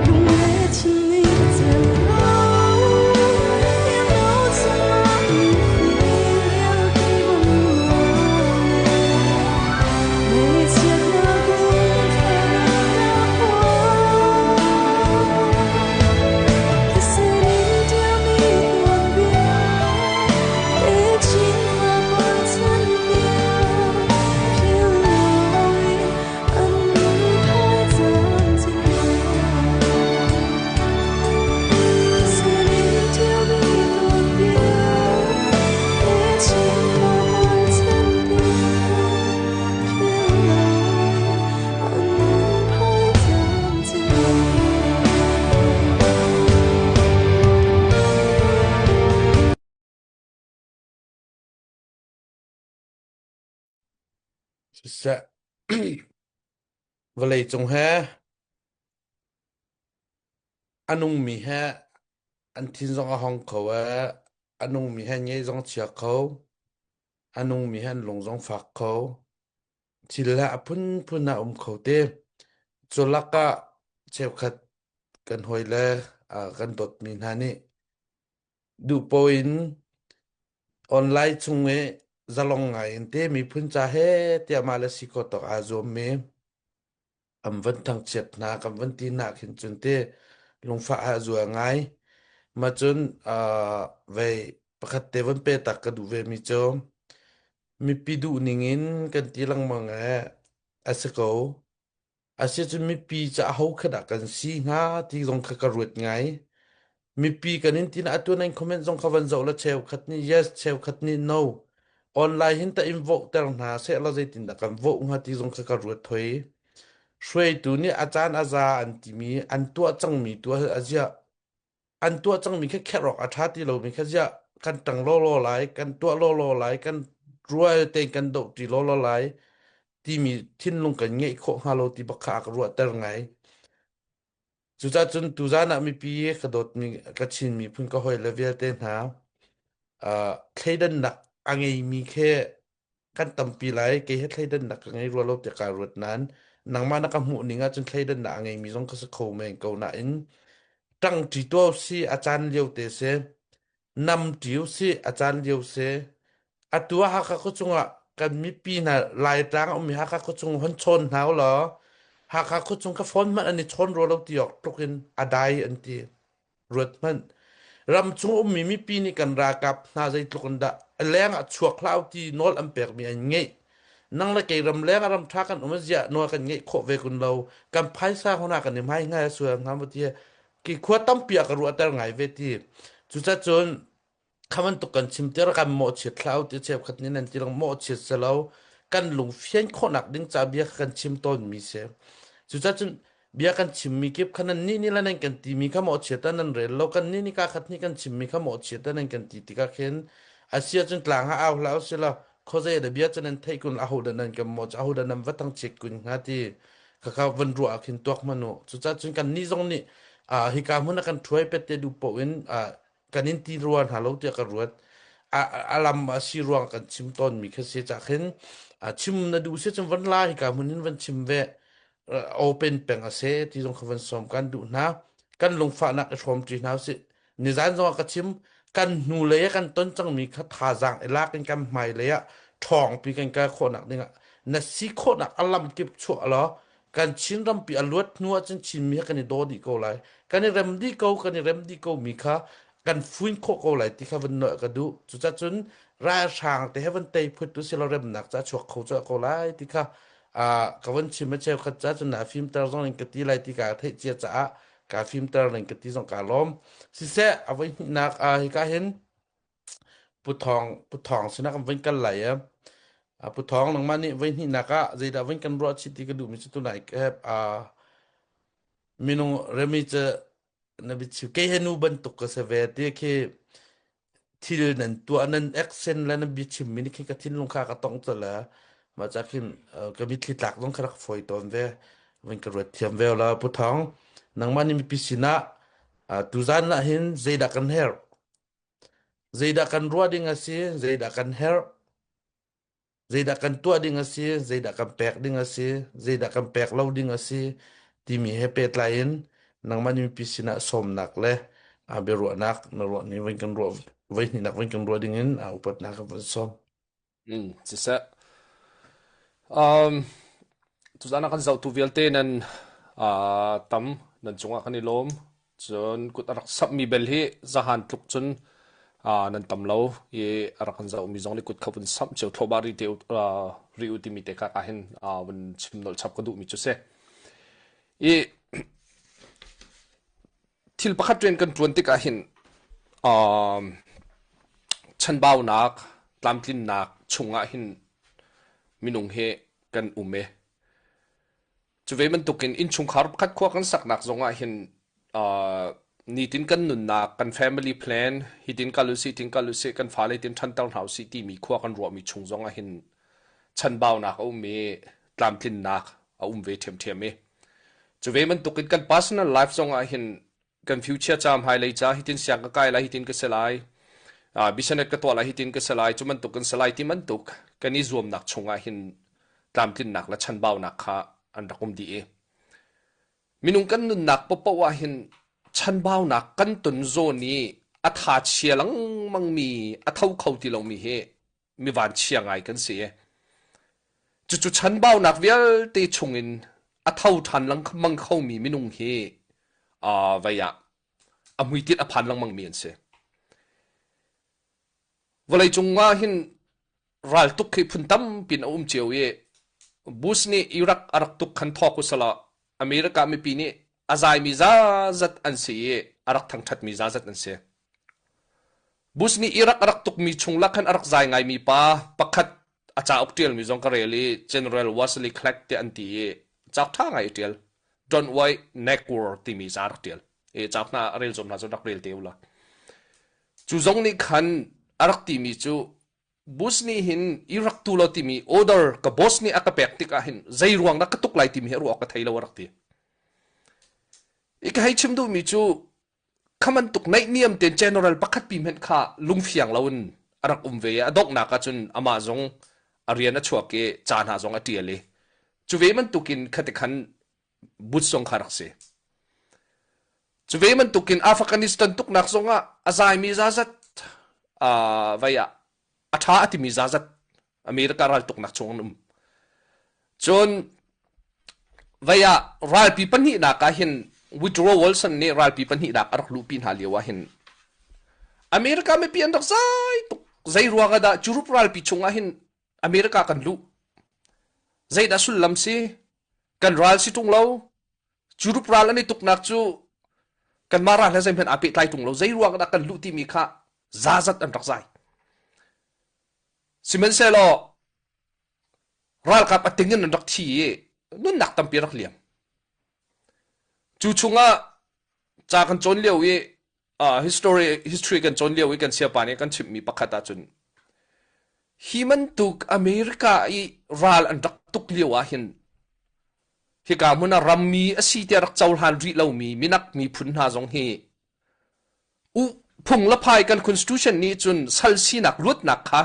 Lung le thin nih a celh lo. Iang lo chungah mifir kei bang nawn Ngaihchiatnak um thlarau Thisen in ṭialmi tuanbia Techin fapar chanbia Philh loin an nunphai camcin Thisen in ṭialmi tuanbia Techin fapar chanbia Philh loin an nunphai camcin Siseh, vawleicung he a nungmi he an thin zong a hong kho ee, a nungmi he nge zong chia kho, a nungmi he an lung zong fak kho. Thil he a phunphun a um kho te. Cu lakah cheukhat kan hawile kan dawtmi hna nih duhpaoh in online chung i zalong ngai in te miphun ca he tiah mah le si khawh tawk aa zuammi an van thangchiat hna kan van ti hna khin cun te lungfah a zual ngai. Mah cun vei pakhat te van pe tak ka duh ve mi cu mipi duh ning in kan ti lengmang ee a si ko. Asicun mipi cu aho kha dah kan si hnga ti zong kha ka ruat ngai. Mipi kan in tina atu nan comment zong kha van zoh la cheukhat nih yes cheukhat nih no. Online hin ta in vote ter hna seh la zeitin dah kan vote hnga ti zong kha ka ruat thoi. Hruaitu nih a caan a za an timi an tuah cangmi tu a ziah an tuah cangmi kha kherh awk a ṭha ti lomi kha ziah kan ṭang lawlaw lai, kan tuah lawlaw lai, kan rual tein kan doh ṭi lawlaw lai timi thinlung kan ngeih khawh hnga lo ti bak kha a ka ruahter ngai. Cucaah cun tuzan ah mipi ka dawtmi ka Chin miphun ka hawile vialte hna uh, thleidannak a ngeimi khi kan tampi lai kei he thleidannak ka ngei rua lo tiah kaa ruat nain nangmah na ka hmuh ning ahcun thleidannak a ngeimi zong ka si kho men ko nain ṭangṭi tuah si a caan lio te si namṭi si a caan lio si atu ah Hakha khuachung ah kan mipi hna Laitlang a ummi Hakha khuachung hon chawn hna u law Hakha khuachung ka phone hmanh an i chawn rua lo ti awk tluk in a dai an ti. Ruat hmanh. Ramchung ummi mipi nih kan ralkap hna zeitluk in dah a leng ah chuak hlah u ti nawl an pekmi an ngeih. Nang le kei ram leng ah ram ṭha kan um ziah nawl kan ngeih khawh ve kun lo. Kan phaisa huna kan i hmai ngai a sual hnga maw ti ki khua tampi ah ka ruahter ngai ve ti. Cucacun kha bantuk kan chim tir kan mawhchiat hlah u ti cheukhat nih nan ti lang mawhchiat si lo kan lung fian khawhnak ding ca bia kha kan chim tawnmi si cucacun bia kan chimmi kip kha nan nih nih le nan kan timi kha mawhchiat ah nan rel lo kan nih nih ka khat nih kan chimmi kha mawhchiat ah nan kan ti tikah khin a si ahcun tlang ah au hlah u sila khuazei da bia cu nan theih kun aho dah nan kan mawh aho dah nan va thangchiat kun hnga ti khakha van ruah ah khin tuak hmanh u cucacun kan nih zong nih hika hmun ah kan ṭhuai pet te duh paoh in kan in ti rua hna lo tiah ka ruat. A, a lam a si ruang kan chim tawnmi kha si cah khin chim na duh si cun van la hika hmun hin van chim ve open peng a si ti zong kha van sawm kan duh hna kan lungfahnak i hrawm ṭi hna usih nizan zong ah ka chim kan hnu lei ah kan ton cangmi kha thazaang i lak in kan hmai lei ah ṭhawngpi kan kal khawhnak dingah na si khawhnak a lam kip chuah law kan Chin rampi a luat hnu ahcun Chinmi he kan i daw dih ko lai. Kan i rem dih ko, kan i rem dih ko mi kha kan fuin khawh ko lai ti kha van noih ka duh. Cucacun ralhrang te he van tei phut tu silo remnak ca chuak kho cawh ko lai ti kha ka van chim a cheukhat ca cun na fimter zong in ka ti lai ti ka theih cia caah ka fimter ning ka ti zong ka lawm. Siseh a voi hnihnak hika hin Pu Thawng Pu Thawng sinah kan vun kal lai i Pu Thawng nangmah nih voi hnihnak ah zeidah vun kan ruah chih ti ka duhmi cu tunai minung remi cu na biachim kei he nu bantuk ka si ve ti khi thil nan tuah nan action le nan biachim mi nih khin ka thinlung kha ka tong cala mah ca khin ka mitthli tlak zong kha rak fawi tawn ve vun ka ruat thiam ve la Pu Thawng nangmah nih mipi sinah tuzan ah hin zeidah kan herh Zeidah kan ruah ding a si? Zeidah kan herh? Zeidah kan tuah ding a si, zeidah kan pek ding a si, zeidah kan pek lo ding a si timi he pehtlai in nangmah mipi sinah sawmnak le a biaruahnak na ruah ni voi kan ruah voi hnihnak voi kan ruah ding in a upatnak ka van sawm. Mm, siseh. Um, tuzan ah kan zohtu vialte nan uh, tam nan cungah kan i lawm. Cun kut a rak samhmi bel hi zahan tluk cun uh, nan tam lo i a rak kan zohmi zong nih kut kha vun samh cio thlawhmah ri te uh, ri u timi te kha ah hin uh, vun chim nolh chap ka duhmi cu si. I thil pakhat rian kan ṭuan tikah hin um, chanbaunak tlamtlinnak chungah hin minung hi kan um i cu ve bantukin innchungkhar pakhat khua kan saknak zongah hin uh, nitin kan nunnak kan family plan hitin kal usih tin kal usih kan fale tin ṭhanter hna usih timi khua kan ruahmi chung zongah hin chanbaunak a um i tlamtlinnak a um ve ṭhiamṭhiam i cu ve bantukin kan personal life zongah hin kan future ca hmailei ca hitin siang ka kai lai hitin ka si lai uh, business ka tuah lai hitin ka si lai cu bantuk kan si lai ti bantuk kan i zuamnak chungah hin tlamtlinnak le chanbaunak kha an rak um dih i minung kan nunnak paohpaoh ah hin chanbaunak kan ton zawn i a tha chia lengmang mi a tho kho ti lomi hi mi vanchia ngai kan si i cucu chanbaunak vialte chungin a tho ṭhan lengmang khomi minung hi uh, vei ah a hmuitinh a phan lengmang mi an si. Vawleicung ah hin raltuk hi phun tampi in a um cio i Bush nih Iraq a rak tuk khan thawk usalaw America mipi nih a zaimi zazat an si i a rak thangṭhatmi zazat an si. Bush nih Iraq a rak tukmi chung lak khan a rak zai ngaimi pa pakhat a cauk ṭialmi zong ka rel i General Wesley Clark tiah an ti i cauk ṭha ngai a ṭial. Don't Wait Neck War timi ca a rak ṭial. I cauk hna a rel zuam hna cu rak rel te u la. Cu zong nih khan a rak timi cu Bush nih hin Iraq tu lo timi order ka boss nih a ka pek tikah hin zei ruang dah ka tuk lai timi hi ruah ka thei lo a rak ti. I ka hei chim duhmi cu kha bantuk naihniam tein general pakhat pi hmenh kha lungfiang loin a rak um ve i a donghnak ah cun amah zong a rian a chuak i ca hna zong a ṭial i cu ve bantukin khati khan Bush zong kha rak si. Cu ve bantukin Afghanistan tuknak zongah a zaimi zazat uh, vai ah a ṭha a timi zazat America raltuknak chung an um. Cun vei ah ralpi pahnihnak ah hin Woodrow Wilson nih ralpi pahnihnak a rak luhpi hna lio ah hin America mipi an rak zai tuk. Zei ruang ah dah Europe ralpi chung ah hin America kan luh? Zeidah sullam si? Kan ral si ṭung lo. Europe ral an i tuknak cu kanmah ral he zeihmanh aa pehtlai ṭung lo. Zei ruang ah dah kan luh timi kha zazat an rak zai. Sihmanhsehlaw ralkap a ting in an rak thi i nunnak tampi rak liam. Cu chungah ca kan cawn lio i uh, history history kan cawn lio i kan siapa nih kan chimhmi pakhat ahcun hi bantuk America i ral an rak tuk lio ah hin hika hmun ah rammi a si tiah rak cohlan rih lomi minak miphun hna zong hi u phung le phai kan constitution nih cun sal sinak luatnak kha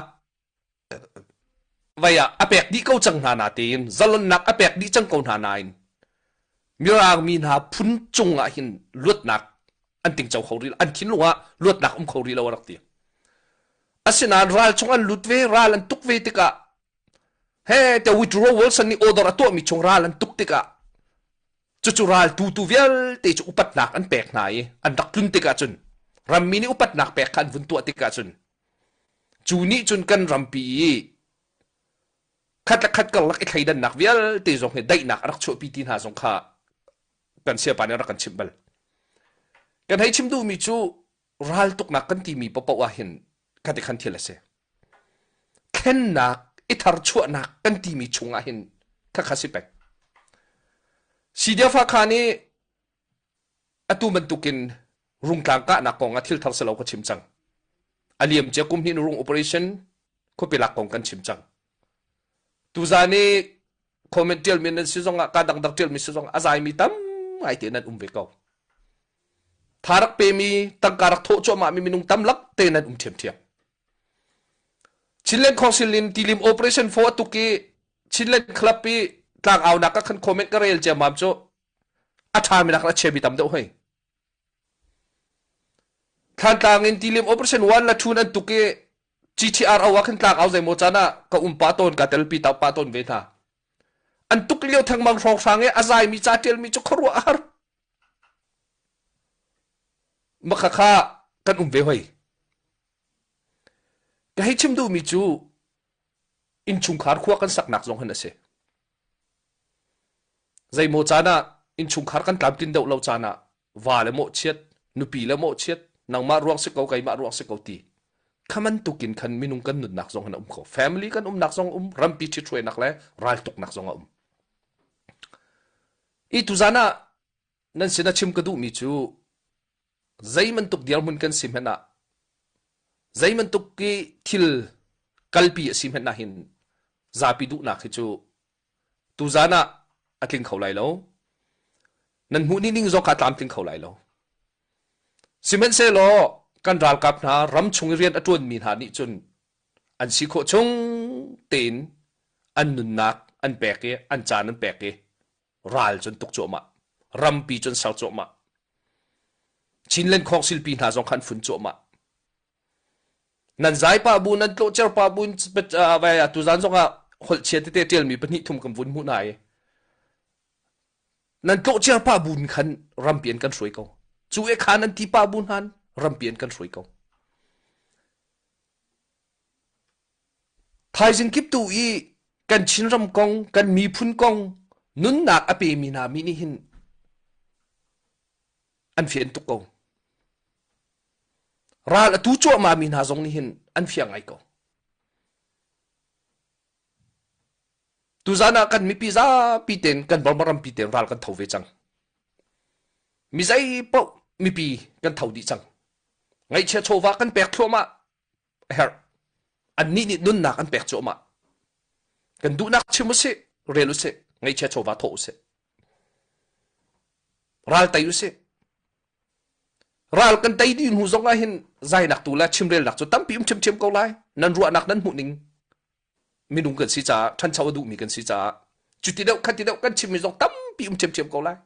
vai ah a pek dih ko cang hna natein zalonnak a pek dih cang ko hna nain mirang mi hna phun cung ah hin luatnak an tingco kho rih an thinlung ah luatnak um kho rih lo a rak ti asinain ral chung an lut ve ral an tuk ve tikah he te Woodrow Wilson nih order a tuahmi chung ral an tuk tikah cucu ral tutu vialte cu upatnak an pek hna i an rak tlun tikah cun rammi nih upatnak pek kha an vun tuah tikah cun Cu nih cun kan rampi i khat le khat karlak i thleidannak vialte zong hi daihnak a rak chuahpi ti hna zong kha kan siapa nih a rak kan chimh bal. Kan hei chim duhmi cu raltuknak kan timi paohpaoh ah hin khati khan thil a si. Thlennak i tharchuahnak kan timi chungah hin khakha si peng. CDF kha nih Atu bantukin Rungtlang kahnak kong ah thil thar si lo ka chim cang. A liamcia kum hnih rung operation khuapi lak kong kan chim cang. Tuzaan i comment ṭialmi nan si zongah ka dangdang ṭialmi si zongah a zaimi tam ngai te nan um ve ko. Tha rak pemi tangka rak thawh cuahmahmi minung tam lak te nan um ṭhiamṭhiam. Chinland Council in tilim operation 4 tuk i Chinland Club i tlangaunak ah khan comment ka rel ciammam cu a ṭhami nak a chiami tam deuh hoi. Thlantlang in tilim operation 1 la thun an tuk i GTRO ah khan tlangau zeimaw caan ah ka um pa tawn ka telpi ta pa tawn ve hna. An tuk lio thengmang hrawnghrang i a zaimi ca ṭialmi cu khuaruah a har. Maka kha kan um ve hoi. Ka hei chim duhmi cu innchungkhar khua kan saknak zong hin a si. Zeimaw caan ah innchungkhar kan tlamtlin deuh lo caan ah va le mawhchiat, nupi le mawhchiat, nangmah ruang si ko, keimah ruang si ko ti. Kha bantukin khan minung kan nunnak zong hin a um kho. Family kan umnak zong um, rampi ṭhithruainak le raltuknak zong a um. I tuzan ah nan sin a chim ka duhmi cu zei bantuk dirhmun kan si hmanh ah zei bantuk i thil kalpi a si hmanh ah hin zapi duhnak hi cu tuzan ah a tling kho lai lo. Nan hmuh ning zong kha tlamtling kho lai lo. Sihmanhsehlaw kan ralkap hna ram chung i rian a ṭuanmi hna nih cun an si khawh chung tein an nunnak an pek i an caan an pek i ral cun tuk cuahmah rampi cun ser cuahmah Chinland Council pi hna zong khan fun cuahmah nan zai pa bu nan tlawhcer pa bu vai tuzan zong ah holh chia tete ṭialmi pahnih thum kan vun hmuh hna i nan tlawhcer pa bu khan rampi an kan hruai ko cu e khan an ti pa bu hnan rampi an kan hruai ko Thaizing kip tu i kan Chinram kong, kan miphun kong nunnak a pemi hna mi nih hin an fian tuk ko. Ral a tu cuahmah mi hna zong nih hin an fiang ngai ko. Tuzan ah kan mipi zapi ten kan Burma rampi ten ral kan tho ve cang. Mi zei paoh mipi kan tho dih cang. Ngaihchia chawva kan pek thluahmah. a herh. Annih nih nunnak an pek cuahmah. Kan duhnak chim usih, rel usih, ngaihchia chawva thawh usih. Ral tei usih. Ral kan tei dih hnu zong ah hin zainak tu le chimrelnak cu tampi um ṭhiamṭhiam ko lai. Nan ruahnak nan hmuh ning minung kan si caah ṭhancho a duhmi kan si caah cuti deuh khati deuh kan chimmi zong tampi um ṭhiamṭhiam ko lai.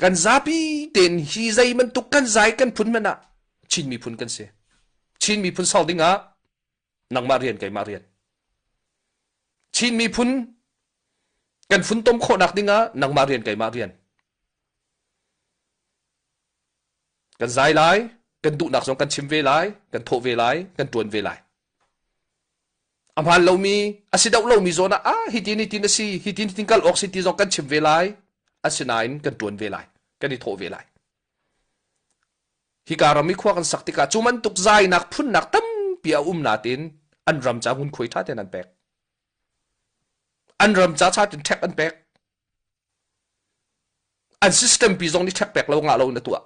Kan zapi tein hi zei bantuk kan zai kan phun hmanh ah Chin miphun kan si. Chin miphun sau ding ah nangmah rian keimah rian. Chin miphun kan funtom khawhnak ding ah nangmah rian keimah rian. Kan zai lai, kan duhnak zong kan chim ve lai, kan thawh ve lai, kan ṭuan ve lai. A hmaan lomi, a si deuh lomi zawn ah ah hitin hitin a si, hitin hitin kal awk si ti zong kan chim ve lai. Asinain kan ṭuan ve lai, kan i thawh ve lai. Hika ram i khua kan sak tikah cu bantuk zainak phunnak tampi a um natin an ram ca ngunkhuai ṭha tein an pek. An ram ca ṭha tein ṭhek an pek. An system pi zong nih ṭhek pek lo ngah lo in a tuah.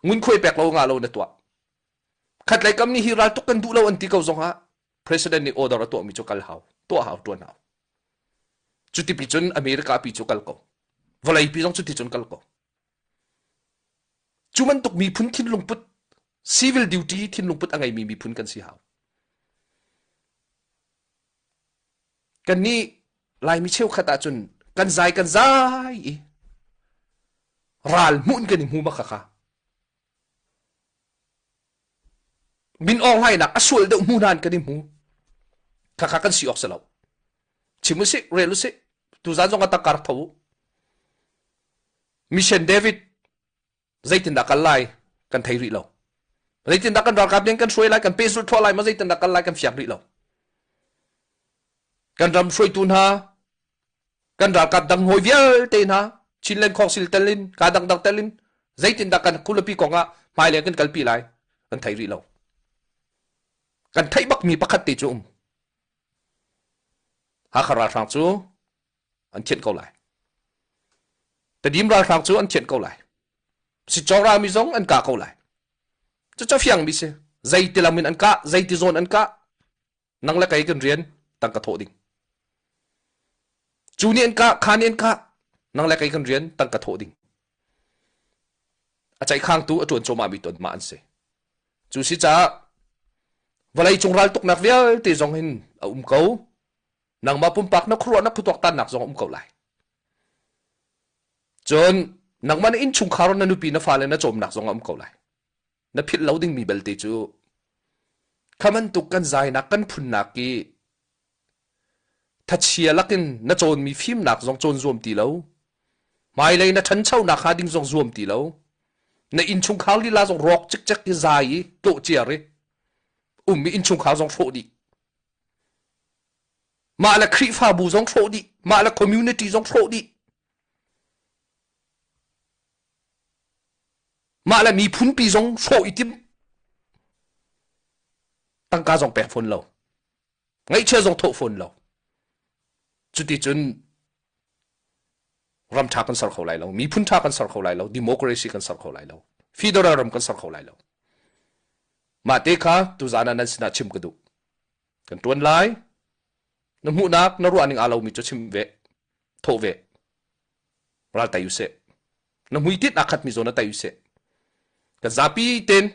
Ngunkhuai pek lo ngah lo in a tuah. Khatlei kam nih hi raltuk kan duh lo an ti ko zong ah president nih order a tuahmi cu kal hau, tuah hau, ṭuan hau. Cuti pi cun America pi cu kal ko. Vawlei pi zong cuti cun kal ko. Cu bantuk miphun thinlung put, civil duty thinlung put a ngeimi miphun kan si hau. Kannih Laimi cheukhat ahcun kan zai kan zai i ral hmuh in kan i hmu bak kha. Min Aung Hlainak a sual deuh hmu nain kan i hmu. Khakha kan si awk si lo. Chim usih, rel usih. Tuzan zong a takar tho u. Mission David zeitindah kal lai kan thei rih lo. Zeitindah kan ralkap ning kan hruai lai, kan pehzulh thluah lai ma zeitindah kal lai kan fiang rih lo. Kan ram hruaitu hna, kan ralkap dang hawi vialte hna, Chinland Council tel in, ka dangdang tel in, zeitindah kan khualipi kong ah hmailei kan kalpi lai kan thei rih lo. Kan theih bakmi pakhat te cu um. Hakha ralhrang cu an thianh ko lai. Tedim ralhrang cu an thianh ko lai. Sicawng rami zong an kah ko lai. Cucu fiangmi si. Zeiti lam in an kah, zeiti zawn an kah, nang le kei kan rian tangka thawh ding. Cu nih an kah, kha nih an kah, nang le kei kan rian tangka thawh ding. A ceihkhangtu a ṭuan cuahmah mi tuan mah an si. Cu si caah. Vawleicung raltuknak vialte zong hin a um ko. Nangmah pumpak na khuaruahnak khuatuaktannak zong a um ko lai. Cun nangmah na innchungkhar na nupi na fale na cawmnak zong a um ko lai. Na philh lo dingmi belte cu kha bantuk kan zainak kan phunnak i Thachia lakin na cawnmi fimnak zong cawn zuam ti lo. Hmailei na ṭhanchonak hnga ding zong zuam ti lo. Na innchungkhar lila zong rawk cikcek i zai i tlawh ciar i ummi innchungkhar zong hrawh dih. Mah le Khrihfabu zong hrawh dih. Mah le community zong hrawh dih. Mah le miphunpi zong hrawh i tim. Tangka zong pek fawn lo. Ngaihchia zong thawh fawn lo. Cuticun ram ṭha kan ser kho lai lo, miphun ṭha kan ser kho lai lo, democracy kan ser kho lai lo, federal ram kan ser kho lai lo. Mah te kha tuzaan ah nan sinah chim ka duh. Kan ṭuan lai. Na hmuhnak, na ruahning aa lomi cu chim ve, thawh ve. Ral tai usih. Na hmuitinh aa khatmi zawn ah tai usih. Kan zapi tein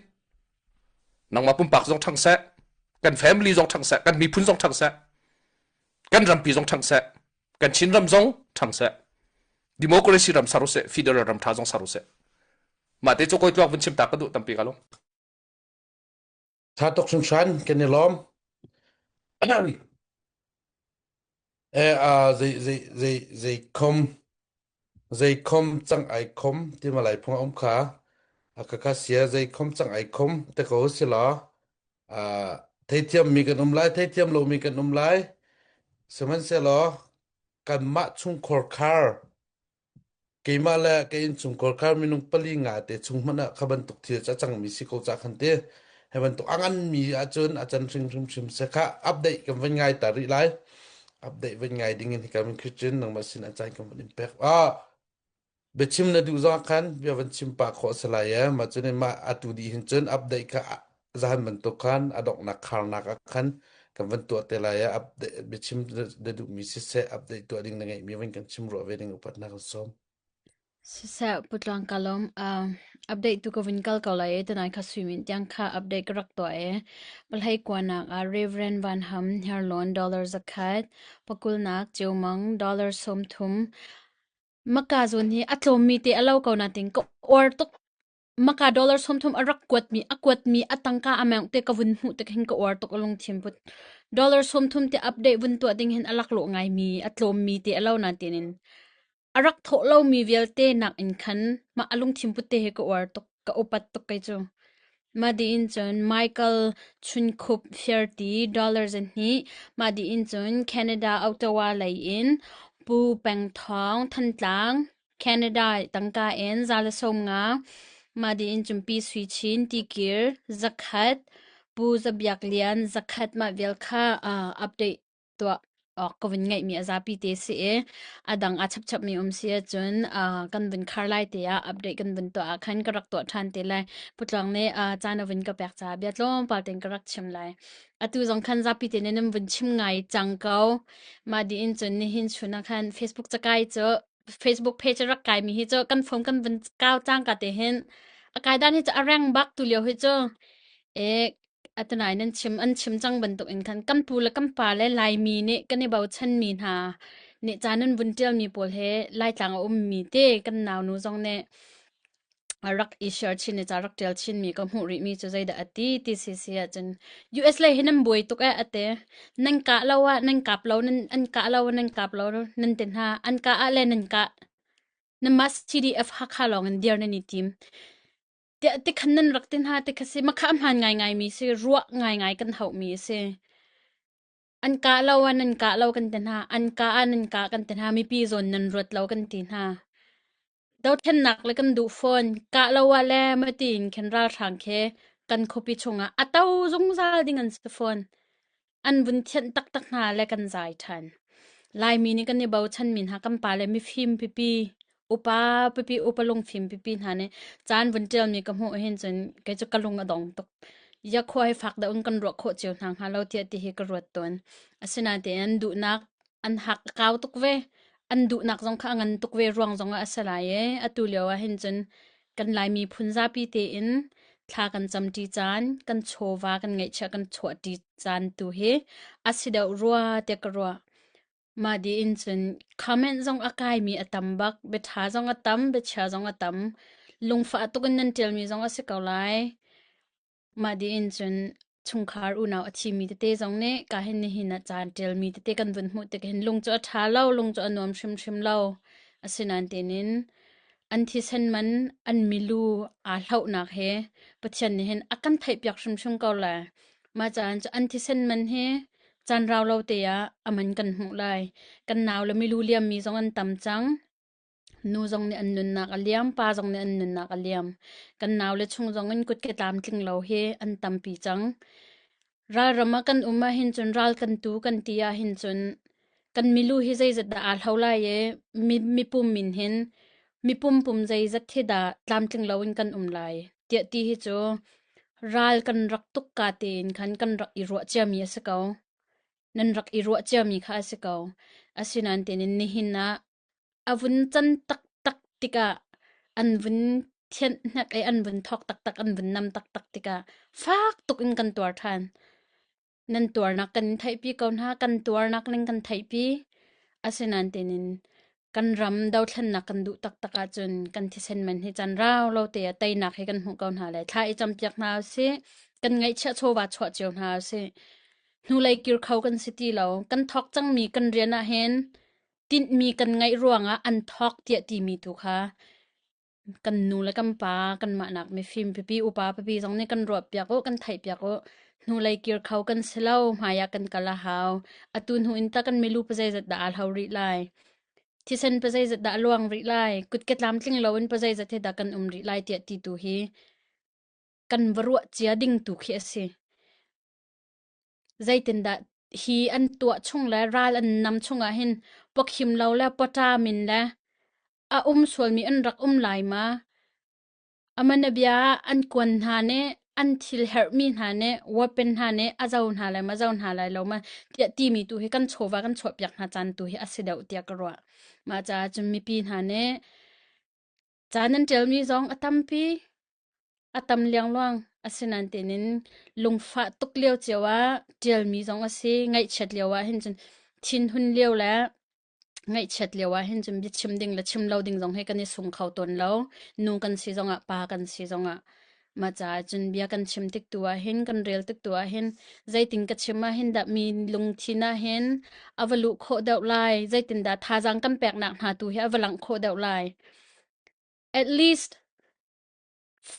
nangmah pumpak zong ṭhang seh, kan family zong ṭhang seh, kan miphun zong ṭhang seh, kan rampi zong ṭhang seh, kan Chinram zong ṭhang seh. Democracy ram ser usih, federal ram ṭha zong ser usih. Mah te cu kawi tluak vun chim ta ka duh tampi ka lo. Tha tuk hringhran kan i lawm. Eh, ah, zei zei zei zei khom zei khom cang ai khom ti ma lai phung a um kha. A ka kha sia zei khom cang ai khom te ko si law. Ah, theithiam mi kan um lai, theithiam lo mi kan um lai. Sihmanhsehlaw kanmah chungkhar khar Keimah le ka innchungkhar kha minung pali nga te chung hmanh ah kha bantuk thil cu a cangmi si ko ca khan ti. Hi bantuk a nganmi ahcun a can hrimhrim se kha update kan van ngai ta rih lai. Update van ngai ding in hika min Christian nangmah sin a caan kan van in pek. Ah, biachim na duh zong khan bia van chim pah khawh si lai e. Mah cun mah atu dih hin cun update kha zahan bantuk khan a donghnak kharnak ah khan kan van tuah te lai ah update biachim na duhmi siseh update tuah ding na ngeihmi van kan chim ruah ve ding upatnak kan sawm. Siseh putluang ka lawm. Uh, update tu ka vun kal ko lai e tunai kha suimin tiang kha update ka rak tuah e. Palhei kuanak ah Reverend Van Ham Hniarlawn dollar zakhat, pakulnak Cheumang dollar 30. Maka zun hi a tlawmmi te a lo ko na ting ka uar tuk Maka dollar 30 a rak kuatmi a kuatmi a tangka amount te ka vun hmuh tik hin ka uar tuk a lungthin put. Dollar 30 te update vun tuah ding hin a laklawh ngaimi a tlawmmi te a lo na tinin a rak thawh lomi vialte nak in khan mah a lungthin put te hi ka uar tuk ka upat tuk kei cu. Mah diin cun Michael Chunkhup Fiarti dollar 2 mah diin cun Canada Ottawa lei in Pu Peng Thawng Thantlang Canada tangka in 150 mah dih in cun Pi Sui Chin Tikir zakhat Pu Za Biak Lian zakhat mah vial kha uh, update tuah awk ka vun ngeihmi a zapi te si i a dang a chapchapmi um si ahcun uh, kan vun khar lai te ah update kan vun tuah ah khan ka rak tuah ṭhan te lai. Putluang nih uh, caan a vun ka pek caah bia tlawmpal tein ka rak chim lai. Atu zong khan zapi te nih nan vun chim ngai cang ko. Mah dih in cun nihin chun ah khan Facebook cakai cu Facebook page a rak kaimi hi cu kan phone kan vun kau cangka te hin a kai dan hi cu a reng bak tu lio hi cu e atunai nan chim an chim cang bantuk in khan kan pu le kan pa le Laimi nih kan i bochan mi hna nih ca nan vun tial mi pawl he Laitlang a um mi te kan nau nu zong nih a rak i share chin i ca rak tial chin mi ka hmuh rih mi cu zeidah a ti ti si si ahcun US lei hi nan buai tuk eh ate nan kah lo ah nan kap lo nan an kah lo nan kap lo nan ti hna an kah ah le nan kah nan mah CDF Hakha lawng in dir nan i tim tiah ti khan nan rak ti hna ti kha si makha hmaan ngai ngai mi si ruah ngai ngai kan hauh mi si an kah lo ah nan kah lo kan ti hna an kah ah nan kah kan ti hna mipi zawn nan ruat lo kan ti hna Dothlennak le kan duh fawn. Kah lo ah le mati in khin ralhrang khi kan khuapi chungah a to zungzal ding an si fawn. An vun thianh taktak hna le kan zai ṭhan. Laimi nih kan i bochanmi hna kan pa le mifim pipi, upa pipi, upa lungfim pipi hna nih caan vun ṭialmi ka hmuh hin cun kei cu ka lung a dong tuk. Ya khua hi fak deuh in kan ruah khawh cio hna hnga lo tiah ti hi ka ruat tawn. Asinain duhnak an hak a kau tuk ve. An duhnak zong kha a ngan tuk ve ruang zong ah a si lai i atu lio ah hin cun kan Lai miphun zapi tein Thla kan camṭi caan, kan chawva kan ngeihchiah kan chuahṭi caan tu hi a si deuh rua tiah ka ruah. Mah dih in cun comment zong a kaimi a tam bak, biaṭha zong a tam, biachia zong a tam. Lungfah tuk in nan ṭialmi zong a si ko lai. Mah dih in cun chungkhar unau a thimi tete zong nih ka hin nihin ah caan ṭialmi tete kan vun hmuh tik hin lung cu a ṭha lo, lung cu a nuam hrimhrim lo. Asinain tein an thisen man an milu aa hlohnak he Pathian nih hin a kan theihpiak hrimhrim ko lai. Mah caan cu an thisen man hi caan rau lo te ah a man kan hmuh lai. Kan nau le milu liammi zong an tam cang. Nu zong nih an nunnak a liam, pa zong nih an nunnak a liam. Kan naule chung zong in kutke tlamtling lo hi an tampi cang. Ralram ah kan um ahhin cun ral kan tu kan ti ahhin cun kan milu hi zeizat dah aa hlo lai i mi, mipum min hin mipum pum zeizat hi dah tlamtling loin kan um lai tiah ti hi cu ral kan rak tuk ka tein khan kan rak i ruah ciami a si ko. Nan rak i ruah ciami kha a si ko. Asinain tein nihin ah A vun can taktak tikah an vun thianh hnek i an vun thawk taktak, an vun nam taktak tikah fak tuk in kan tuar ṭhan. Nan tuarnak kan in theihpi ko hna, kan tuarnak ning kan theihpi. Asinain tinin kan ram dothlennak kan duh taktak ahcun kan thisen man hi can rau lo te ah teinak hi kan hmuh ko hna lai. Thla i campiak hna usih. Kan ngaihchiah chawva chuah cio hna usih. Hnulei kir kho kan si ti lo. Kan thawk cangmi kan rian ah hin Tinhmi kan ngeih ruangah an thawk tiah timi tu kha kan nu le kan pa kanmah nak mifim pipi upa pipi zong nih kan ruahpiak u kan theihpiak u hnulei kir kho kan si lo hmai ah kan kal a hau atu hnu in tah kan milu pazeizat dah aa hlo rih lai thisen pazeizat dah a luang rih lai kutke tlamtling loin pazeizat he dah kan um rih lai tiah ti tu hi kan va ruah cia ding tu khi a si. Zeitindah hi an tuah chung le ral an nam chungah hin pawkhim lo le pawṭamin le a um sualmi an rak um lai ma? Amanabia ah an kuan hna nih an thil herhmi hna nih weapon hna nih a zo hna lai ma zo hna lai lo ma tiah timi tu hi kan chawva kan chuahpiak hna caan tu hi a si deuh tiah ka ruah. Mah caah cun mipi hna nih ca nan ṭialmi zong a tampi. A tam liangluang. Asinain tinin lungfah tuk lio cio ah ṭialmi zong a si. Ngaihchiat lio ah hin cun thinhun lio le ngaihchiat lio ah hin cun biachim ding le chim lo ding zong hi kan i sung kho tawn lo. Nu kan si zongah pa kan si zongah mah caah cun bia kan chim tik tu ah hin kan rel tik tu ah hin zeitin ka chim ah hin dah mi lungthin ah hin a va luh khawh deuh lai zeitin dah thazaang kan peknak hna tu hi a va langh khawh deuh lai at least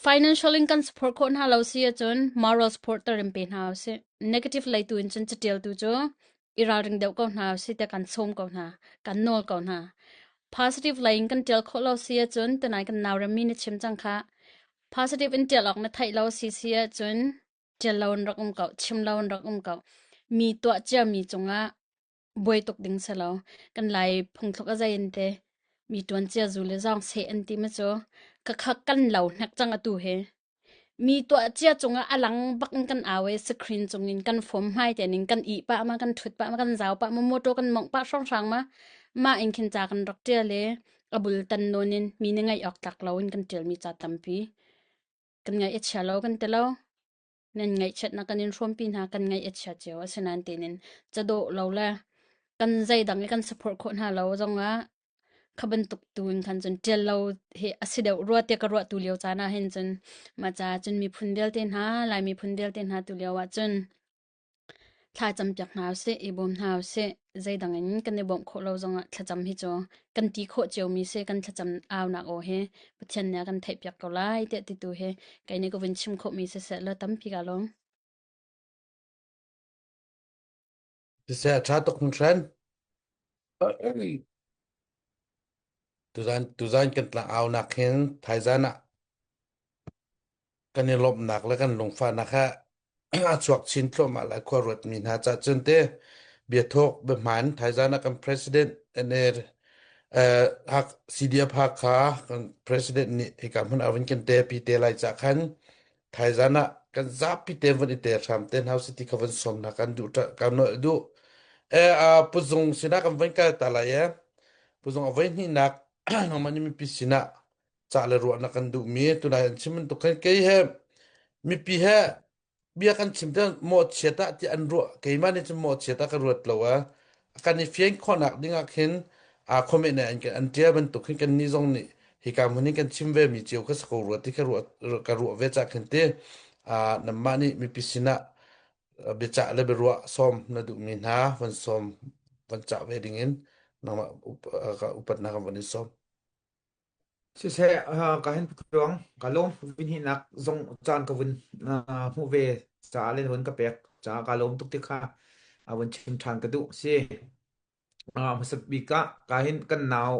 Financial in kan support khawh hna lo si ahcun moral support tar in pe hna usih. Negative lei tu in cun catialtu cu i ralring deuh ko hna usih tiah kan sawm ko hna, kan nawl ko hna. Positive lei in kan tial khawh lo si ahcun tunai kan nau rammi na chim cang kha. Positive in tial awk na theih lo si si ahcun tial lo in rak um ko, chim lo in rak um ko. Mi tuah ciami cungah buai tuk ding si lo. Kan Lai phungthluk a zei in te mi tuan cia zu le zawng seh an ti ma cu ka kha kan lo hnek cang atu hi. Mi tuah cia cungah a lang bak in kan au i screen cungin kan fom hmai te ning kan ih pah ma kan thut pah ma kan zau pah ma motor kan mongh pah hrawnghrang ma ma in khin ca kan rak tial i a bul tan nawn in mi nih ngaih awk tlak lo in kan tial mi ca tampi kan ngaih a chia lo kan ti lo. Nan ngaihchiatnak kan in hrawmpi hna kan ngaih a chia cio asinain tein cadawh lo le kan zeidang i kan support khawh hna lo zongah kha bantuk tu in khan cun ṭial lo hi a si deuh rua tiah ka ruah tu lio caan ah hin cun mah caah cun miphun vialte hna Lai miphun vialte hna tu lio ah cun Thla campiak hna usih, i bawm hna usih. Zeidang in kan i bawmh khawh lo zongah thlacam hi cu kan ti khawh ciomi si kan thlacam aunak aw hi Pathian nih a kan theihpiak ko lai tiah titu hi kei nih ka vun chim khawhmi siseh law tampi kaa lawm. Siseh a ṭha tuk hringhran. Tuzan tuzan kan tlang aunak hin thaizan ah kan i lawmhnak le kan lungfahnak ha a chuak chin thluahmah lai khua ruatmi hna ca cun te biathawk biahman thaizan ah kan president NR hak CDF Hakha kan president nih hika hmun ah vun kan te pi te lai ca khan thaizan ah kan zapi te vun i te hram te hna usih ti kha vun sawm hna kan duh kan nolh duh e a puzung sinah kan vun kal ta lai e puzung a voi hnihnak nangmah nih mipi sinah cah le ruahnak kan duhmi tunai an chim bantuk khan kei he. Mipi he bia kan chim te mawhchiat ah ti an ruah keimah nih cun mawhchiat ah ka ruat lo a kan i fian khawhnak ding ah khin a comment an an tia bantuk hin kan ni zong nih hika hmun in kan chim ve mi cio kha sako ruat ti ka ruah ka ruah ve cha khin te a namma nih mipi sinah biacah le biaruah sawm na duhmi hna van sawm van cah ve ding in nangmah upatnak kan van in sawm. Siseh, ka hin ruang ka lawm vinhinak zong caan ka vun hmuh ve caah le vun ka pek caah ka lawm tuk ti kha a vun chim ṭhan ka duh si. Hmasa bik ah ka hin kan nau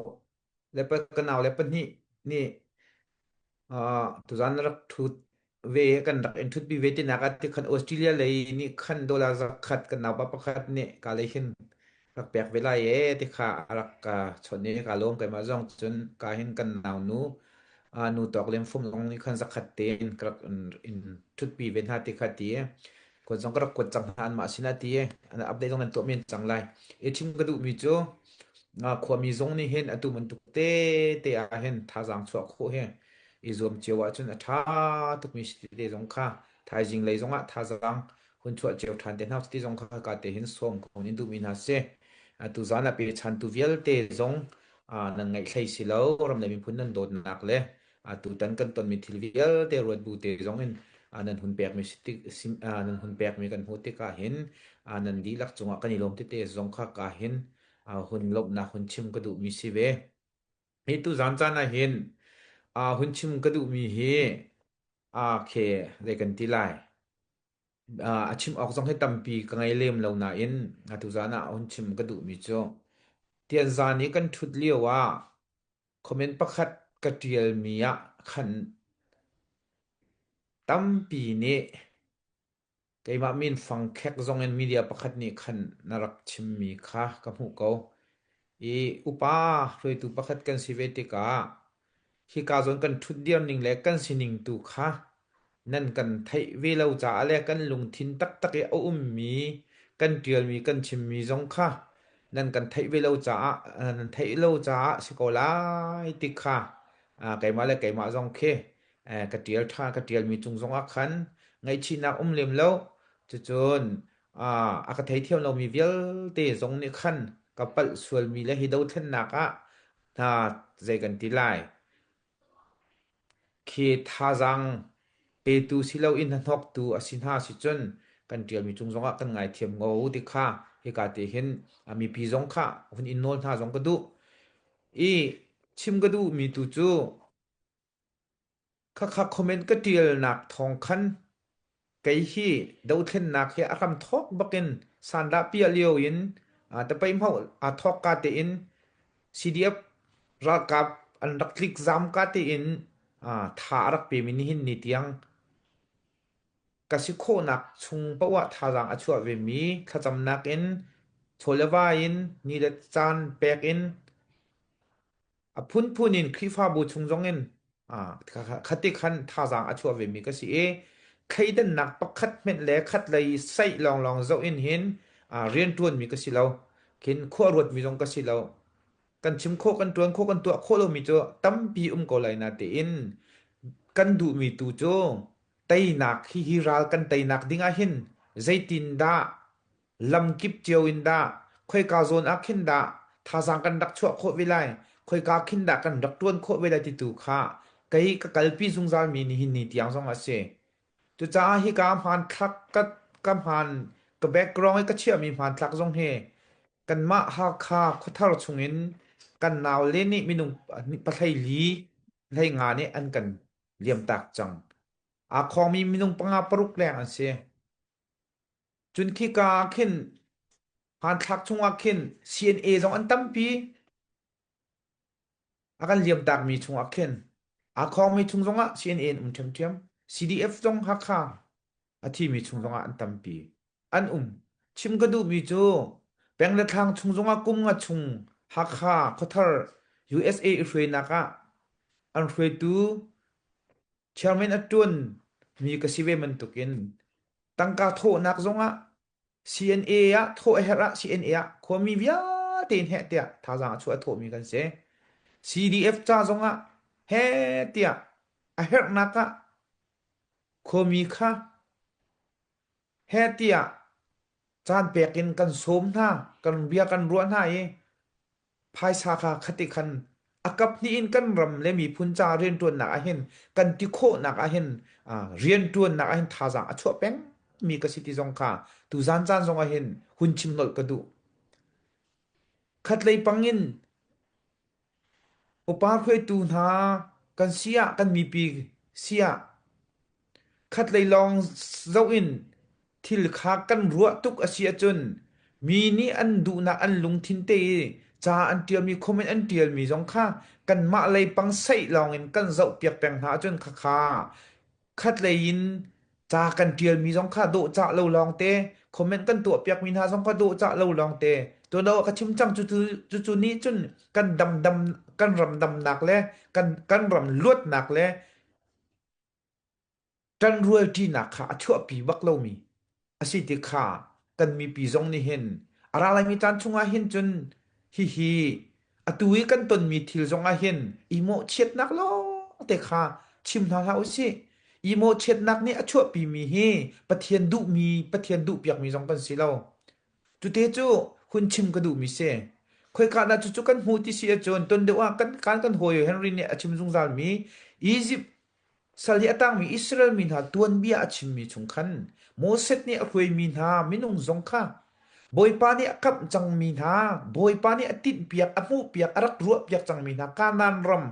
le ka nau le pahnih nih Tuzaan na rak ṭhut ve kan rak in ṭhutpi ve tinak ah tikhan Australia lei nih khan dollar zakhat kan naupa pakhat nih ka lei hin rak pek ve lai e ti kha a rak ka chawnh i ka lawm keimah zong cun ka hin kan nau nu nu tawk lem fum zong nih khan zakhat tein ka rak in ṭhutpi ve hna ti kha ti kuat zong ka rak kuat cang hna anmah sinah ti an update zong nan tuah men cang lai i chim ka duhmi cu khuami zong nih hin atu bantuk te te ah hin thazaang chuah khawh hi i zuam cio ahcun a ṭha tukmi si te zong kha thaizing lei zong ah thazaang hun chuah cio ṭhan te hna ti zong kha ka te hin sawm ko in duhmi hna si. Atu zan ah pechantu vialte zong nan ngaih hlei si lo ram le miphun nan dawtnak le atutan kan tonmi thil vialte ruat bu te zong in nan hun pekmi nan hun pekmi kan hmuh tikah hin nan dihlak cungah kan i lawm tete zong kha ka hin hun lawmhnak hun chim ka duhmi si ve. Hi tu zan caan ah hin hun chim ka duhmi hi khe zei kan ti lai. A chim awk zong hi tampi ka ngei lem lo nain atu zan ah hun chim ka duhmi cu tianzan i kan ṭhut lio ah Comment pakhat ka ṭialmi ah khan tampi nih keimah min fangkhek zongin media pakhat nih khan na rak chimmi kha ka hmuh ko. I upa hruaitu pakhat kan si ve tikah hika zawn kan ṭhutdir ning le kan sining tu kha Nan kan theih ve lo caah le kan lungthin taktak i a ummi kan ṭialmi kan chimmi zong kha nan kan theih ve lo caah nan theih lo caah si ko lai ti kha keimah le keimah zong khi ka ṭial ṭhan ka ṭialmi cung zongah khan ngaihchihnak um lem lo. Cucun a ka theithiam lomi vialte zong nih khan ka palh sualmi le hi dothlennak ah hna zei kan ti lai Khi thazaang petu si loin hnahnawktu a si hna sicun kan ṭialmi cung zongah kan ngaithiam ko ti kha hika te hin mipi zong kha hun in nawl hna zong ka duh. I chim ka duhmi tu cu khakha comment ka ṭialnak thawng khan Kei hi dothlennak hi a hramthawk bakin sandah piah lio in tapeihmauh aa thawkka tein CDF ralkap an rak tlik zamka tein tha a rak pemi nihin ni tiang ka si khawhnak chung paoh ah thazaang a chuah vemi thlacamnak in chaw le va in ni le caan pek in A phunphun in Khrihfabu chung zongin khati khan thazaang a chuah vemi ka si i thleidannak pakhat hmenh le khat lei saih lawnglawng zoh in hin rianṭuanmi ka si lo. Khin khua ruatmi zong ka si lo. Kan chim khawh, kan ṭuan khawh, kan tuah khawh lomi cu tampi um ko lai natein kan duhmi tu cu teinak hihi ral kan teinak ding ah hin zeitindah Lamkip cio in dah, khoika zawn ah khin dah thazaang kan rak chuah khawh ve lai, khoika khin dah kan rak ṭuan khawh ve lai ti tu kha kei ka kalpi zungzalmi nihin ni tiang zong a si. Cucaah hika hmanthlak ka, ka hmaan ka background i ka chiahmi hmanthlak zong hi kanmah Hakha khuathar chungin kan naule nih minung pahlei li hlei nga nih an kan liamtak cang. Aa khawngmi minung panga paruk leng an si. Cun khika ah khin hmanthlak chungah khin CNA zong an tampi. A kan liamtakmi chungah khin aa khawngmi chung zongah CNA an um ṭhiamṭhiam. CDF zong Hakha a thimi chung zongah an tampi. An um. Chim ka duhmi cu peng le thlang chung zongah kum nga chung Hakha khuathar USA i hruainak ah an hruaitu chairman a ṭuan mi ka si ve bantukin Tangka thawhnak zongah CNA ah thawh a herh ah CNA ah khuami vialte in heh tiah thazaang a chuah a thawhmi kan si. CDF ca zongah heh tiah a herhnak ah Khuami kha heh tiah caan pek in kan sawm hna, kan bia kan ruah hna i phaisa kha khati khan a kaphnih in kan ram le miphun ca rianṭuannak ahhin kan ti khawhnak ahhin rianṭuannak ahhin thazaang a chuah peng mi ka si ti zong kha tuzan caan zong ahhin hun chim nolh ka duh. Khatlei pang in Upa hruaitu hna kan si ah kan mipi si ah khatlei lawng zoh in thil kha kan ruah tuk a si ahcun mi nih an duhnak an lungthin te i ca an ṭialmi comment an ṭialmi zong kha kanmah lei pang saih lawng in kan zohpiak peng hna ahcun khakha Khatlei in ca kan ṭialmi zong kha dawhcah lo lawngte, comment kan tuahpiakmi hna zong kha dawhcah lo lawngte. Tuan ah ka chim cang cucu, cucu nih cun kan damdam, kan ram damnak le kan, kan ram luatnak le ṭanrualṭinak kha a chuahpi bak lomi a si ti kha kan mipi zong nih hin a ra laimi caan chungah hin cun hihi atu i kan tonmi thil zongah hin i mawhchiatnak lawngte kha chim hna hlah usih. I mawhchiatnak nih a chuahpimi hi Pathian duhmi, Pathian duhpiakmi zong kan si lo. Cute cu hun chim ka duhmi si. Khoika dah cucu kan hmuh ti si ahcun ton deuh ah kan kan kan hawi Henry nih a chim zungzalmi Egypt Sal i a tangmi Israel mi hna tuanbia a chimmi chung khan Moses nih a hruaimi hna minung zong kha Bawipa nih a kamh cangmi hna, Bawipa nih a tinhpiak, a hmuhpiak, a rak ruahpiak cangmi hna Kanaan ram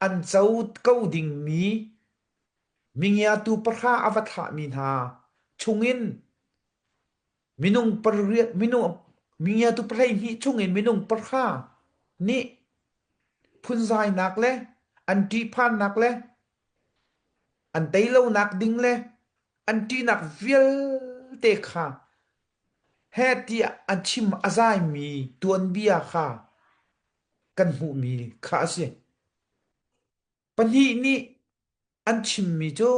an co ko dingmi mingiatu pahra a va thlahmi hna chungin minung pariat minung mingiatu pahleihnih chungin minung pahra nih phunzainak le an ṭihphannak le an teilonak ding le an ṭihnak vialte kha heh tiah an chim a zaimi tuanbia kha kan hmuhmi kha a si. Pahnih nih an chimmi cu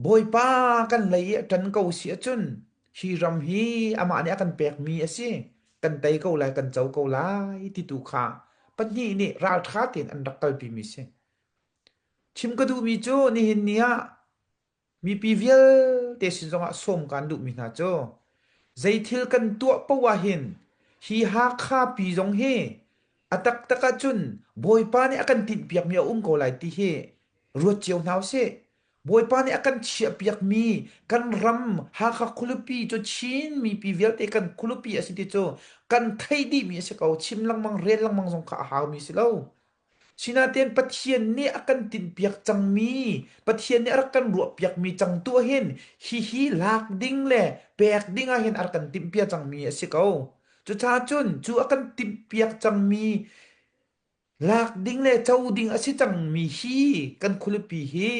Bawipa kan lei i a ṭan ko si ahcun hi ram hi amah nih a kan pekmi a si, kan tei ko lai, kan co ko lai ti tu kha pahnih nih ralṭha tein an rak kalpimi si. Chim ka duhmi cu nihin ni ah mipi vialte sin zongah sawm kaan duhmi hna cu zeithil kan tuah paoh ahhin hi Hakha pi zong hi a taktak ahcun Bawipa nih a kan tinhpiakmi a um ko lai ti hi ruat cio hna usih. Bawipa nih a kan chiahpiakmi kan ram Hakha khualipi cu Chin mipi vialte kan khualipi a si ti cu kan theih dihmi a si ko. Chim lengmang rel lengmang zong kha a haumi si lo. Sinain Pathian nih a kan tinhpiak cangmi, Pathian nih a rak kan ruahpiakmi cang tu ahhin hihi lak ding le pek ding ahhin a rak kan timhpiak cangmi a si ko. Cucaah cun cu a kan timhpiak cangmi Lak ding le co ding a si cangmi hi kan khualipi hi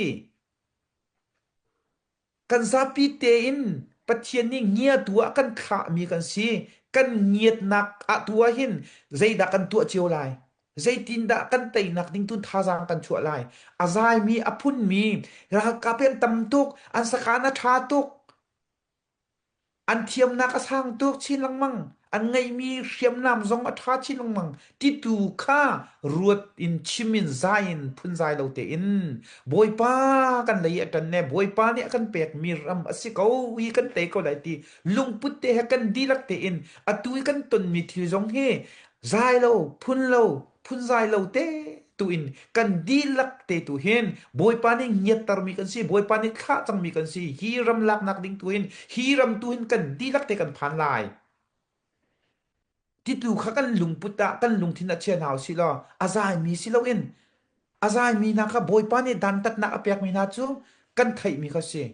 kan zapi tein Pathian nih ngiatu ah kan thlahmi kan si. Kan ngiatnak ah tu ah hin zeidah kan tuah cio lai? Zeitindah kan teinak ding tun thazaang kan chuah lai? A zaimi, a phunmi, ralkap hi an tam tuk, an sakhan a ṭha tuk. An thiamnak a sang tuk chin lengmang. An ngeihmi hriamnam zong a ṭha chin lengmang. Titu kha ruat in chim in zai in phunzai lo tein Bawipa kan lei a ṭan ne Bawipa nih a kan pekmi ram a si ko hi kan tei ko lai ti lungput te he kan dihlak tein atu i kan tonmi thil zong hi zai lo phun lo phunzai lo te tu in kan dihlak te tu hin Bawipa nih ngiattermi kan si Bawipa nih thlah cangmi kan si hi ram laknak ding tu hin hi ram tu hin kan dihlak te kan phan lai titu kha kan lungput ah kan lungthin ah chia hna usih law a zaimi si loin a zaimi hna kha Bawipa nih dantatnak a pekmi hna cu kan theihmi kha si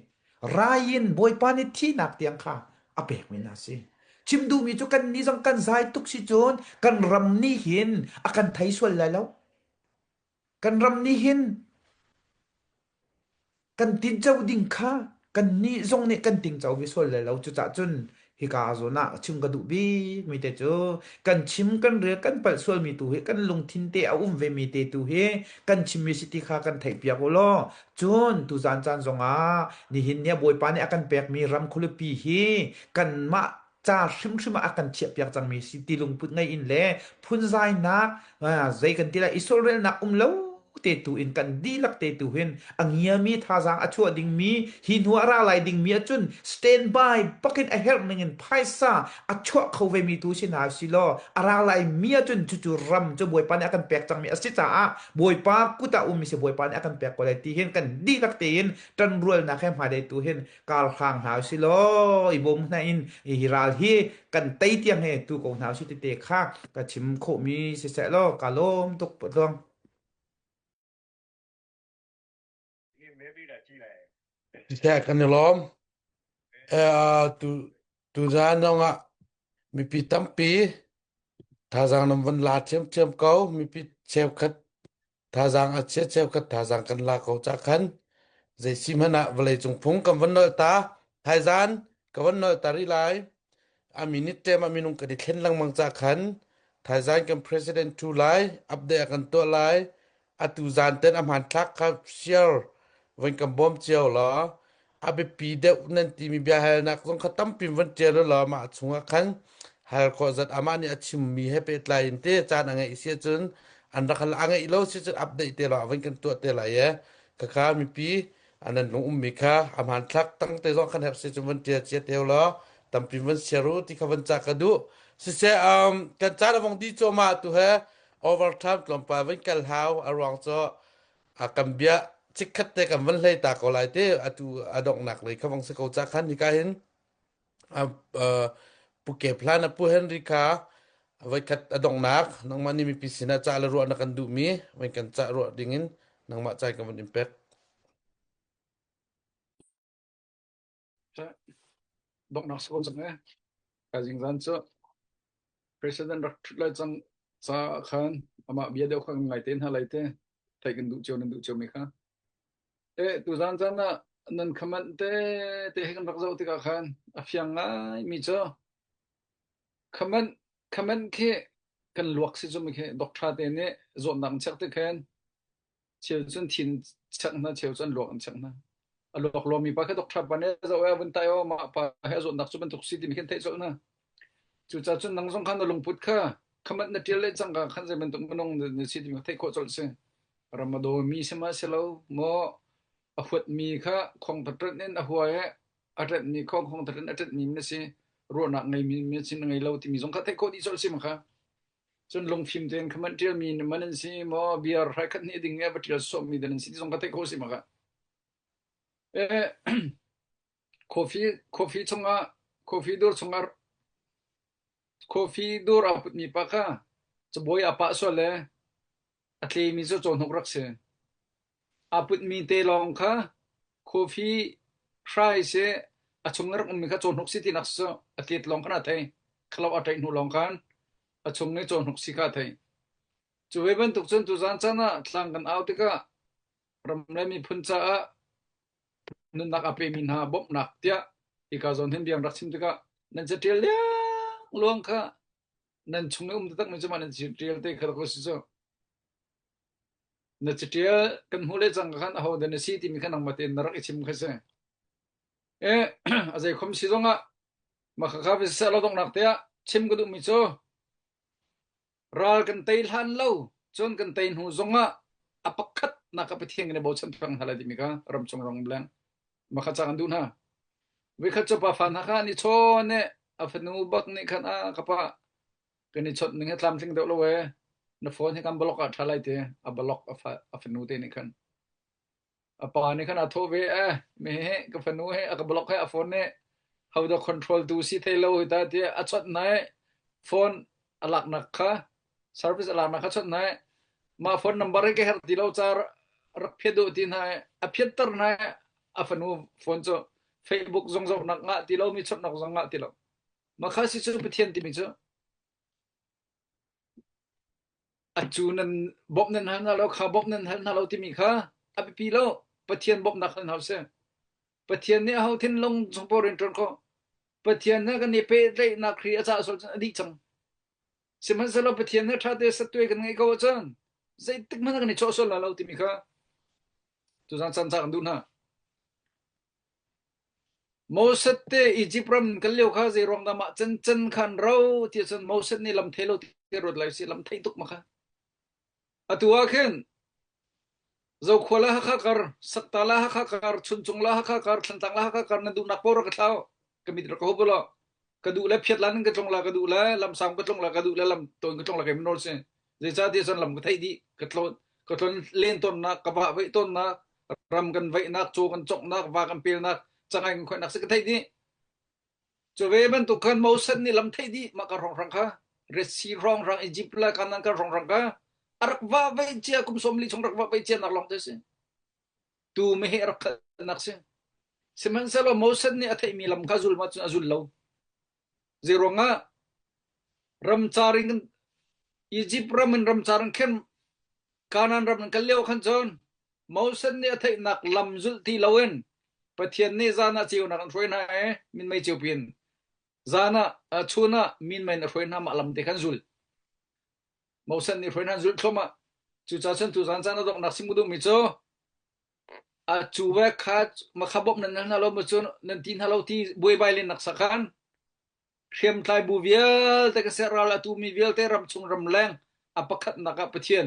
Rai in Bawipa nih thihnak tiang kha a pekmi hna si. Chim duhmi cu kan nih zong kan zai tuk si cun kan ram nih hin a kan thei sual lai lo. Kan ram nih hin kan tinco ding kha kan nih zong nih kan tingco ve sual lai lo. Cucaah cun hika zawn ah chim ka duh bikmi te cu kan chim kan rel kan palh sualmi tu hi kan lungthin te a um vemi te tu hi kan chimmi si ti kha kan theihpiak u law cun tuzan caan zongah nihin ni ah Bawipa nih a kan pekmi ram khualipi hi kanmah ca hrimhrim ah a kan chiahpiak cangmi si ti lungput ngei in le phunzainak zei kan ti lai i solrelnak um lo. te tu in kan dihlak te tu hin a ngiami thazaang a chuah dingmi hi hnu a ra lai dingmi ahcun standby bakin a herh ning in phaisa a chuah kho ve mi tu si hna si law a ra lai mi ahcun cucu ram cu Bawipa nih a kan pek cangmi a si caah Bawipa kut ah ummi si Bawipa nih a kan pek ko lai ti hin kan dihlak tein ṭanrualnak he hmailei tu hin kar hrang hna usih law i bawm hna in hi ral hi kan tei tiang he tu ko hna usih tete kha ka chim khawhmi siseh law ka lawm tuk tluang. Siseh kan i lawm. Eh, tu tu zan zong ah mipi tampi thazaang nan van la ṭhiamṭhiam ko. Mipi cheukhat Thazaang a chia cheukhat thazaang kan la ko ca khan zei si hmanh ah vawleicung phung kan van nolh ta. Thaizan ka van nolh ta rih lai. A minute tem ah minung kan i thlen lengmang ca khan thaizan kan president thu lai, update a kan tuah lai. Atu zan ten a hmanthlak kha share van kan bawm cio law a biapi deuh nan timi biahalnak zong kha tampi van ṭial u law mah chungah khan hal khawh zat amah nih a chimmi he pehtlai in te caan a ngeih si ahcun an rak hal a ngeih lo si cun update te law van kan tuah te lai e khakha mipi an an lung ummi kha a hmanthlak tang te zong khan herh si cun van ṭial cia te law tampi van share u ti kha van ca ka duh siseh um, kan caan a vong di cuahmah tu he overtime tlawmpal van kal hau a ruang cu a kan bia chikkhat te kan van hlei ta ko lai te atu a donghnak lei kha vong si ko ca khan hika hin pu ke plan a pu Henry kha voikhat a donghnak nangmah nih mipi sinah ca le ruah na kan duhmi voi kan ca ruah dingin nangmah cai kan van in pek Donghnak si ko cang eh. Ka zingzan cu President rak ṭhut lai cang caah khan amah bia deuh kha kan ngai te hna lai te. Theih kan duh cio nan duh cio mi kha. Eh tuzan caan ah nan comment te te he kan rak zoh tikah khan a fiang ngai mi cu comment comment khi kan luak si cu mi khi doctor te nih zawtnak an check te khan Cheu cun thin chek hna, cheu cun luak an chek hna. A luak lomi pa kha doctor pa nih zoh e vun tai aw mah pa he zawtnak cu bantuk si timi khin theih colh hna. Cucaah cun nang zong khan na lungput kha khamat na ṭial le cangka khan zei bantuk minung na si timi kha theih khawh colh si. Ram a dawmi si ma si lo maw a huatmi kha khong ṭanh in a hua i a ṭanhmi khong khong ṭanh a ṭanhmi na si ruahnak ngeimi na si na ngei lo timi zong kha theih khawh dih colh si ma kha. Cun lungfim tein kha man ṭialmi man an si maw beer hrai khat hnih ding e va ṭial sawhmi den an si ti zong ka theih khawh si ma ka. Eh, coffee coffee chungah coffee dur chungah coffee dur aa putmi pa kha cabuai a pah sual le a tlemi cu cawhnuk rak si. Aa putmi te lawng kha coffee hrai si a chung i rak ummi kha cawhnuk si tinak cu a tlet lawng khan a thei. Khalo a ṭaih hnu lawng khan a chung i cawhnuk si kha a thei. Cu ve bantuk cun tuzaan caan ah tlang kan au tikah ram le miphun caah nunnak a pemi hna bawmhnak tiah hika zawn hin bia an rak chim tikah nan caṭial liangluang kha nan chung i um taktakmi cu mah nan caṭial te kha rak si cu. Na caṭial kan hmuh le cang khan aho dah na si timi kha nangmah tein na rak i chim kha si. Eh, a zei khom si zongah mah khakha siseh lo donghnak te ah chim ka duhmi cu ral kan tei hlan lo cun kan tei hnu zongah a pakhat nak a Pathian kan i bochan peng hna lai timi kha ramchung rong leng mah kha ca kan duh hna. Voikhat cu pa fa hna kha an i chawn i a fanu bak nih khan a ka pa kan i chawnh ning hi tlamtling deuh lo ee na phone hi kan block ah ṭha lai ti a block a fa a fanu te nih khan a pa nih khan a thawh ve eh mi he ka fanu he a ka block he a phone nih how the control tu si thei lo hi ta ti a chawnh nai phone a laknak kha service a laknak kha chawnh nai mah phone number hi ka herh ti lo ca rak phiat duh ti hna a phiatter hna a fanu phone cu Facebook zong zohnak ngah ti lo mi chawnh zong ngah ti lo Mah kha si cu Pathian timi cu a cu nan bawmh nan hal hna lo kha bawmh nan hal hna lo timi kha a biapi lo Pathian bawmhnak hal hna usih. Pathian nih aho thinlung chung paoh rian ṭuan khawh. Pathian he kan i pehtlaihnak hri a cah sual cun a dih cang. Sihmanhsehlaw Pathian he ṭha te sattuai kan ngeih ko ahcun zeitik hmanh ah kan i chawh sual lai lo timi kha tuzaan caan ca kan duh hna. Moses te Izipt ram kan lio kha zei ruang dah mah cancan khan ro ti cun Moses nih lam thei lo ti ruat lai si lam thei tuk ma kha. Atu ah khin Zokhua le Hakha kar, Sakta le Hakha kar, Chuncung le Hakha kar, Thlantlang le Hakha kar nan duhnak paoh rak ka thlau. Ka mit rak ka hup ulaw. Ka duh le phiat lan in ka tlung la, ka duh le lamsang ka tlung la, ka duh le lam tawn ka tlung la keimah nawl si. Zeicahtiah cun lam ka theih dih, ka tlon, ka tlon len tawnnak, ka vah veih tawnnak, ram kan veihnak, caw kan conghnak, va kan pelnak, cangai kan khoihnak si ka theih dih. Cu ve bantuk khan Moses nih lam theih dih mah ka hrawnghrang kha Red Sea hrawnghrang Egypt le Canaan kan hrawnghrang kha a rak va ve cia kum 40 chung rak va ve cia nak lawng te si. Tu meheh rak khalnak si. Sihmanhsehlaw Moses nih a theihmi lam kha zul ma cun a zul lo. Zeiruangah ramcar in Egypt ram in ramcar in khin Canaan ram in kal lio khan cun Moses nih a theihnak lam zulh ti loin Pathian nih zan ah ceunak an hruai hna i minmei ceupi in zan ah chun ah minmei in a hruai hna mah lam te khan zul. Moses nih hruai hna zulh thluahmah. Cucaah cun tuzan caan a donghnak sim ka duhmi cu a cu ve kha makha bawmh nan hal hna lo ma cun nan ti hna lo ti buaibai len nak sakhan hriamtlai bu vialte ka ser ral a tumi vialte ramchung ramleng a pakhatnak ah Pathian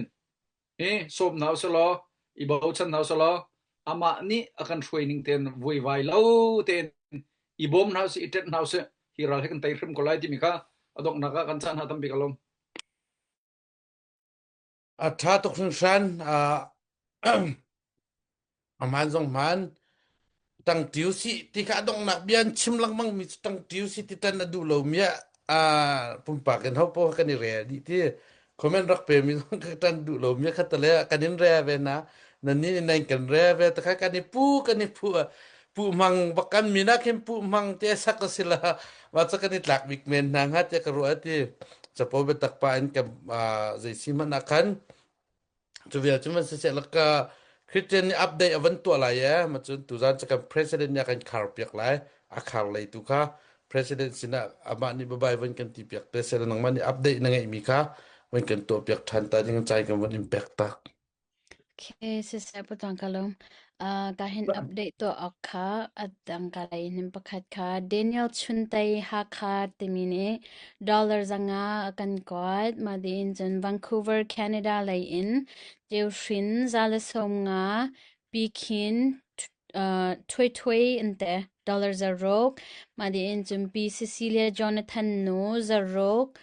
hi sawm hna usih law i bochan hna usih law amah nih a kan hruai ning tein vuaivai lo tein i bawm hna usih i ṭet hna usih hi ral hi kan tei hrim ko lai timi kha a donghnak ah kan caan hna tampi ka lawm. A ṭha tuk hringhran. A hmaan zong hmaan. Ṭangṭi usih ti kha a donghnak bia an chim lengmang mi cu ṭangṭi usih ti tan a duh lomi ah pumpak in hopoh kan i rel dih ti comment rak pe mi zong ka ṭan duh lomi kha tale kan in re ve na nan nih nan kan re ve ta kha kan i pu kan i phu pu hmang bak kan min ah khin pu hmang te sak a si la wa cha kan i tlak bik men hna hnga te ka ruah ti chapo biatak pa in ka zei si hmanh ah khan Cu vial cu man siseh laka Christian nih update a van tuah lai e ma cun tuzan cu kan president nih a kan khar piak lai a khar lei tu kha president sinah amah nih babai van kan ti piak te seh nangmah nih update na ngeihmi kha van kan tuah piak ṭhan ta ding cai kan van in pek tak. Okay, siseh putang kalung. Uh, ka hin update to ok kha adang ka lei nim pakhat kha Daniel Chuntei Hakha timi nih dollar zanga a kan kuat. Mah tiin cun Vancouver, Canada lei in Teuhrin za le 50 Pikhin uh, Htwe Htwe an te dollar 6. Mah tiin cun Pi Cecilia Jonathan nu 6,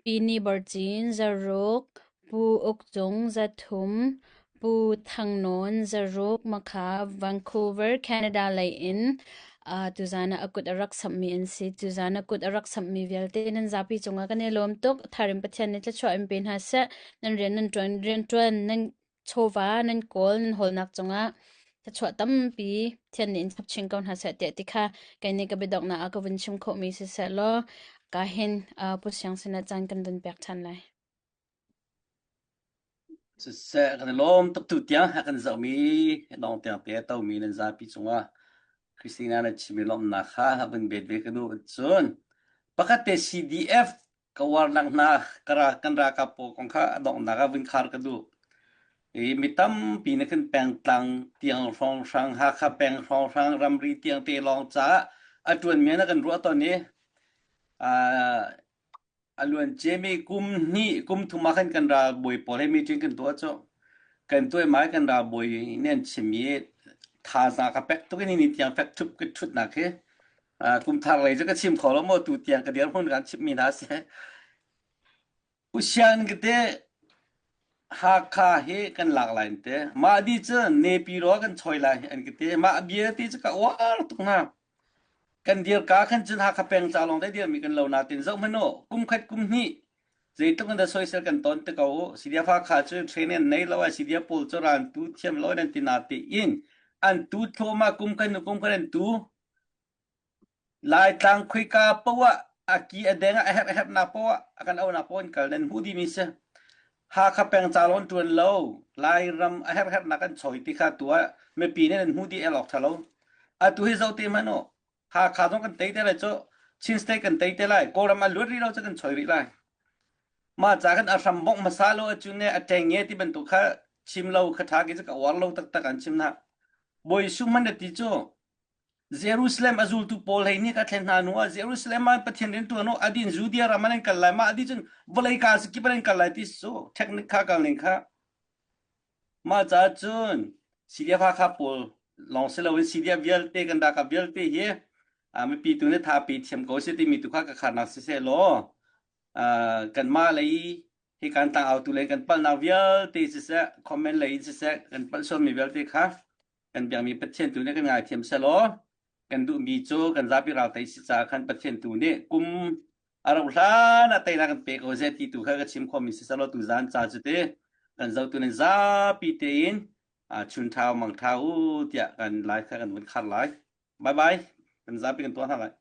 Pi Ni Borcin 6, Pu Uk Cung 3, Pu Thang Nawn 6 Makha Vancouver, Canada lei in uh, tuzan ah a kut a rak samhmi an si. Tuzan a kut a rak samhmi vialte nan zapi cungah kan i lawm tuk. Tharim Pathian nih thluachuah in pe hna seh. Nan rian nan ṭuan rian ṭuan nan chawva nan kawl nan hawlnak cungah thluachuah tampi Pathian nih in chap chin ko hna seh tiah ti kha kei nih ka biadonghnak ah ka vun chim khawhmi si seh law ka hin uh, Pu Siang sinah caan kan vun pek ṭhan lai. Siseh, kan i lawm tuk tu tiang a kan zohmi dong tiang te a tomi nan zapi cungah Christina na chimmi lawmhnak kha a vun bet ve ka duh. Cun pakhat te CDF ka warnak hna ka ra, kan ralkap pawl kong kha a donghnak ah vun khar ka duh. I mi tampi na kan pengtlang tiang hrawnghrang Hakha peng hrawnghrang ramri tiang te lawng caah a ṭuanmi na kan ruah tawn i uh, A luanciami kum hnih kum thum ah khan kan ralbawi pawl he meeting kan tuah cu. Kan tuahmai kan ralbawi nih an chim i thazaang ka pek tuk i ni tiang fek ṭhup ka ṭhutnak hi uh, kum thar lei cu ka chim kho lo maw tu tiang ka dirhmun kan chimmi hna si. Usian ka te Hakha hi kan lak lai an ti. Mah di cu Nepiro kan choi lai an ka ti. Mah bia ti cu ka uar tuk hna. Kan dirka khan cun Hakha peng ca lawng te dirmi kan lo natin zoh hmanh u kum khat kum hnih zeitluk in dah soisel kan ton te ko u CDF Hakha cu training an nei lo ai CDF pawl cu ran tu thiam lo nan ti na tiin an tu thluahmah kum khat hnu kum khat an tu Laitlang khuika poah a ki a deng ah a herh a herhnak poah a kan auhnak poah in kal nan hmuh dihmi si. Hakha peng ca lawng ṭuan lo Lairam a herh herhnak an choi ti kha tu ah mipi nih nan hmuh dih el awk ṭha lo. Atu hi zoh te hmanh u. Hakha zong kan tei te lai cu. Chin State kan tei te lai. Kawlram a luat rih lo cu kan choi rih lai. Mah ca khan a hram bongh hmasa lo ahcun ne a ṭengnge ti bantuk kha chim lo kha ṭha ki cu ka uar lo taktak an chim hna. Bawi Sung hmanh na ti cu Jerusalem a zultu pawl hei nih ka thlen hna hnu ah Jerusalem ah Pathian rian ṭuan u adin Judea ram ah nan kal lai mah adi cun vawlei ka kip ah nan kal lai ti cu technique kha kal ning kha mah caah cun. CDF Hakha pawl lawng si loin CDF vialte kan ralkap vialte hi mipi tu nih thapi thiam ko seh timi tu kha ka kharnak siseh law kanmah lei hi kan tlangau tu lei kan palhnak vialte siseh comment lei in siseh kan palh sualmi vialte kha kan biakmi Pathian tu nih kan ngaithiam seh law kan duhmi cu kan zapi ral tei si caah khan Pathian tu nih kum a rauh hlan ah teinak kan pe ko seh ti tu kha ka chim khawhmi si seh law tu zan ca cu ti kan zotu nan zapi tein chun thau mang thau u tiah kan lai kha kan vun khar lai. Bye bye. Kan zapi kan tuah hna lai.